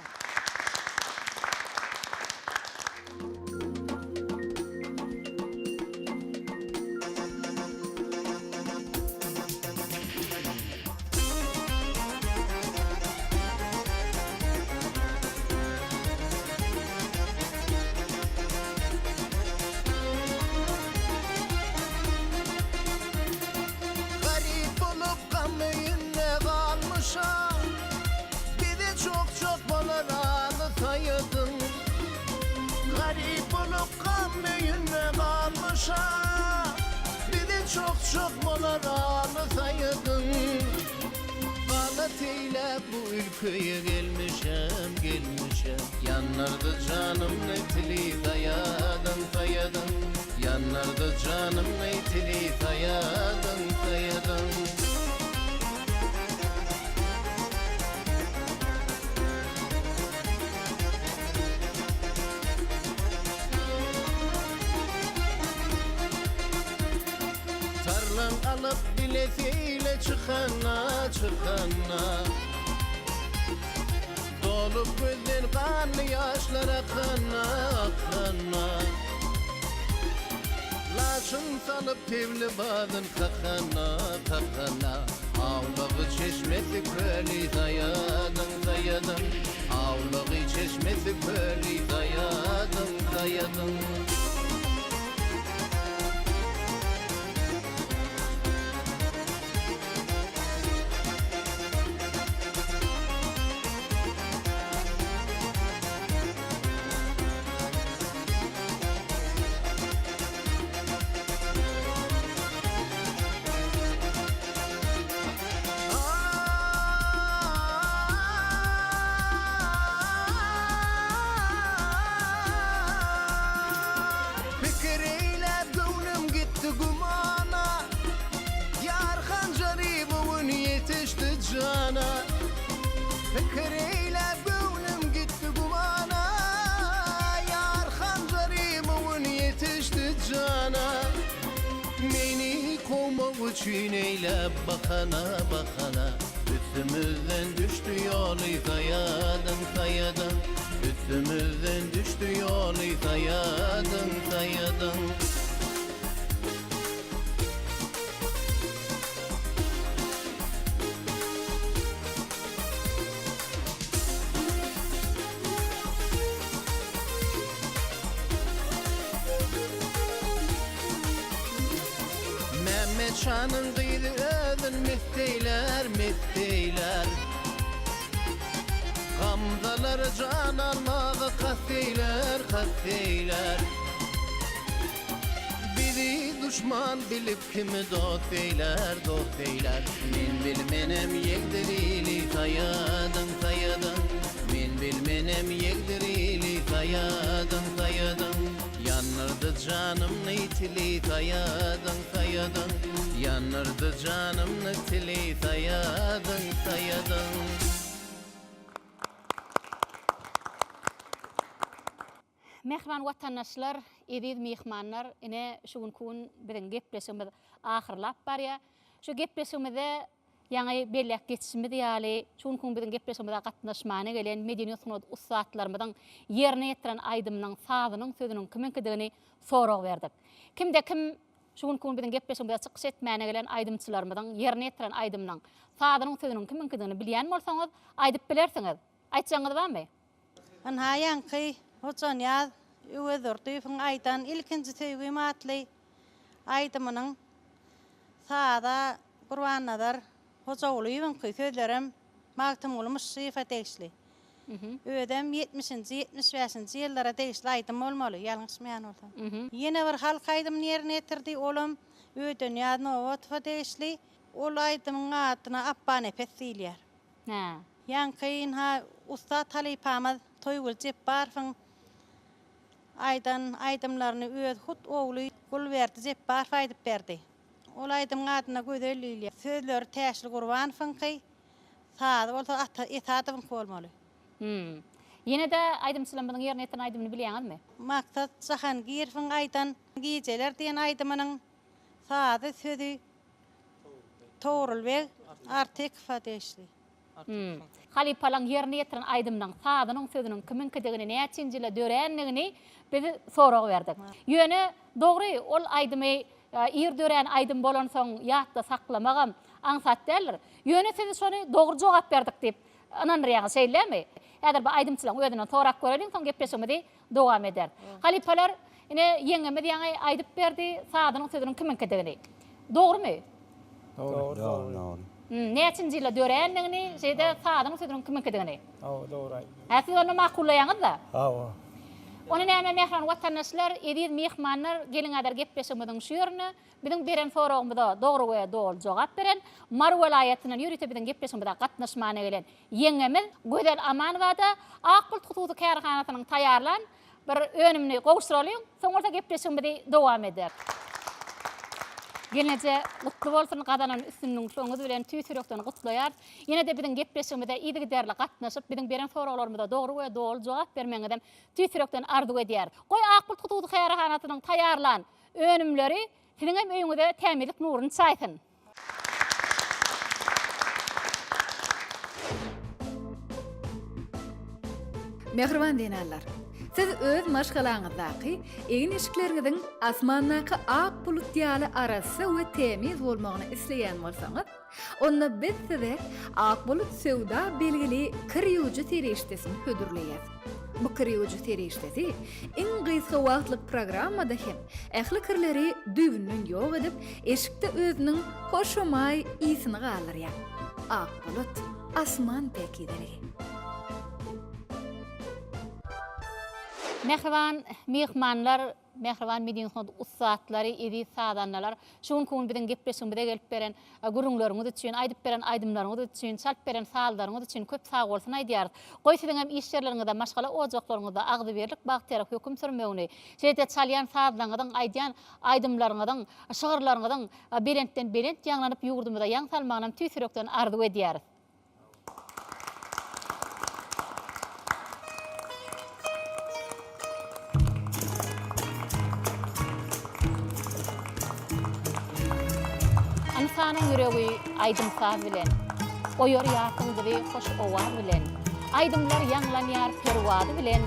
şa Bize çok-çok bolar alysaýdyň Galat eýläp bu ülkeye gelmişem, gelmişem Ýanlarda janymny tili saýadyň, saýadyň Ýanlarda janymny tili saýadyň, saýadyň. Tarlan alyp bile seýle çykanda, çykanda. Dolup gözden ganly ýaşlar akanda, akanda. Laçyn salyp tebli bazyn kakanda, kakanda. Awlagy çeşmesi köli saýadyň, saýadyň. Awlagy çeşmesi köli saýadyň, saýadyň. Pikir eýläp göwnüm gitdi gümana, Ýar hanjary bu gün ýetişdi jana. Pikir eýläp göwnüm gitdi gümana, Ýar hanjary bu gün ýetişdi jana. Meni kowmak üçin eýläp bahana, bahana, Üstümizden düşdi ýoly saýadyň, saýadyň, Üstümizden düşdi ýoly saýadyň, saýadyň. Mämmet şanyň gyzy özün mest eýlär, mest eýlär. Gamzalar jan almaga kast eýlär, kast eýlär. Bizi duşman bilip kimi dost eýlär, dost eýlär. Men bilmenem ýegdir ili saýadyň, saýadyň. Men bilmenem ýegdir ili saýadyň, saýadyň. Ýandyrdy janymny tili saýadyň, saýadyň. Ýandyrdy janymny tili saýadyň, saýadyň. Mähriban watandaşlar, eziz myhmanlar, ine, şu günki gün biziň gepleşigimiz ahyrlap barýar. Şu gepleşigimizde ýaňy belläp geçişimiz ýaly, şu günki gün biziň gepleşigimize gatnaşmana gelen medeniýet-sungat ussatlarymyzyň ýerine ýetiren aýdymynyň sazynyň, sözüniň kimiňkidigini sorag berdik. Kimde-kim şu günki gün biziň gepleşigimize çykyş etmäne gelen aýdymçylarymyzyň ýerine ýetiren aýdymynyň sazynyň, sözüniň kimiňkidigini bilýän bolsaňyz, aýdyp bilersiňiz. Aýtjagyňyz barmy? Ynha ýaňky Hojanyýaz Öwezdurdyýewiň aýdan Ilkinji söýgim atly aýdymynyň saza Gurbannazar Hojagulyýewiňki, sözlerem Magtymguly Myşşyýewe degişli. Özem ýetmişinji, 75-nji ýyllara degişli aýdym bolmaly, ýalňyşmaýan bolsam. Ýene bir halk aýdymyny ýerine ýetirdi, olam Ödenyýaz Nobatowa degişli. Ol aýdymyň adyna Apbanepes diýilýär. Hä. Ýaňky ynha ussat halypamyz Toýgül Jepbarowyň aýdan aýdymlaryny öz hut ogly Gulberdi Jepbarow aýdyp berdi. Ol aýdymyň adyna Gözel diýilýär. Sözleri Täşli Gurbanowyňky, sazy bolsa Ata Esadowyňky bolmaly. Hum. Ýene-de aýdymçylarymyzyň ýerine ýetiren aýdymyny bilýäňizmi? Maksat Jahangirowyň aýdan Gijeler diýen aýdymynyň sazy, sözi Togrulbeg Artykowa degişli. Halypalaň ýerine ýetiren aýdymynyň sazynyň sözüniň kimiňkidigini näçinji ýylda dörändigini biz sorag berdik. Ýöne dogry ol aýdymy ir dörän aýdym bolansoň ýatda saklamagam aňsat däldir. Ýöne siz şony dogry jogap berdik diýip ynandyrýaňyz şeýlemi? Häzir bu aýdymçylaryň özünden sorap göreliň soň gepleşigimizi dowam ederis. Halypalar, ine, ýeňňemiz ýaňy aýdyp berdi, sazynyň sözüniň kimiňkidigini. Dogrumy? Dogry, dogry. Dogry. Näçinji ýylda dörändigini, şeýle-de sazynyň sözüniň kimiňkidigini. Hawa, dogry aýdýar. Hä, siz onda makullaýaňyz-da? Hawa. Onda näme mähriban watandaşlar, eziz myhmanlar, geliň häzir gepleşigimiziň şu ýerine biziň beren soragymyza dogry we doly jogap beren Mary welaýatyndan ýörite biziň gepleşigimize gatnaşmana gelen ýeňňemiz Gözel Amanowada Ak Bulut hususy kärhanasynyň taýýarlan Bir önümini gowşuralyň, soň bolsa gepleşigimizi dowam ederis. Gelneje gutly bolsun gazanan üstünligiňiz bilen tüýs ýürekden gutlaýarys. Ýene-de biziň gepleşigimize yzygiderli gatnaşyp, biziň beren soraglarymyza dogry we doly jogap bermegiňizem tüýs ýürekden arzuw edýäris. Goý Ak Bulut hususy kärhanasynyň taýýarlan önümleri siziňem öýüňize tämizlik nuruny çaýsyn! Mähriban zenanlar! Siz öz maşgalaňyzdaky egin-eşikleriňiziň asmandaky ak bulut ýaly arassa we tämiz bolmagyny isleýän bolsaňyz, onda biz size Ak bulut söwda belgili kir ýuwujy serişdesini hödürleýäs. Bu kir ýuwujy serişdesi iň gysga wagtlyk programmada hem ähli kirleri düýbünden ýok edip, eşikde özüniň hoşamaý ysyny galdyrýar. Ak bulut, asman päkizeligi. Mähriban myhmanlar, mähriban medeni-sungat ussatlary, eziz sazandalar, şu günki gün biziň gepleşigimize gelip beren gürrüňleriňiz üçin, aýdyp beren aýdymlaryňyz üçin, çalyp beren sazlaryňyz üçin köp sagbolsun aýdýarys. Goý siziňem iş ýerleriňizde, maşgala ojaklaryňyzda agzybirlik, bagtyýarlyk höküm sürmegini, şeýle-de çalýan sazlaryňyzyň, aýdýan aýdymlaryňyzyň, şygyrlaryňyzyň belentden belent ýaňlanyp ýurdumyza ýaň salmagynam tüýs ýürekden arzuw edýäris. Ynsanyň ýüregi aýdym-saz bilen, Oýar ýasyň bizi hoş owaz bilen. Aýdymlar ýaňlanýar perwazy bilen,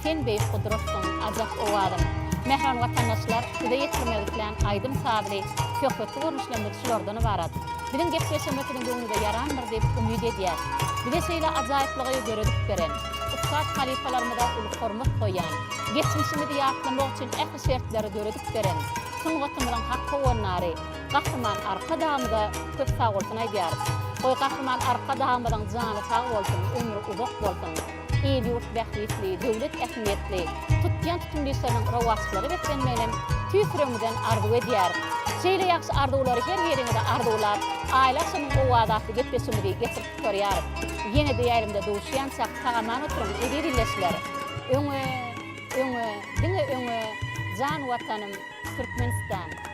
Sen beýik gudratsyň, ajap owazyň. Mähriban watandaşlar, size ýetirmek islän aýdym-sazly, söhbetli görnüşlerimiz şulardan ybarat. Biziň gepleşigimiz siziň göwnüňize ýarandyr diýip umyt edýäs. Bize şeýle ajaýyplygy döredip beren, ussat halypalarymyza uly hormat goýýan, geçmişimizi ýatlamak üçin ähli şertleri döredip beren sungatymyzyň hak howandary Gahryman Arkadagymyza köp sagbolsun aýdýarys. Goý Gahryman Arkadagymyzyň jany sag bolsun, ömri uzak bolsun! Il-ýurt bähbitli, döwlet ähmiýetli tutýan tutumly işleriniň rowaçlyklara beslenmeginem tüýs ýüregimizden arzuw edýäris. Şeýle ýagşy arzuwlary her biriňize arzuwlap, Aýly agşamyň owazy atly gepleşigimizi geçirip gutarýarys. Ýene-de ýaýlymda duşýançak sag-aman oturyň, eziz ildeşler! Öňe, öňe, diňe öňe, jan Watanym, Türkmenistan!